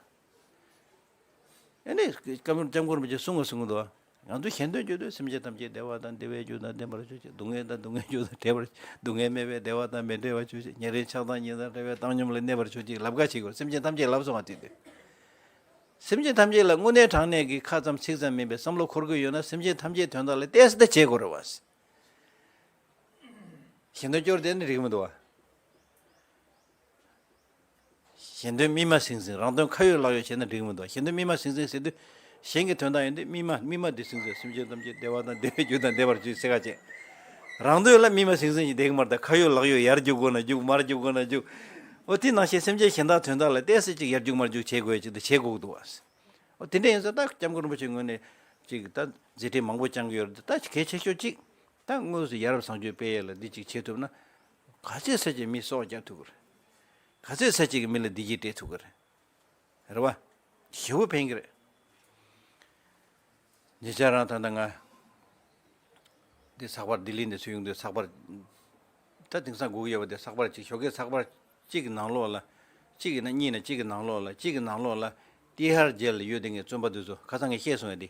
ཨེ་ནས་སྐྱབས་མགོན་སྐྱབས་མགོན་རིན་པོ་ཆེས་གསུང་བ་གསུང་གི་འདུག་ང་ཚོ་གཞན་དོན་བྱེད་དུས་སེམས་ཅན་ཐམས་ཅད་བདེ་བ་དང་བདེ་བའི་རྒྱུ་དང་ལྡན་པར་གྱུར་ཅིག་སྡུག་བསྔལ་དང་སྡུག་བསྔལ་རྒྱུ་དང་བྲལ་བར། སྡུག་བསྔལ་མེད་པའི་བདེ་བ་དང་མི་འབྲལ་བར་གྱུར་ཅིག་ཉེ་རིང་ཆགས་སྡང་གཉིས་དང་བྲལ་བའི་བཏང་སྙོམས་ལ་གནས་པར་གྱུར་ཅིག་ལབ་ཁ་བྱེད་དགོས། སེམས་ཅན་ཐམས་ཅད་ལབ་སོང་བ་དེ་དུས། སེམས་ཅན་ཐམས་ཅད་ལ་དངོས་གནས་དྲང་གནས་ཀྱི་ཁ་ཙམ་ཚིག་ཙམ་མིན་པའི་བསམ་བློ་འཁོར་གྱི་ཡོད་ན། སེམས་ཅན་ཐམས་ཅད་དོན་དག་ལ་ཏོག་ཙམ་ད་བྱེད་དགོས་རེད་བ། གཞན་དོན་སྐྱོར་བསྡད་ན་འགྲིག་གི་མི་འདུག་བ། གཞན་དོན་མིག་མ་ཟིང་ཟིང་། རང་དོན་ཁ་ཡོད་ལག་ཡོད་བྱས་ན་འགྲིག་གི་མི་འདུག་གཞན་དོན་མིག་མ་ཟིང་ཟིང་ཟེར་དུས། གཞན་གྱི་དོན་དག་ཡིན་དུས་མིག་མ་མིག་མ་འདི་ཟིང་ཟིང་། སེམས་ཅན་ཐམས་ཅད་བདེ་བ་དང་བདེ་བའི་རྒྱུ་དང་ལྡན་པར་གྱུར་ཟེར་ག་བྱས། རང་དོན་ལ་མིག་མ་ཟིང་ཟིང་ཞིག་བསྡད་ཀྱི་མ་རེད། ད་ཁ་ཡོད་ལག་ཡོད་ཡར་རྒྱུག་དགོས་ན་རྒྱུག་མར་རྒྱུག་དགོས་ན་རྒྱུག་འོ་དེ་ནང་བཞིན་སེམས་ཅན་གཞན་དག་དོན་དག་ལ་ཏོག་ཙམ་ཅིག་ཡར་རྒྱུག་མར་རྒྱུག་བྱེད་དགོས་ཡ་ཅིག་ད་བྱེད་དགོས་ཀྱི་འདུག་བ། འོ་དེ་འདྲ་ཡིན་ཙང་ད་སྐྱབས་མགོན་རིན་པོ་ཆེའི་ངོས་ནས་ཅིག་ད་མཛད་འཕྲིན་མང་པོ་བསྐྱངས་ཀྱི་ཡོད་རེད། ད་གལ་ཆེ་ཤོས་ཅིག་ད་དངོས་སུ་ཡ་རབས་བཟང་སྤྱོད་སྤེལ་ཡས་ལ་འདི་ཅིག་བྱེད་ཐུབ་ན། ག་ཚོད་ས་ཅིག་མི་སྲོག་བསྐྱབས་ཐུབ་ཀྱི་རེད། ག་ཚོད་ས་ཅིག་གི་མི་ལ་བདེ་སྐྱིད་སྤྲད་ཐུབ་ཀྱི་རེད། རེད་བ། ཞེ་པོ་ཕན་གྱི་རེད། ཉེ་ཆར་རང་ད་ལྟ་ང་འདི་ཚགས་པར་ལྡི་ལི་ནས་ཚུར་ཡོང་དུས་ཚགས་པར། ད་དེང་སང་སྒུག་གི་ཡོད་པ་དེ་ཚགས་པར་གཅིག་ཞོགས་ཀས་ཚགས་པར་གཅིག་གི་ནང་ལོགས་ལ། གཅིག་ཡིན་ན་གཉིས་ན་གཅིག་གི་ནང་ལོགས་ལ། གཅིག་གི་ནང་ལོགས་ལ་ཏི་ཧར་ཇེལ་ལ་ཡོད་དེ་ངས་བཙོན་པ་དེ་ཚོ་ཁ་སང་ངས་བཤད་སོང་ཡ་འདི།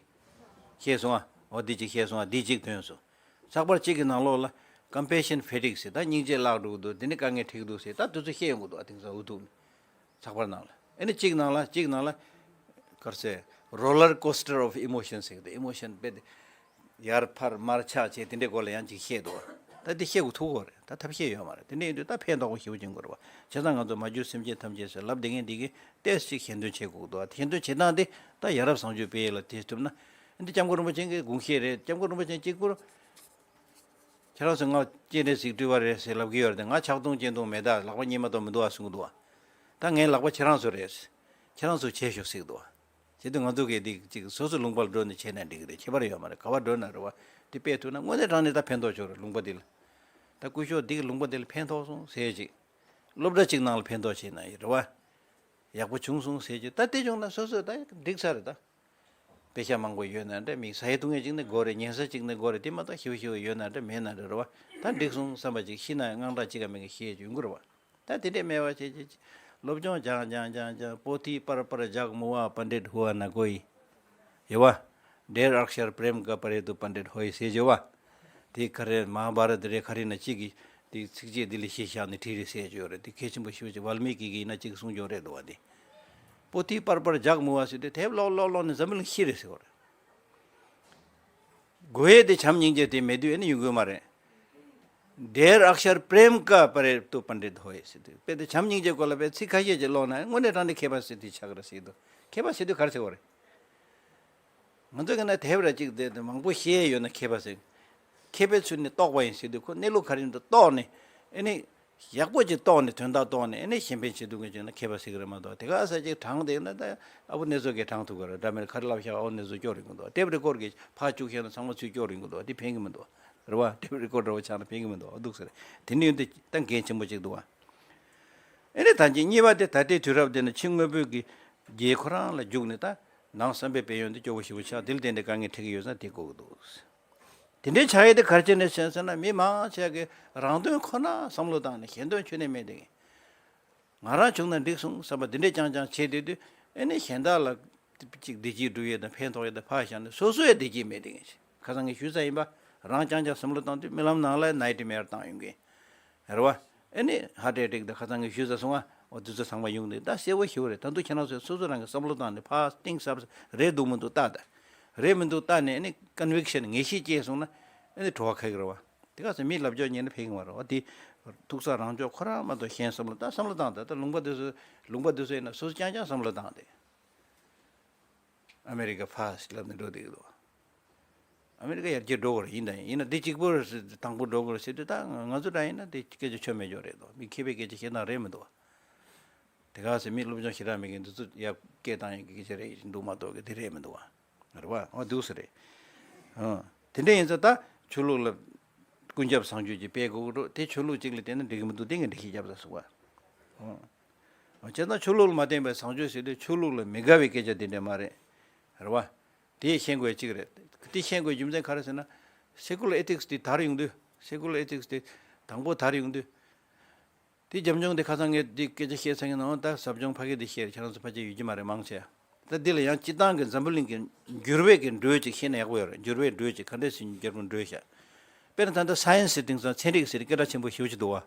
བཤད་སོང་ཨ། འོ་འདི་གཅིག་བཤད་སོང་ཨ། འདི་གཅིག་ཐོན་སོང་། ཚགས་པར་གཅིག་གི་ནང་ལོགས་ལ་compassion fatigue ཟེར། ད་སྙིང་རྗེ་བརླག་འགྲོ་གི་འདུག་འདི་ནི་དཀའ་ངལ་འཕྲད་ཀྱི་འདུག་ཟེར། ད་དེ་ཚོ་བཤད་ཡོང་གི་འདུག་ཨ། དེང་སང་འུ་ཐུག་ནས་ཚགས་པར་ནང་ལ། ཨེ་ནི་གཅིག་ནང་ལ་གཅིག་ནང་ལ་ག་རེ་ཟེར། roller coaster of emotions ཟེར་གི་འདུག emotion དཔེ་དེ་ཡར་འཕར་མར་ཆག་བྱས་དེ་འདྲའི་སྐོར་ལ་ཡང་ཅིག་བཤད་འདུག་ད་འདི་བཤད་དགོས་ཐུག་གོ་རེད། ད་ཐབས་ཤེས་ཡོད་མ་རེད། དེ་འདྲ་ཡིན་དུས་ད་ཕན་ཐོགས་པོ་ཞེ་པོ་ཅིག་དགོས་རེད་བ། བྱས་ཙང་ང་ཚོ་མ་གྱུར་སེམས་ཅན་ཐམས་ཅད་ཟེར་ལབ་བསྡད་མཁན་འདི་གིས་ཏོག་ཙམ་ཅིག་གཞན་དོན་བྱེད་དགོས་འདུག་གཞན་དོན་བྱེད་སྟངས་དེ་ད་ཡ་རབས་བཟང་སྤྱོད་སྤེལ་ཡས་ལ་དེ་ཐུབ་ན། འདི་སྐྱབས་མགོན་རིན་པོ་ཆེ་གི་དགོངས་བཞེད་རེད། སྐྱབས་མགོན་རིན་པོ་ཆེ་གཅིག་པུར། ཁྱེད་རང་ཚོ་ང་སྤྱན་རས་གཟིགས་སྤྲུལ་པ་རེད་ཟེར་ལབ་ཀྱི་ཡོད་རེད་དེ། ང་ཕྱག་སྟོང་སྤྱན་སྟོང་མེད་ད། ལག་པ་གཉིས་མ་གཏོགས་མི་འདུག་ཨ་གསུང་གི་འདུག་བ། ད་ངའི་ལག་པ་ཁྱེད་རང་ཚོ་རེད། ཁྱེད་རང་ཚོ་བྱས་ཤོག་ཟེར་གི་འདུག་བ། བྱེད་དུས་ང་ཚོ་གིས་འདི་ཅིག་སོ་སོ་ལུང་པར་འགྲོ་ནས་བྱས་ན་འགྲིག་གི་རེད། ཁྱད་པར་ཡོད་མ་རེད། ག་པར་འགྲོ་ན་རེད་བ། དེ་སྤེལ་ཐུབ་ན་དངོས་གནས་དྲང་གནས་ད་ཕན་ཐོགས་ཆོག་རེད། ལུང་པ་འདི་ལ། ད་སྐུ་ཞབས་འདི་གི་ལུང་པ་འདི་ལ་ཕན་ཐོགས་སོང་ཟེར་ཅིག་སློབ་གྲྭ་གཅིག་ནང་ལ་ཕན་ཐོགས་བྱས་ན་ཡིན་རེད་བ། ཡག་པོ་བྱུང་སོང་ཟེར་ཅིག་ད་དེ་བྱུང་ན་སོ་སོ་ད་འགྲིག་ཚར་རེད་ད། དཔེ་ཆ་མང་པོ་ཡོད་ན་འདྲ། མིག་ཟ་ཡས་བཏུང་ཡས་གཅིག་ནི་དགོས་རེད། ཉལ་ས་གཅིག་ནི་དགོས་རེད། དེ་མ་གཏོགས་ཞེ་པོ་ཞེ་པོ་ཡོད་ན་འདྲ་མེད་ན་འདྲ་རེད་བ། ད་འགྲིག་སོང་བསམ་པ་ཅིག་ཤི་ན་དངངས་སྐྲག་གཅིག་ག་མེད་གི་ཤེས་ཡོང་གི་རེད་བ། ད་དེ་འདྲས་མེད་པ་བྱས་བྱས་བྱས། སློབ་སྦྱོང་སྦྱང་སྦྱང་སྦྱང་སྦྱང་། པོ་ཐི་པར་པར་ཇག་མུ་ཝ་པཎྜི་ཏ་ཧུ་ཨ་ན་ཀོ་ཡི། ཡེ་བ། ཌེར་ཨཀཤར་པྲེམ་ཀ་པརེ་ཏུ་པཎྜི་ཏ་ཧོ་ཡི་ཟེར་བྱས་བ། དེ་ག་རེ་མ་ཧཱ་བྷ་རཏ་རེད། ག་རེ་ན་གཅིག་གིས་དེ་ཚིགས་བཅད་འདི་ལ་གཞི་བཞག་ནས་བྲིས་རེད་ཟེར་གྱི་ཡོད་རེད། དེ་གལ་ཆེན་པོ་ཞེ་པོ་ཅིག་ཝཱལ་མི་ཀི་གིས་ན་གཅིག་གསུང་རྒྱུ་རེད་འདུག་བ། དེ། པོ་ཐི་པར་པར་ཇག་མུ་ཝ་ཟེར་དུས་དེབ་ཀློག་ཀློག་ཀློག་ནས་འཛམ་བུ་གླིང་ཤི་རེད་ཟེར་བ་རེད། དགོས་ཡས་དེ་བྱམས་སྙིང་རྗེ་དེ་མེད་དུས་ཨེ་ནི་ཡོང་གི་མ་རེད། ཌེར་ཨཀཤར་པྲེམ་ཀ་པརེ་ཏུ་པཎྜི་ཏ་ཧོ་ཡི་ཟེར་དུས། དཔེ་དེ་བྱམས་སྙིང་རྗེ་སྐོར་ལ་དཔེ་ཚིག་ཁ་ཤས་ཅིག་ཀློག་ན་དངོས་གནས་དྲང་གནས་མཁས་པ་ཟེར་དུས་ཆགས་ཀྱི་རེད་ཟེར་གྱི་འདུག་མཁས་པ་ཟེར་དུས་ག་རེ་ཟེར་བ་རེད། ང་ཚོ་གི་ན་དེབ་ར་གཅིག་བསྡད་དེ་མང་པོ་ཤེས་ཡོད་ན་མཁས་པ་ཟེར། མཁས་པའི་ཚུལ་ནི་རྟོགས་པ་ཡིན་ཟེར་དུས་ཁོ་གནས་ལུགས་ག་རེ་ཡིན་འདུག་རྟོགས་ནས་ཨེ་ནི། ཡག་པོ་ཅིག་རྟོགས་ནས་དོན་དག་རྟོགས་ནས་ཨེ་ནི་གཞན་ཕན་བྱེད་ཐུབ་མཁན་ཅིག་ན་མཁས་པ་ཟེར་གི་རེད་མ་གཏོགས། དེ་ག་ས་ཅིག་དྲངས་བསྡད་ན་ད་ཨ་བུ་ནེ་ཙོ་གིས་དྲངས་ཐུབ་གི་རེད། འདྲ་མིན་ག་རེ་ལབ་ཤག་ཨ་བུ་ནེ་ཙོ་སྐྱོར་ཡོང་གི་འདུག་དེབ་རི་ཀོར་གི་ཕར་བཅུག་ཤག་ན་ཚང་མ་ཚུར་སྐྱོར་ཡོང་གི་འདུག་དེ་ཕན་གི་མི་འདུག་རེད་བ། དེབ་རི་ཀོར་འདྲ་བོ་ཆགས་ན་ཕན་གི་མི་འདུག་ཨ་འདུག་ཟེར། དེ་ནི་ཡོད་དེ་ད་འགན་ཆེན་པོ་ཅིག་འདུག་བ། ཨེ་ནི་ད་གཅིག་གཉིས་པ་དེ་ད་ལྟའི་དུས་རབས་འདི་ན་ཕྱི་དངོས་པོའི་གི་རྒྱལ་ཁོ་རང་ལ་རྒྱུགས་ནས་ད་ ནང་བསམ་པའི་དཔལ་ཡོན་དེ་སྐྱོ་པོ་ཞེ་པོ་ཆགས། དེ་ལ་བརྟེན་ཏེ་དཀའ་ངལ་འཕྲད་ཀྱི་ཡོད་ཙང་དེ་དགོས་ཀྱི་འདུག། དེ་འདྲའི་ཆགས་ཡས་དེ་ག་རེ་བྱས་ནས་བྱས་ཟེར་ན། མི་མང་ཆེ་གིས་རང་དོན་ཁོ་ན་བསམ་བློ་བཏང་ནས་གཞན་དོན་ཁྱོན་ནས་མེད་དེ། ང་རང་བྱུང་ན་འགྲིག་སོང་བསམ་པ་འདི་འདྲས་རྐྱང་རྐྱང་བྱས་བསྡད་དུས། ཨེ་ནི་གཞན་དག་ལ་ཅིག་བདེ་སྐྱིད་སྒྲུབ་ཡས་དང་ཕན་ཐོགས་ཡས་དང་ཕར་བཞག་ནས་སོ་སོ་ཡང་བདེ་སྐྱིད་མེད་དེ། ཁ་སང་ངས་ཞུས་ཚར་ཡིན་པ། རང་རྐྱང་རྐྱང་བསམ་བློ་བཏང་དུས་རྨི་ལམ་ནང་ལ་ནའི་ཊི་མེར་བཏང་ཡོང་གི་རེད་བ། ཨེ་ནི་ཧར་ཊི་ཨེ་ཊེག་དང་ཁ་སང་ངས་ཞུས་ཚར་སོང་ང་། འོ་དེ་ཚོ་ཚང་མ་ཡོང་དུས་ད་གསལ་པོ་ཞེ་པོ་རེད། ད་དུང་ཁྱེད་རང་ཚོས་སོ་སོ་རང་གིས་བསམ་བློ་བཏང་ནས་ཕར་གཏིང་ཟབ་རེད་འདུག་མི་འདུག་བལྟ་དང་། རེད་མི་འདུག་བལྟ་ནས་ཨེ་ནི་ཀོན་བིག་ཤན་ངེས་ཤེས་སྐྱེས་སོང་ན་ཨེ་ནི་བྲོ་བ་ཁ་གི་རེད་བ། དེ་ག་ཚོད་མིའི་ལབ་ཕྱོགས་ཉན་ན་ཕན་གི་མ་རེད་བ། དེ་ཐུག་ས་རང་ཕྱོགས་ཁོ་རང་མ་གཏོགས་གཞན་བསམ་བློ་ད་བསམ་བློ་བཏང་དང་། ད་ལུང་པ་དེ་ཚོ་ལུང་པ་དེ་ཚོ་ཡིན་ན་སོ་སོ་རྐྱང་རྐྱང་བསམ་བློ་བཏང་སྟེ། ཨ་མེ་རི་ཀ་ཕཱ་སི་ཊི་ལབ་ནས་འགྲོ་བསྡད་ཀྱི་འདུག། ཨ་མེ་རི་ཀ་ཡར་རྒྱས་འགྲོ་དགོས་རེད། ཡིན་དང་ཡིན་ཡིན་ན་འདི་གཅིག་པོ་རེད་ཟེར། དང་པོ་འགྲོ་དགོས་རེད་ཟེར་དུས་ད་ང་ཚོ་འདྲ་ཡིན་ན་དེ་སྐད་ཆ་ཆོ་མེད་ཅོག་རེད་འདུག། མི་མཁས་པའི་སྐད་ཆ་བཤད་སྟངས་རེད་མི་འདུག། དེ་ག་ཚོད་མི་སློབ་སྦྱོང་ཞེ་དྲག་མེད་མཁན་འདི་ཚོ་ཡར་སྐད་བཏང་ཡག་གི་སྐད་ཆ་རེད་འདུག་མ་གཏོགས་གི་དེ་རེད་མི་འདུག་བ། རེད་བ། འོ་འདུག་སེ་རེད། ཨ། དེ་འདྲ་ཡིན་ཙང་ད་ཆོས་ལུགས་ལ་ཀུན་ཁྱབ་བཟང་སྤྱོད་ཅིག་སྤེལ་དགོས་ཀྱི་འགྲོ། དེ་ཆོས་ལུགས་གཅིག་ལ་བརྟེན་ན་འགྲིག་གི་མི་འདུག། དེ་ངས་འགྲེལ་བཤད་བརྒྱབ་ས་སོང་བ། ཨ། བྱས་ཙང་ཆོས་ལུགས་ལ་མ་བརྟེན་པའི་བཟང་སྤྱོད་ཟེར་དུས་ཆོས་ལུགས་ལ་མི་དགའ་བའི་སྐད་ཆ་དེ་འདྲ་མ་རེད། རེད་བ། དེ་ཤེས་དགོས་གཅིག་རེད། དེ་ཤེས་དགོས་རྒྱུ་མཚན་ག་རེ་ཟེར་ན། སེ་ཀུ་ལར་ཨེ་ཐིག་སི་དེ་དར་ཡོང་དུས། སེ་ཀུ་ལར་ཨེ་ཐིག་སི་དེ་དང་པོ་དར་ཡོང་དུས། དེ་རྒྱབ་ལྗོངས་དེ་ཁ་སང་ངས་འདི་སྐད་ཆ་བཤད་ཚར་གྱི་ནང་། ད་ཟབ་སྦྱོང་ཕ་གི་འདི་བཤད། ཁྱེད་རང་ཚོ་ཕལ་ཆེར་ཡོད་ཀྱི་མ་རེད་མང་ཆེ། ད་འདི་ལ་ཡང་སྤྱིར་བཏང་གི་འཛམ་བུ་གླིང་གི་འགྱུར་བའི་གི་འགྲོས་ཅིག་ཤེས་ན་ཡག་པོ་ཡོད་རེད། འགྱུར་བའི་འགྲོས་ཅིག་ག་འདྲས་སེ་འགྱུར་བའི་འགྲོས་ཤག། དཔེར་ན་ད་ལྟ་སའེན་སི་ཟེར་དེང་སང་ཚན་རིག་ཟེར་སྐད་གྲགས་ཆེན་པོ་ཞེ་པོ་ཅིག་འདུག་བ།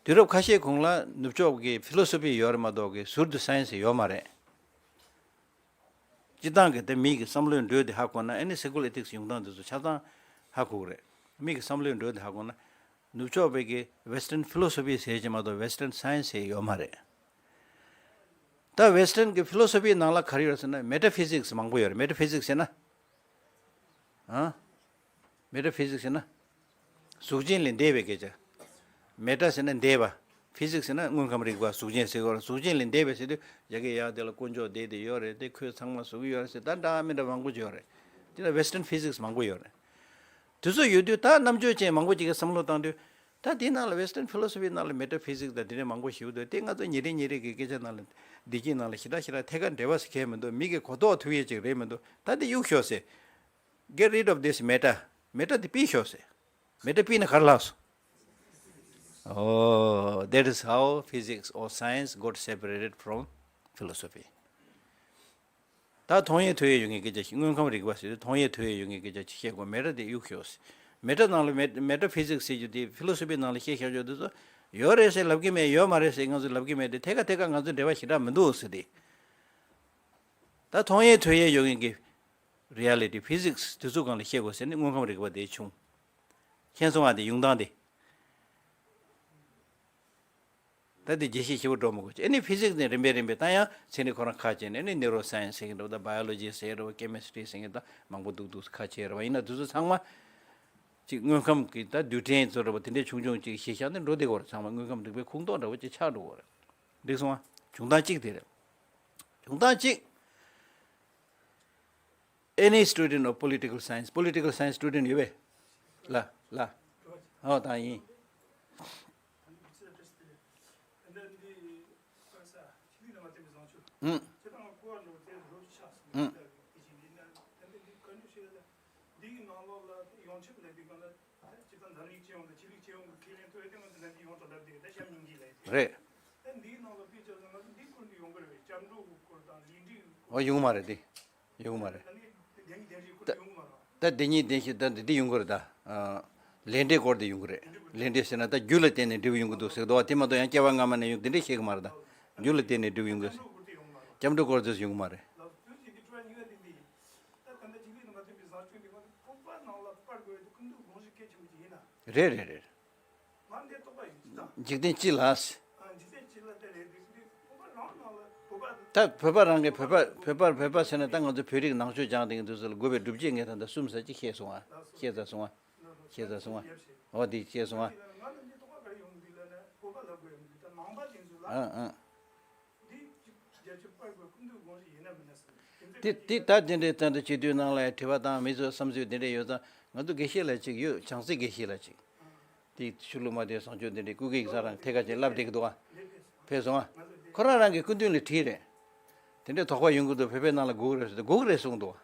དུས་རབས་ཁ་ཤས་གོང་ལ་ནུབ་ཕྱོགས་ཀྱི་ཕི་ལོ་སོ་ཕི་ཡོད་རེད་མ་གཏོགས་གི་ཟུར་དུ་སའེན་སི་ཡོད་མ་རེད། སྤྱིར་བཏང་གི་དེ་མི་གི་བསམ་བློའི་འགྲོས་དེ་ཧ་གོ་ན་ཨེ་ནི་སེ་ཀུ་ལར་ཨེ་ཐིག་སི་ཡོང་སྟངས་དེ་ཚོ་ཆ་ཚང་ཧ་གོ་གི་རེད། མི་གི་བསམ་བློའི་འགྲོས་དེ་ཧ་གོ་ན། ནུབ་ཕྱོགས་པའི་གི་ཝེ་སི་ཊརན་ཕི་ལོ་སོ་ཕི་ཟེར་གྱི་མ་གཏོགས་ཝེ་སི་ཊརན་སའེན་སི་ཟེར་ཡོད་མ་རེད། ད་ཝེ་སི་ཊརན་གི་ཕི་ལོ་སོ་ཕི་ནང་ལ་ག་རེ་ཡོད་ཟེར་ན། མེ་ཊ་ཕི་ཟིག་སི་མང་པོ་ཡོད་རེད། མེ་ཊ་ཕི་ཟིག་སི་ཟེར་ན། ཨ། མེ་ཊ་ཕི་ཟིག་སི་ཟེར་ན། གཟུགས་ཅན་ལས་འདས་པའི་སྐད་ཆ། མེ་ཊ་ཟེར་ན་འདས་པ། ཕི་ཟིག་སི་ཟེར་ན་དངོས་ཁམས་རིག་པ། གཟུགས་ཅན་ཟེར་གྱི་ཡོད་རེད། གཟུགས་ཅན་ལས་འདས་པའི་ཟེར་དུས་ཡ་གི་ཡ་དེ་ལ་དཀོན་མཆོག་བསྡད་དེ་ཡོད་རེད། དེ་ཁོས་ཚང་མ་བཟོ་གི་ཡོད་རེད་ཟེར། ད་འདྲ་མི་འདྲ་མང་པོ་ཅིག་ཡོད་རེད། དེ་ལ་ཝེ་སི་ཊརན་ཕི་ཟིག་སི་མང་པོ་ཡོད་རེད། དེ་ཚོ་ཡོད་དུས་ད་རྣམ་དཔྱོད་ཅན་མང་པོ་ཅིག་གིས་བསམ་བློ་བཏང་དུས། ད་དེའི་ནང་ལ་ཝེ་སི་ཊརན་ཕི་ལོ་སོ་ཕི་ནང་ལ་མེ་ཊ་ཕི་ཟིག་སི་དང་དེ་འདྲ་མང་པོ་ཞིག་འདུག། དེ་ང་ཚོ་ཉིན་རེ་ཉིན་རེ་གི་སྐད་ཆ་ནང་ལ་བདེ་སྐྱིད་ནང་ལ་ཞེ་དྲག་ཞེ་དྲག་ཐད་ཀར་འབྲེལ་བ་ཟེར་གང་ཡང་མི་འདུག། མི་གི་གོ་རྟོགས་ཐུབ་ཡས་ཅིག་རེད་མི་འདུག། ད་དེ་གཡུག་ཤོག་ཟེར། Get rid of this matter. མེ་ཊ་དེ་ཕུད་ཤོག་ཟེར། མེ་ཊ་ཕུད་ན་ག་རེ་ལྷག་སོང་། Oh, that is how physics or science got separated from philosophy. ད་མཐོང་ཡས་ཐོས་ཡས་ཡོད་མཁན་སྐད་ཆ་ཞིག། དངོས་ཁམས་རིག་པ་ཟེར་དུས་མཐོང་ཡས་ཐོས་ཡས་ཡོད་མཁན་སྐད་ཆ་ཅིག་བཤད་དགོས། མེ་ཊ་དེ་གཡུག་ཤོག་ཟེར། མེ་ཊ་ནང་ལ་མེ་མེ་ཊ་ཕི་ཟིག་སི་ཟེར་རྒྱུ་དེ་ཕི་ལོ་སོ་ཕི་ནང་ལ་བཤད་བཞག་ཆོག་དེ་ཚོ་ཡོད་རེད་ཟེར་ལབ་ཀྱི་མེད། ཡོད་མ་རེད་ཟེར་ང་ཚོས་ལབ་ཀྱི་མེད་དེ། ཐད་ཀ་ཐད་ཀ་ང་ཚོའི་འབྲེལ་བ་ཞེ་དྲག་མི་འདུག་ཟེར་ཏེ། ད་མཐོང་ཡས་ཐོས་ཡས་ཡོད་མཁན་གྱི་རི་ཡ་ལི་ཊི་ཕི་ཟིག་སི་དེ་ཚོ་སྒང་ལ་བཤད་དགོས་ཟེར་ནས་དངོས་ཁམས་རིག་པ་དེ་བྱུང་། མཁྱེན་སོང་ང་། དེ་ཡོང་སྟངས་དེ། ད་དེ་རྒྱས་བཤད་ཞིབ་པོ་འགྲོ་མི་དགོས། ཨ་ནི་ཕི་ཟིག་སི་ནས་རིམ་པས་རིམ་པས་ད་ཡང་ཚན་རིག་ཁོ་རང་ཁ་ཕྱེ་ནས། ཨ་ནི་ནེ་རོ་སའེན་སི་ཟེར་གྱི་འདུག། ད་བྷ་ཡོ་ལོ་ཇི་ཟེར་གྱི་འདུག། ཀེ་མི་སི་ཊི་རི་ཟེར་གྱི་འདུག། མང་པོ་འདུག་འདུག་ཁ་ཕྱེ་རེད་བ། ཡིན་ན་དེ་ཚོ་ཚང་མ་ཅིག་དངོས་ཁམས་ཀྱི་ད་རྡུལ་ཕྲན་ཚོ་འདྲ་བོ་དེ་འདྲས་ཆུང་ཆུང་ཅིག་གཞི་བཞག་ནས་འགྲོ་བསྡད་ཀྱི་ཡོད་རེད། ཚང་མ་དངོས་ཁམས་རིག་པའི་ཁུངས་གཏོགས་འདྲ་བོ་ཅིག་ཆགས་འགྲོ་གི་ཡོད་རེད། འགྲིག་སོང་ང་། བྱུང་སྟངས་གཅིག་དེ་རེད། བྱུང་སྟངས་གཅིག། Any student of political science, political science student ཡོད་པས། ལ་ལ། ཨོ་ད་ཡིན། ཨུམ། ཨུམ། རེད། ཨོ་ཡོང་མ་རེད་དེ། ཡོང་མ་རེད། ད་ད་དེ་གཉིས་བདེན་ཞིག། ད་འདི་འདི་ཡོང་གི་རེད་ད། ཨ། ལས་འབྲས་སྐོར་དེ་ཡོང་གི་རེད། ལས་འབྲས་ཟེར་ན་ད་རྒྱུ་ལ་བརྟེན་ནས་འབྲས་བུ་ཡོང་གི་འདུག་ཟེར་གི་འདུག་བ། དེ་མ་གཏོགས་ཡང་སྐྱེ་བ་སྔ་མ་ནས་ཡོང་དེ་འདྲས་བཤད་གི་མ་རེད་ད། རྒྱུ་ལ་བརྟེན་ནས་འབྲས་བུ་ཡོང་གི། སྐྱབས་འགྲོ་སྐོར་དེ་ཡོང་གི་མ་རེད། རེད་རེད་རེད། འཇིག་རྟེན་སྤྱི་ལ། ད་བོད་པ་རང་གི་བོད་པ་བོད་པ་བོད་པ་བོད་པ་ཟེར་ན་ད་ང་ཚོ་བོད་རིགས་ནང་ཆོས་སྦྱངས་དེ་ཚོ་ལ་དགོས་པའི་སྒྲུབ་བྱེད་ངས་ད་ལྟ་གསུམ་ཙམ་ཅིག་བཤད་སོང་ང་། བཤད་ཚར་སོང་ང་། བཤད་ཚར་སོང་ང་། འོ་དེ་བཤད་སོང་ང་། ཨང་ཨང་། དེ་དེ་ད་དེ་འདྲའི་ད་ལྟ་སྤྱི་འཐུས་ནང་ལ་དྲི་བ་དང་མི་ཚོའི་བསམ་ཚུལ་དེ་འདྲ་ཡོད་ཙང་། ང་ཚོ་དགེ་བཤེས་ལགས་གཅིག་ཡོད། བྱང་རྩེ་དགེ་བཤེས་ལགས་གཅིག། དེ་ཆོས་ལུགས་མ་དེ་བཟང་སྤྱོད་དེ་འདྲའི་སྐུ་སྒེར་གྱི་ས་རང་ཐད་ཀ་ཅིག་བསླབ་བསྡད་ཀྱི་འདུག་ཨ། ཕེབས་སོང་ཨ། ཁོ་རང་རང་གི་སྐུ་མདུན་ལ་བྲིས་རེད། དེ་འདྲའི་དོགས་པ་ཡོང་གི་འདུག་བོད་པའི་ནང་ལ་དགོས་ཀྱི་རེད་ཟེར་ཏེ་དགོས་ཀྱི་རེད་གསུངས་འདུག་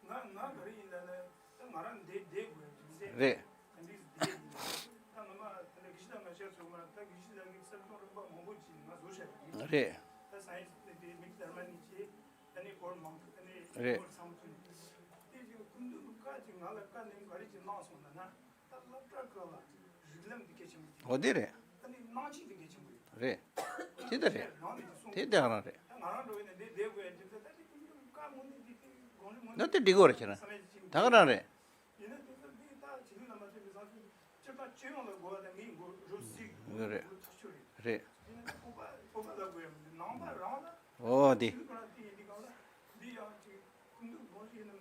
ང་ང་ག་རེ་ཡིན་ད་ལ་ད་ང་རང་འདས་འདས་དགོས་རྒྱུ་མཚན་རེད། ད་འདི་འདས་ཡིན་ད་ང་མ་ད་ལ་དགེ་བཤེས་ལགས་ང་ཤར་ཚོད་མ་ད་དགེ་བཤེས་ལགས་ཀྱིས་གསར་གཏོད་རིམ་པ་མང་པོ་ཅིག་ང་བཟོ་བྱ་ཡིན་རེད། ད་སའེན་སི་དེ་མིག་དར་མ་ནི་ཅེ་ད་ནི་སྐོར་མང་ད་ནི་རེད་སྐོར་བསམ་ཚུལ་དེ་ཅིག་སྐུ་མདུན་བཀའ་ཅིག་ང་ལ་བཀའ་གནང་ག་རེ་ཅིག་གནང་སོང་ད་ན། ད་སློབ་གྲྭ་ཁག་ལ་རིགས་ལམ་འདི་གལ་ཆེན་པོ་ཡོད། འོ་དེ་རེད། ད་ནི་སྣང་ཆེན་འདི་གལ་ཆེན་པོ་ཡོད། རེད། དེ་ད་རེད། རང་ནས་ཀྱི་གསུང་དེ་ད་ག་རང་རེད། ད་ང་རང་འགྲོ་བའི་ནས་འདི་བསྡད་དགོས་ཡ་འདི་ད་ད་ཅི་ཀུན་སློང་བཀའ་མོལ་འདི་འདི་དགོངས་ལུགས་མོལ་ན་དེ་འགྲིག་གོ་རེད་ཁྱེད་རང་བསམ་ཡས་ཅིག་ད་ག་རང་རེད། ཡིན་ན་དེ་ཚོ་འདི་ད་ཆི་ལུས་ལ་མ་ཐོན་པའི་བཟང་སྤྱོད་སྤྱིར་བཏང་སྤྱི་ཡོངས་ལ་དགོས་པ་དང་ངས་མགོ་རུ་སྲིད་དགོས་རེད། ཐག་ཆོད་རེད། རེད། ཡིན་ན་ད་ཁོ་པ་ཁོ་པ་ལ་དགོས་ཡ་མི་འདུག་ནང་པ་རང་ལ་འོ་དེ། ཆི་ལུས་ཁོ་རང་དེ་ཡིན་འདི་གང་ལ་འདི་ཡང་ཅིག་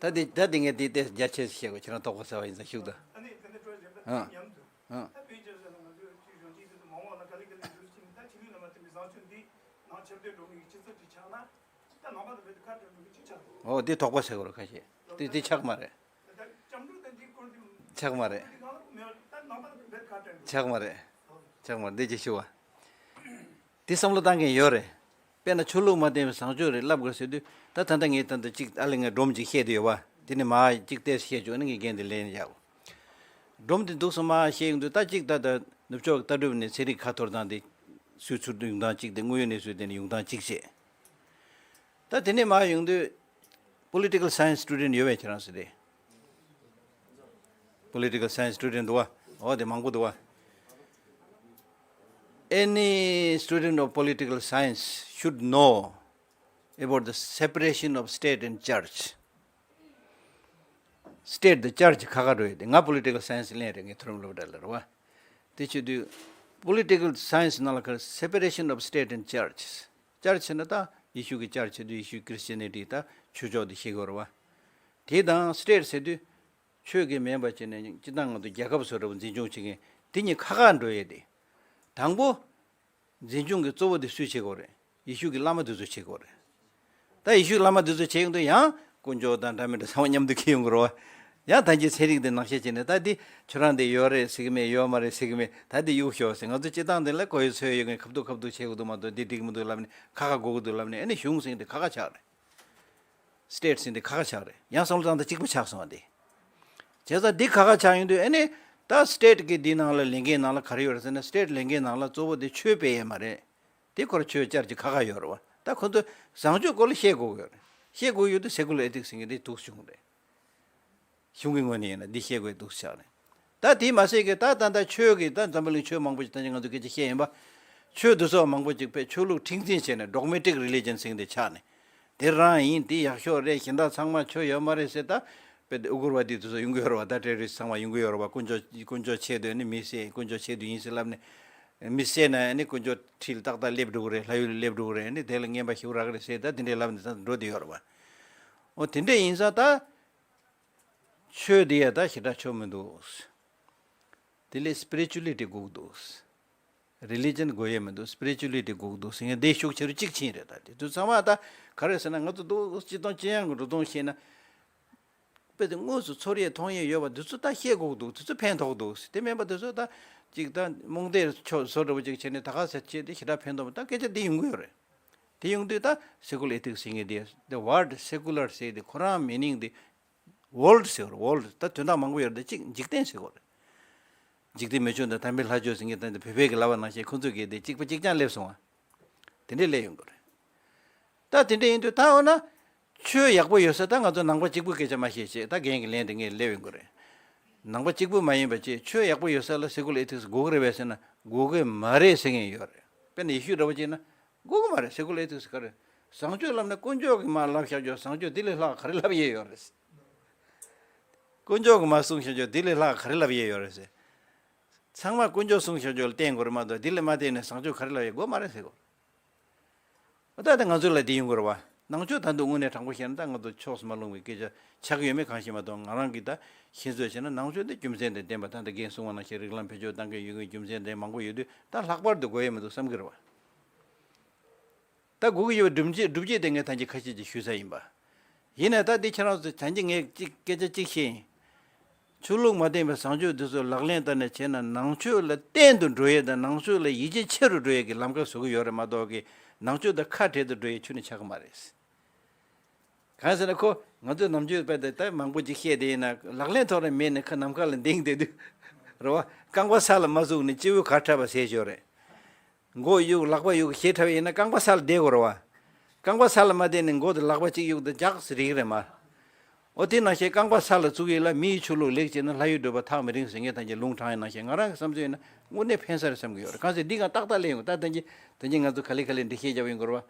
ད་དེ་ད་དེ་ངས་དེ་ལྟས་རྒྱ་ཆེ་ཞིག་བཤད་དགོས་ཁྱེད་རང་དོགས་པ་ཟ་བ་ཡིན་ཙང་ཤུགས་དང་། ཨ་ནི་དེ་འདྲ་སྤྲོ་བཞིན་པ་ཨ་མཉམ་དུ་ཨ་ད་དཔེ་ཆ་བཞག་ན་ང་ཚོས་ཅིག་གཞོན་སྐྱེས་དེ་ཚོ་མ་འོངས་ལ་ག་ལེ་ག་ལེ་འགྲོ་ཟིན་ད་ཆི་ལུས་ལ་མ་ཐོན་པའི་བཟང་སྤྱོད་འདི་ནང་ཁྱབ་གདལ་འགྲོ་མཁན་གྱི་སྤྱི་ཚོགས་ཅིག་ཆགས་ན་ད་ནང་པ་དང་བོད་དུ་ཁ་བྲལ་འགྲོ་མཁན་ཅིག་ཆགས་འགྲོ། འོ་དེ་དོགས་པ་ཟ་དགོས་རེད་ཁ་ཤས་དེ་དེ་ཆགས་མ་རེད། ད་སྐྱབས་འགྲོ་དང་འདི་སྐོར་དེ་ཆགས་མ་རེད། དེ་གང་ལ་མེད་ད་ནང་པ་དང་བོད་ཁ་བྲལ་འགྲོ་ཆགས་མ་རེད། ཆགས་མ་རེད་འདི་ཅིག་ཞུ་བ། དེ་བསམ་བློ་བཏང་མཁན་ཡོད་རེད། དཔེར་ན་ཆོས་ལུགས་མ་བརྟེན་པའི་བཟང་སྤྱོད་རེད་ལབ་དགོས་ཟེར་དུས་ད་ད་ལྟ་ངས་ད་ལྟ་གཅིག་ཨ་ལེ་ངས་སྒྲོམ་གཅིག་བཤད་དེ་ཡོད་པ་དེ་ནི་མ་གཅིག་ཏོག་ཙམ་བཤད་བཅུག་ཨ་ནི་ངས་འགན་དེ་ལེན་ཡག་སྒྲོམ་དེ་འདུག་སེ་མ་བཤད་ཡོང་དུས་ད་གཅིག་ད་ལྟ་ནུབ་ཕྱོགས་ལྟ་གྲུབ་ནས་ཚན་རིག་ཁ་འཐོར་སྟངས་དེ་སུས་ཚུར་ཡོང་སྟངས་གཅིག་དེ་དངོས་ཡོད་གནས་ཚུལ་དེ་ནས་ཡོང་སྟངས་གཅིག་བྱས། ད་དེ་ནས་མ་ཡོང་དུས་Political Science Student ཡོད་པས་ཁྱེད་རང་ཚོ་དེ། Political Science Student འདུག་བ། འོ་དེ་མང་པོ་འདུག་བ། Any student of political science should know about the separation of state and church. State དང་church ཁ་ཁ་འགྲོ་ཡོད་དེ་ང་Political Science ལེན་རེད་ངས་མཐོ་རིམ་སློབ་གྲྭ་ལ་རེད་བ། དེ་བྱེད་དུས་Political Science ནང་ལ་ཁར་Separation of State and Church. Church ཟེར་ན་ད་ཡེ་ཤུ་གི་church ཟེར་དུས་ཡེ་ཤུ་Christianity ད་ཆོས་ཕྱོགས་དེ་ཤེས་དགོས་རེད་བ། དེ་དང་state ཟེར་དུས་ཆོས་ཀྱི་མིན་པ་བྱས་ནས་སྤྱི་བཏང་ང་ཚོ་རྒྱལ་ཁབ་བཟོ་འདྲ་པོ་འཛིན་སྐྱོང་བྱེད་མཁན་དེ་གཉིས་ཁ་ཁ་འགྲོ་ཡས་དེ། དང་པོ། འཛིན་སྐྱོང་གི་གཙོ་བོ་དེ་སུས་བྱེད་དགོས་རེད། ཡེ་ཤུ་གི་བླ་མ་དེ་ཚོས་བྱེད་དགོས་རེད། ད་ཡེ་ཤུའི་བླ་མ་དེ་ཚོས་བྱེད་ཡོང་དུས་ཡང་དཀོན་མཆོག་དང་འདྲ་མི་འདྲ་ཚང་མ་མཉམ་དུ་འཁྱེར་ཡོང་གི་རེད་བ། ཡང་ད་གིན་ཚན་རིག་དེ་ནང་བཤད་བྱས་ནས་ད་འདི་ཁྱོད་རང་འདི་ཡོད་རེད་ཟེར་གི་མེད་ཡོད་མ་རེད་ཟེར་གི་མེད་ད་འདི་གཡུག་ཤོག་ཟེར་ང་ཚོ་སྤྱི་བཏང་འདི་ལ་གོ་ཡི་ཚོད་ཡོད་མཁན་ཁ་ཐུག་ཁ་ཐུག་བྱེད་དགོས་འདུག་མ་གཏོགས་འདི་འགྲིག་མི་འདུག་ལབ་ནས་ཁ་ཁ་གོ་གི་འདུག་ལབ་ནས་ཨ་ནི་གཞུང་ཟེར་འདི་ཁ་ཁ་ཆགས་རེད། State ཟེར་འདི་ཁ་ཁ་ཆགས་རེད། ཡང་བསམ་བློ་བཏང་ད་གཅིག་པ་ཆགས་སོང་བ་འདི། བྱས་ཙང་འདི་ཁ་ཁ་ཆགས་ཡོང་དུས་ཨ་ནི་ད་state གི་འདི་ནང་ལ་ལས་འགན་ནང་ལ་ག་རེ་ཡོད་རེད་ཟེར་ན་state ལས་འགན་ནང་ལ་གཙོ་བོ་དེ་ཆོས་སྤེལ་ཡས་མ་རེད། དེ་ཁོ་ར་ཆོས་བཅར་གྱི་ཁ་ཁ་ཡོད་རེད་བ། ད་ཁོ་ཚོས་བཟང་སྤྱོད་སྐོར་ལ་བཤད་དགོས་ཀྱི་ཡོད་རེད། བཤད་དགོས་ཡོད་དུས་secular ethics ཟེར་མཁན་དེ་འདུག་བྱུང་རེད། གཞུང་གི་ངོས་ནས་ཡིན་ན་འདི་བཤད་དགོས་འདུག་ཆགས་རེད། ད་དེ་མ་ཟད་ཀྱི་ད་ད་ལྟ་ཆོས་ཀྱི་ད་འཛམ་བུ་གླིང་ཆོས་མང་པོ་ཞིག་ད་ཅི་ང་ཚོ་སྐད་ཆ་བཤད་ཡིན་པ། ཆོས་འདི་ཚོ་མང་པོ་ཅིག་དཔེ་ཆོས་ལུགས་མཁྲེགས་འཛིན་བྱས་ནས་dogmatic religion ཟེར་མཁན་དེ་ཆགས་ནས། དེ་རང་ཡིན་དེ་ཡག་ཤོས་རེད་གཞན་དག་ཚང་མ་ཆོས་ཡོད་མ་རེད་ཟེར་ད། དཔེ་དེ་ཨུ་གུར་བ་དེ་དེ་ཚོ་ཡོང་གི་ཡོད་རེད་བ་ད་terrorist ཚང་མ་ཡོང་གི་ཡོད་རེད་བ་དཀོན་མཆོག་དཀོན་མཆོག་ཆེད་དུ་ནི་མི་བསད་དཀོན་མཆོག་ཆེད་དུ་ཡིན་ཟེར་ལབ་ནས། མི་བསད་ན་ནི་དཀོན་མཆོག་ཁྲིར་ཏག་ཏག་སླེབས་འགྲོ་གི་རེད་ལྷ་ཡུལ་ལ་སླེབས་འགྲོ་གི་རེད་ནི་དེ་ལ་རྔན་པ་ཞིག་རག་གི་རེད་ཟེར་ད་དེ་འདྲའི་ལབ་ནས་ད་འགྲོ་བསྡད་ཡོད་རེད་བ། འོ་དེ་འདྲ་ཡིན་ཙང་ད། ཆོས་འདི་ཡ་ད་ཞེ་དྲག་ཆོ་མི་འདུག་དེ་ལས་spirituality དགོས་འདུག religion དགོས་ཡས་མི་འདུག spirituality དགོས་འདུག་ཟེར་མཁན་དེ་ཤུགས་ཆེ་རུ་གཅིག་ཕྱིན་རེད། ད་དེ་དུས་ཚང་མ་ད་ག་རེ་ཟེར་ན་ང་ཚོ་འདུག་སྤྱི་དང་སྤྱི་ཡོངས་ཀྱི་འགྲོ་སྟངས་བཤད་ན། དཔེ་དེ་དངོས་སུ་ཚོར་ཡས་མཐོང་ཡས་ཡོད་པ་འདི་ཚོ་ད་བཤད་དགོས་འདུག་དེ་ཚོ་ཕན་ཐོགས་འདུག་དེ་མིན་པ་དེ་ཚོ་ད་ཅིག་ད་རྨོངས་དད་ཆོ་བཟོ་འདྲ་པོ་ཅིག་བྱས་ནས་ད་ག་ཟེར་བྱས་དེ་ཞེ་དྲག་ཕན་ཐོགས་མ་ད་སྐད་ཆ་འདི་ཡོང་གི་ཡོད་རེད། དེ་ཡོང་དུས་ད་secular ethics ཟེར་མཁན་དེ་the word secular ཟེར་དེ་ཁོ་རང་meaning དེ། World ཟེར་བ་རེད། World ད་དོན་དག་མང་པོ་ཡོད་རེད་དེ་གཅིག་འཇིག་རྟེན་ཟེར་བ་རེད། འཇིག་རྟེན་མི་ཆོས་དང་དམ་པའི་ལྷ་ཆོས་ཟེར་མཁན་དེ་བོད་པའི་གི་ལབ་པ་ནང་བཞིན་ཁོང་ཚོ་གིས་དེ་གཅིག་པ་གཅིག་རྐྱང་སླེབས་སོང་བ། དེ་འདྲས་སླེབས་ཡོང་གི་རེད། ད་དེ་འདྲས་ཡིན་དུས་ད་འོ་ན། ཆོས་ཡག་པོ་ཡོད་ས་ད་ང་ཚོ་ནང་པ་གཅིག་པུ་སྐད་ཆ་མ་བཤད་བྱས་ད་རྒན་གྱི་ལན་དེ་ངས་སླེབས་ཡོང་གི་རེད། ནང་པ་གཅིག་པུ་མ་ཡིན་པ་བྱས་ཆོས་ཡག་པོ་ཡོད་ས་ལ་secular ethics དགོས་ཀྱི་རེད་པས་ཟེར་ན་དགོས་ཀྱི་མ་རེད་ཟེར་མཁན་ཡོད་རེད། དཔེར་ན་ཡེ་ཤུ་འདྲ་པོ་བྱས་ན། དགོས་ཀྱི་མ་རེད། secular ethics ག་རེ། བཟང་སྤྱོད་ལབ་ན་དཀོན་མཆོག་གིས་མར་ལབ་བཞག་རྒྱུ་བཟང་སྤྱོད་འདི་ལས་ལྷག་ག་རེ་ལབ་ཡས་ཡོད་རེད། དཀོན་མཆོག་གིས་མར་གསུངས་བཞག་རྒྱུ་འདི་ལས་ལྷག་ག་རེ་ལབ་ཡས་ཡོད་རེད་ཟེར། ཚང་མ་དཀོན་མཆོག་གསུངས་བཞག་རྒྱུ་ལ་བརྟེན་དགོས་རེད་མ་གཏོགས་འདི་ལས་མ་བརྟེན་ནས་བཟང་སྤྱོད་ག་རེ་ལབ་ཡས་དགོས་མ་རེད་ཟེར་གོ། ད་ལྟ་ང་ཚོ་ལ་འདི་ཡོང་གི་རེད་བ། ནང་ཆོས་ད་དུང་དངོས་གནས་དྲང་པོ་བཤད་ན་ད་ང་ཚོ་ཕྱོགས་སུ་མ་ལྷུང་བའི་སྐད་ཆ་ཆགས་ཀྱི་ཡོད་མེད་གང་ཤེས་མ་གཏོགས་ང་རང་གིས་ད་ཤེས་ཚོད་བྱས་ན་ནང་ཆོས་འདི་རྒྱུ་མཚན་དང་ལྡན་པ་ད་ལྟ་རྒན་གསུངས་པ་ནང་བཞིན་རིགས་ལམ་བེད་སྤྱོད་བཏང་མཁན་ཡོད་མཁན་རྒྱུ་མཚན་ལྡན་མང་པོ་ཡོད་དུས་ད་ལྷག་པར་དུ་དགོས་ཡས་མི་འདུག་བསམ་གྱི་རེད་བ། ད་དགོས་ཀྱི་ཡོད་པའི་སྒྲུབ་བྱེད་སྒྲུབ་བྱེད་དེ་ངས་ད་གིན་ཁ་ཤས་ཅིག་ཞུས་ཚར་ཡིན་པ། ཡིན་ནའི་ད་འདི་ཁྱེད་རང་ཚོ་ད་གིན་ངས་ཅིག་སྐད་ཆ་གཅིག་བཤད་ཡིན། ཆོས་ལུགས་མ་བརྟེན་པའི་བཟང་སྤྱོད་འདི་ཚོ་ལག་ལེན་བསྟར་ནས་བྱས་ན་ནང་ཆོས་ལ་བརྟན་དུ་འགྲོ་ཡས་དང་ནང་ཆོས་ལ་ཡིད་ཆེས་ཆེ་རུ་འགྲོ་ཡས་ཀྱི་ལམ་ཁ་བཟོ་གི་ཡོད་རེད་མ་གཏོགས་ཀྱི་ ནང་ཆོས་དང་ཁ་བྲལ་དུ་འགྲོ་ཡའི་ཆོས་ནི་ཆགས་ཀྱི་མ་རེད། གང་ཟེར་ན་ཁོ་ང་ཚོས་ནམ་རྒྱུན་དཔེ་དེ་ལྟར་མང་པོ་ཅིག་བཤད་དེ་ཡིན་ན་ལག་ལེན་ཐོག་ནས་མེད་ནས་ཁ་ནམ་མཁའ་ལ་ལྡིང་བསྡད་དུས་རེད་བ། རྐང་པ་ས་ལ་མ་བཙུགས་ནས་སྤྱི་བོའི་གར་འཁྲབ་པ་ཟེར་ཞོར་རེད། མགོ་གཡུག་ལག་པ་གཡུག་ཞེས་འཁྲབ་ཡིན་ན་རྐང་པ་ས་ལ་བསྡད་དགོས་རེད་བ། རྐང་པ་ས་ལ་མ་བསྡད་ནས་མགོ་དང་ལག་པ་གཅིག་གཡུག་དང་རྒྱག་ཟེར་ཡིག་རེད་མ། ཨོ་དེ་ནང་བཞིན་རྐང་པ་ས་ལ་བཙུགས་ཡིན་ལ་མི་ཡི་ཆོས་ལུགས་ལེགས་བྱས་ན་ལྷ་ཡུལ་བགྲོད་པ་ཐག་མི་རིང་ཟེར་ངས་ད་གིན་ལུང་དྲངས་ཡིན་ནང་བཞིན་ང་རང་གི་བསམ་ཚུལ་ཡིན་ན་དངོས་གནས་ཕན་ས་རེད་བསམ་གྱི་ཡོད་རེད། གང་ཟེར་འདི་གང་ཏག་ཏག་ལེན་ཡོང་ད་ད་གིན་ད་གིན་ང་ཚོ་ག་ལེ་ག་ལེ་འགྲེལ་བཤད་རྒྱབ་ཡོང་དགོས་རེད་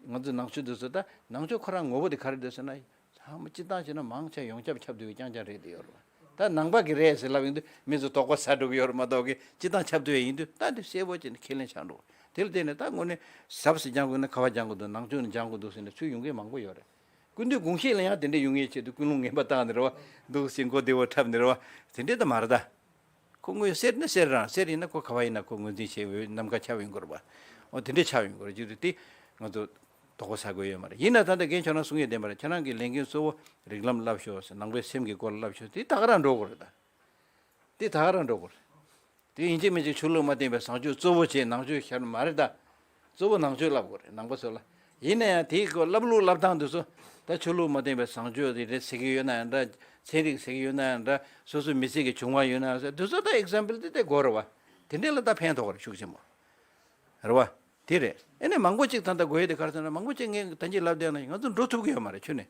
བ། ང་ཚོ་ནང་ཆོས་འདི་ཚོ་ད་ནང་ཆོས་ཁོ་རང་ངོ་བོ་དེ་ག་རེ་འདུག་ཟེར་ན། ཚང་མ་སྤྱི་བཏང་བྱས་ན་མང་ཆེ་ཡོངས་ཁྱབ་ཁྱབ་བསྡད་ཡོད་རྐྱང་རྐྱང་རེད་དེ་ཡོད་རེད་བ། ད་ནང་པ་གི་རེད་ཟེར་ལབ་ཡོང་དུས་མི་ཚོ་དོགས་པ་ཟ་འགྲོ་གི་ཡོད་རེད་མ་གཏོགས་གི་སྤྱི་བཏང་ཁྱབ་བསྡད་ཡིན་དུས་ད་འདི་གསལ་པོ་བྱས་ནས་ཁས་ལེན་ཆགས་འགྲོ། དེ་ལ་བརྟེན་ནས་ད་དངོས་གནས་ཟབ་ཟེར་སྦྱང་དགོས་ན་ག་བ་སྦྱང་དགོས་འདུག་ནང་ཆོས་ནས་སྦྱང་དགོས་འདུག་ཟེར་ནས་ཚུལ་ཡོང་མཁན་མང་པོ་ཡོད་རེད། ཀུན་འདུས་དགོངས་བཞེད་ལ་ཡང་དེ་འདྲ་ཡོང་ངེས་ཆེད་དུ་ཀུན་སློང་ངན་པ་བཏང་ནས་རེད་བ། འདུག་སེ་མགོ་བདེ་བོ་འཁྲབ་ནས་རེད་བ། དེ་འདྲ་ད་མ་རེད་ད། ཁོ་དངོས་གསེར་ནི་གསེར་རང་གསེར་ཡིན་ན་ཁོ་ག་བ་ཡིན་ན་ཁོ་ངོས་འཛིན་བྱེད་འོས་ནམ་མཁའ་ཁྱབ་ཡོང་དགོས་རེད་བ། འོ་དེ་འདྲ་ཆགས་ཡོང་དགོས་རེད་རྒྱུ་དེ་ང་ཚོ་དོགས་པ་ཟ་དགོས་ཡོད་མ་རེད། ཡིན་ན་ད་ལྟ་རྒན་ཁྱོད་རང་གསུང་ཡས་བདེན་པ་རེད། ཁྱེད་རང་གི་ལས་འགན་གཙོ་བོ་རིགས་ལམ་བསླབ་ཤོག་ཟེར་ནང་པའི་སེམས་ཀྱི་སྐོར་བསླབ་ཤོག་དེ་ད་ག་རང་འགྲོ་དགོས་རེད་ད། དེ་ད་ག་རང་འགྲོ་དགོས་རེད། དེ་ཡིན་གཅིག་མིན་གཅིག་ཆོས་ལུགས་མ་བསྟེན་པའི་བཟང་སྤྱོད་གཙོ་བོ་བྱས་ནང་ཆོས་ཤར་མ་རེད་ད། གཙོ་བོ་ནང་ཆོས་བསླབ་དགོས་རེད་ནང་པ་ཚོ་ལ། ཡིན་ན་ཡང་དེའི་སྐོར་བསླབ་ལུགས་བསླབ་སྟངས་དེ་ཚོ་ད་ཆོས་ལུགས་མ་བསྟེན་པའི་བཟང་སྤྱོད་དེ་རེད་ཟེར་གྱི་ཡོད་ན་ཡང་འདྲ། ཚན་རིག་ཟེར་གྱི་ཡོད་ན་ཡང་འདྲ། སོ་སོའི་མི་ཚེ་གི་བྱུང་བ་ཡོད་ན་ཡང་འདྲ་དེ་ཚོ་ད་ཨེག་ཛམ་པལ་དེ་དེ་དགོས་རེད་བ། དེ་འདྲས་ལ་ད་ཕན་ཐོགས་རེད་ཤུགས་ཆེན་པོ། རེད་བ། དེ་རེད། ཨེ་ནས་མང་པོ་ཅིག་ད་ལྟ་དགོས་ཡས་དེ་ག་རེ་ཟེར་ན་མང་པོ་ཅིག་ངས་ད་གིན་ལབ་བསྡད་ན་ང་ཚོ་འགྲོ་ཐུབ་ཀྱི་ཡོད་མ་རེད་ཁྱོན་ནས།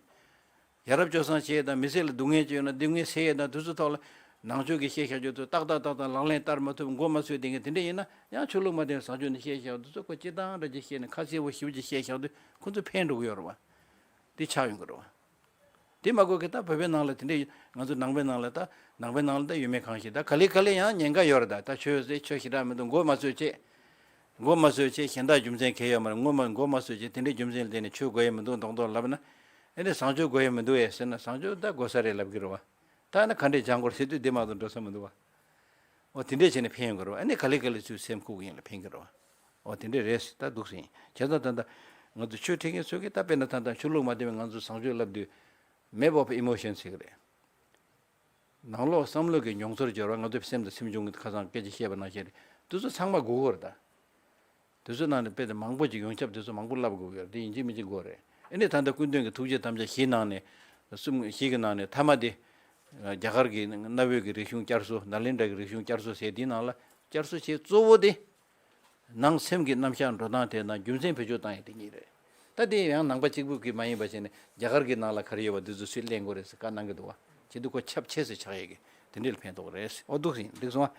ཡ་རབས་སྤྱོད་བཟང་བྱེད་ཡས་དང་མི་ཚེ་ལ་སྡུག་བསྔལ་ཅིག་ཡོད་ན་སྡུག་བསྔལ་སེལ་ཡས་དང་དེ་ཚོ་ཐོག་ལ་ནང་ཆོས་ཀྱི་བཤད་བཞག་རྒྱུ་ཚོ་ཏག་ཏག་ཏག་ཏག་ལག་ལེན་བསྟར་མ་ཐུབ་མགོ་མ་ཚོས་བསྡད་མཁན་དེ་འདྲ་ཡིན་ན་ཡང་ཆོས་ལུགས་མ་བསྟེན་བཟང་སྤྱོད་ནས་བཤད་བཞག་དེ་ཚོ་ཁོ་སྤྱིར་བཏང་འདྲ་ཅིག་བཤད་ནས་ཁ་གསལ་པོ་ཞིབ་ཅིག་བཤད་བཞག་དུས་ཁོ་ཚོ་ཕན་འགྲོ་གི་ཡོད་རེད་བ། དེ་ཆགས་ཡོང་གི་རེད་བ། དེ་མ་དགོས་གི་ད་བོད་པའི་ནང་ལ་དེ་འདྲས་ང་ཚོ་ནང་པའི་ནང་ལ་ད་ནང་པའི་ནང་ལ་ད་ཡོད་མེད་གང་ཤེས། ད་ག་ལེ་ག་ལེ་ཡང་ཉེན་ཁ་ཡོད་རེད། ད་ད་ཆོས་ཟེར་ཆོས་ཞེ་དྲག་མི་འདུག་མགོ་མ་ཚོས་བྱེད། མགོ་མ་ཚོས་བྱེད་གཞན་དག་རྒྱུ་མཚན་གང་ཡོད་མ་རེད། མགོ་མ་མགོ་མ་ཚོས་བྱེད་དེ་འདྲས་རྒྱུ་མཚན་ལ་བརྟེན་ནས་ཆོས་དགོས་ཡས་མི་འདུག་མདོག་མདོག་ལབ་ན། ཨེ་ནས་བཟང་སྤྱོད་དགོས་ཡས་མི་འདུག་ཨེ་ཟེར་ན་བཟང་སྤྱོད་ད་དགོས་ས་རེད་ལབ་གི་རེད་བ། ད་ན་ག་འདྲས་སྦྱང་དགོས་ཟེར་དུས་དེ་མ་གཏོགས་འགྲོ་ས་མི་འདུག་བ། འོ་དེ་འདྲས་བྱས་ནས་ཕན་ཡོང་གི་རེད་བ། ཨ་ནི་ག་ལེ་ག་ལེ་ཚུར་སེམས་ཁུག་ཡིན་ལ་ཕན་གི་རེད་བ། འོ་དེ་འདྲས་རེད་ད་འདུག་ཟིན་བྱས་ཙང་ད་ལྟ་ང་ཚོ་ཆོས་ཁྲིད་མཁན་ཚོས་ཀྱི་ད་དཔེར་ན་ད་ལྟ་ཆོས་ལུགས་མ་བསྟེན་པའི་ང་ཚོ་བཟང་སྤྱོད་བསླབ་དུས་map of emotions ཟེར་གི་རེད། ནང་ལོགས་བསམ་བློ་གི་མྱོང་ཚོར་སྦྱོར་བ་ང་ཚོའི་སེམས་དང་སེམས་བྱུང་གི་ཁ་སང་སྐད་ཆ་བཤད་པ་ནང་བཞིན་རེད། དེ་ཚོ་ཚང་མ་དགོས་ཀྱི་རེད་ད། དེ་ཚོ་ནང་ནས་དཔེ་དེ་མང་པོ་ཅིག་ཡོངས་ཁྱབ་དེ་ཚོ་མང་པོ་བསླབ་དགོས་ཀྱི་རེད། དེ་ཡིན་གཅིག་མིན་གཅིག་དགོས་རེད། ཨེ་ནས་ད་ལྟ་སྐུ་མདུན་གྱི་ཐུགས་བསྐྱེད་དམ་བཅའ་བཞི་ནང་ནས་གསུམ་བཞི་གི་ནང་ནས་མཐའ་མ་དེ་རྒྱ་གར་གྱི་གནའ་བོའི་གི་རིག་གཞུང་བསྐྱར་གསོ་ནཱ་ལེནྡྲ་གི་རིག་གཞུང་བསྐྱར་གསོ་ཟེར་དེའི་ནང་ལ་བསྐྱར་གསོ་བྱེད་གཙོ་བོ་དེ་ནང་སེམས་ཀྱི་རྣམ་གཞག་འགྲོ་སྟངས་དེ་དང་རྒྱུ་མཚན་བེད་སྤྱོད་བཏང་ཡས་དེ་གཉིས་རེད། ད་དེ་ཡང་ནང་པ་གཅིག་པུ་གི་མ་ཡིན་པ་བྱས་ནས་རྒྱ་གར་གྱི་ནང་ལ་ག་རེ་ཡོད་པ་འདི་ཚོ་སུས་གླེང་དགོས་རེད་ཟེར་བཀའ་གནང་གི་འདུག་བ། བྱེད་དུས་ཁོ་ཁྱབ་ཆེ་སེ་ཆགས་ཡས་ཀྱི་དེ་འདྲས་ལ་ཕན་ཐོགས་རེད། ཨོ་འདུག་ཟིན་འགྲིག་སོང་ཨ།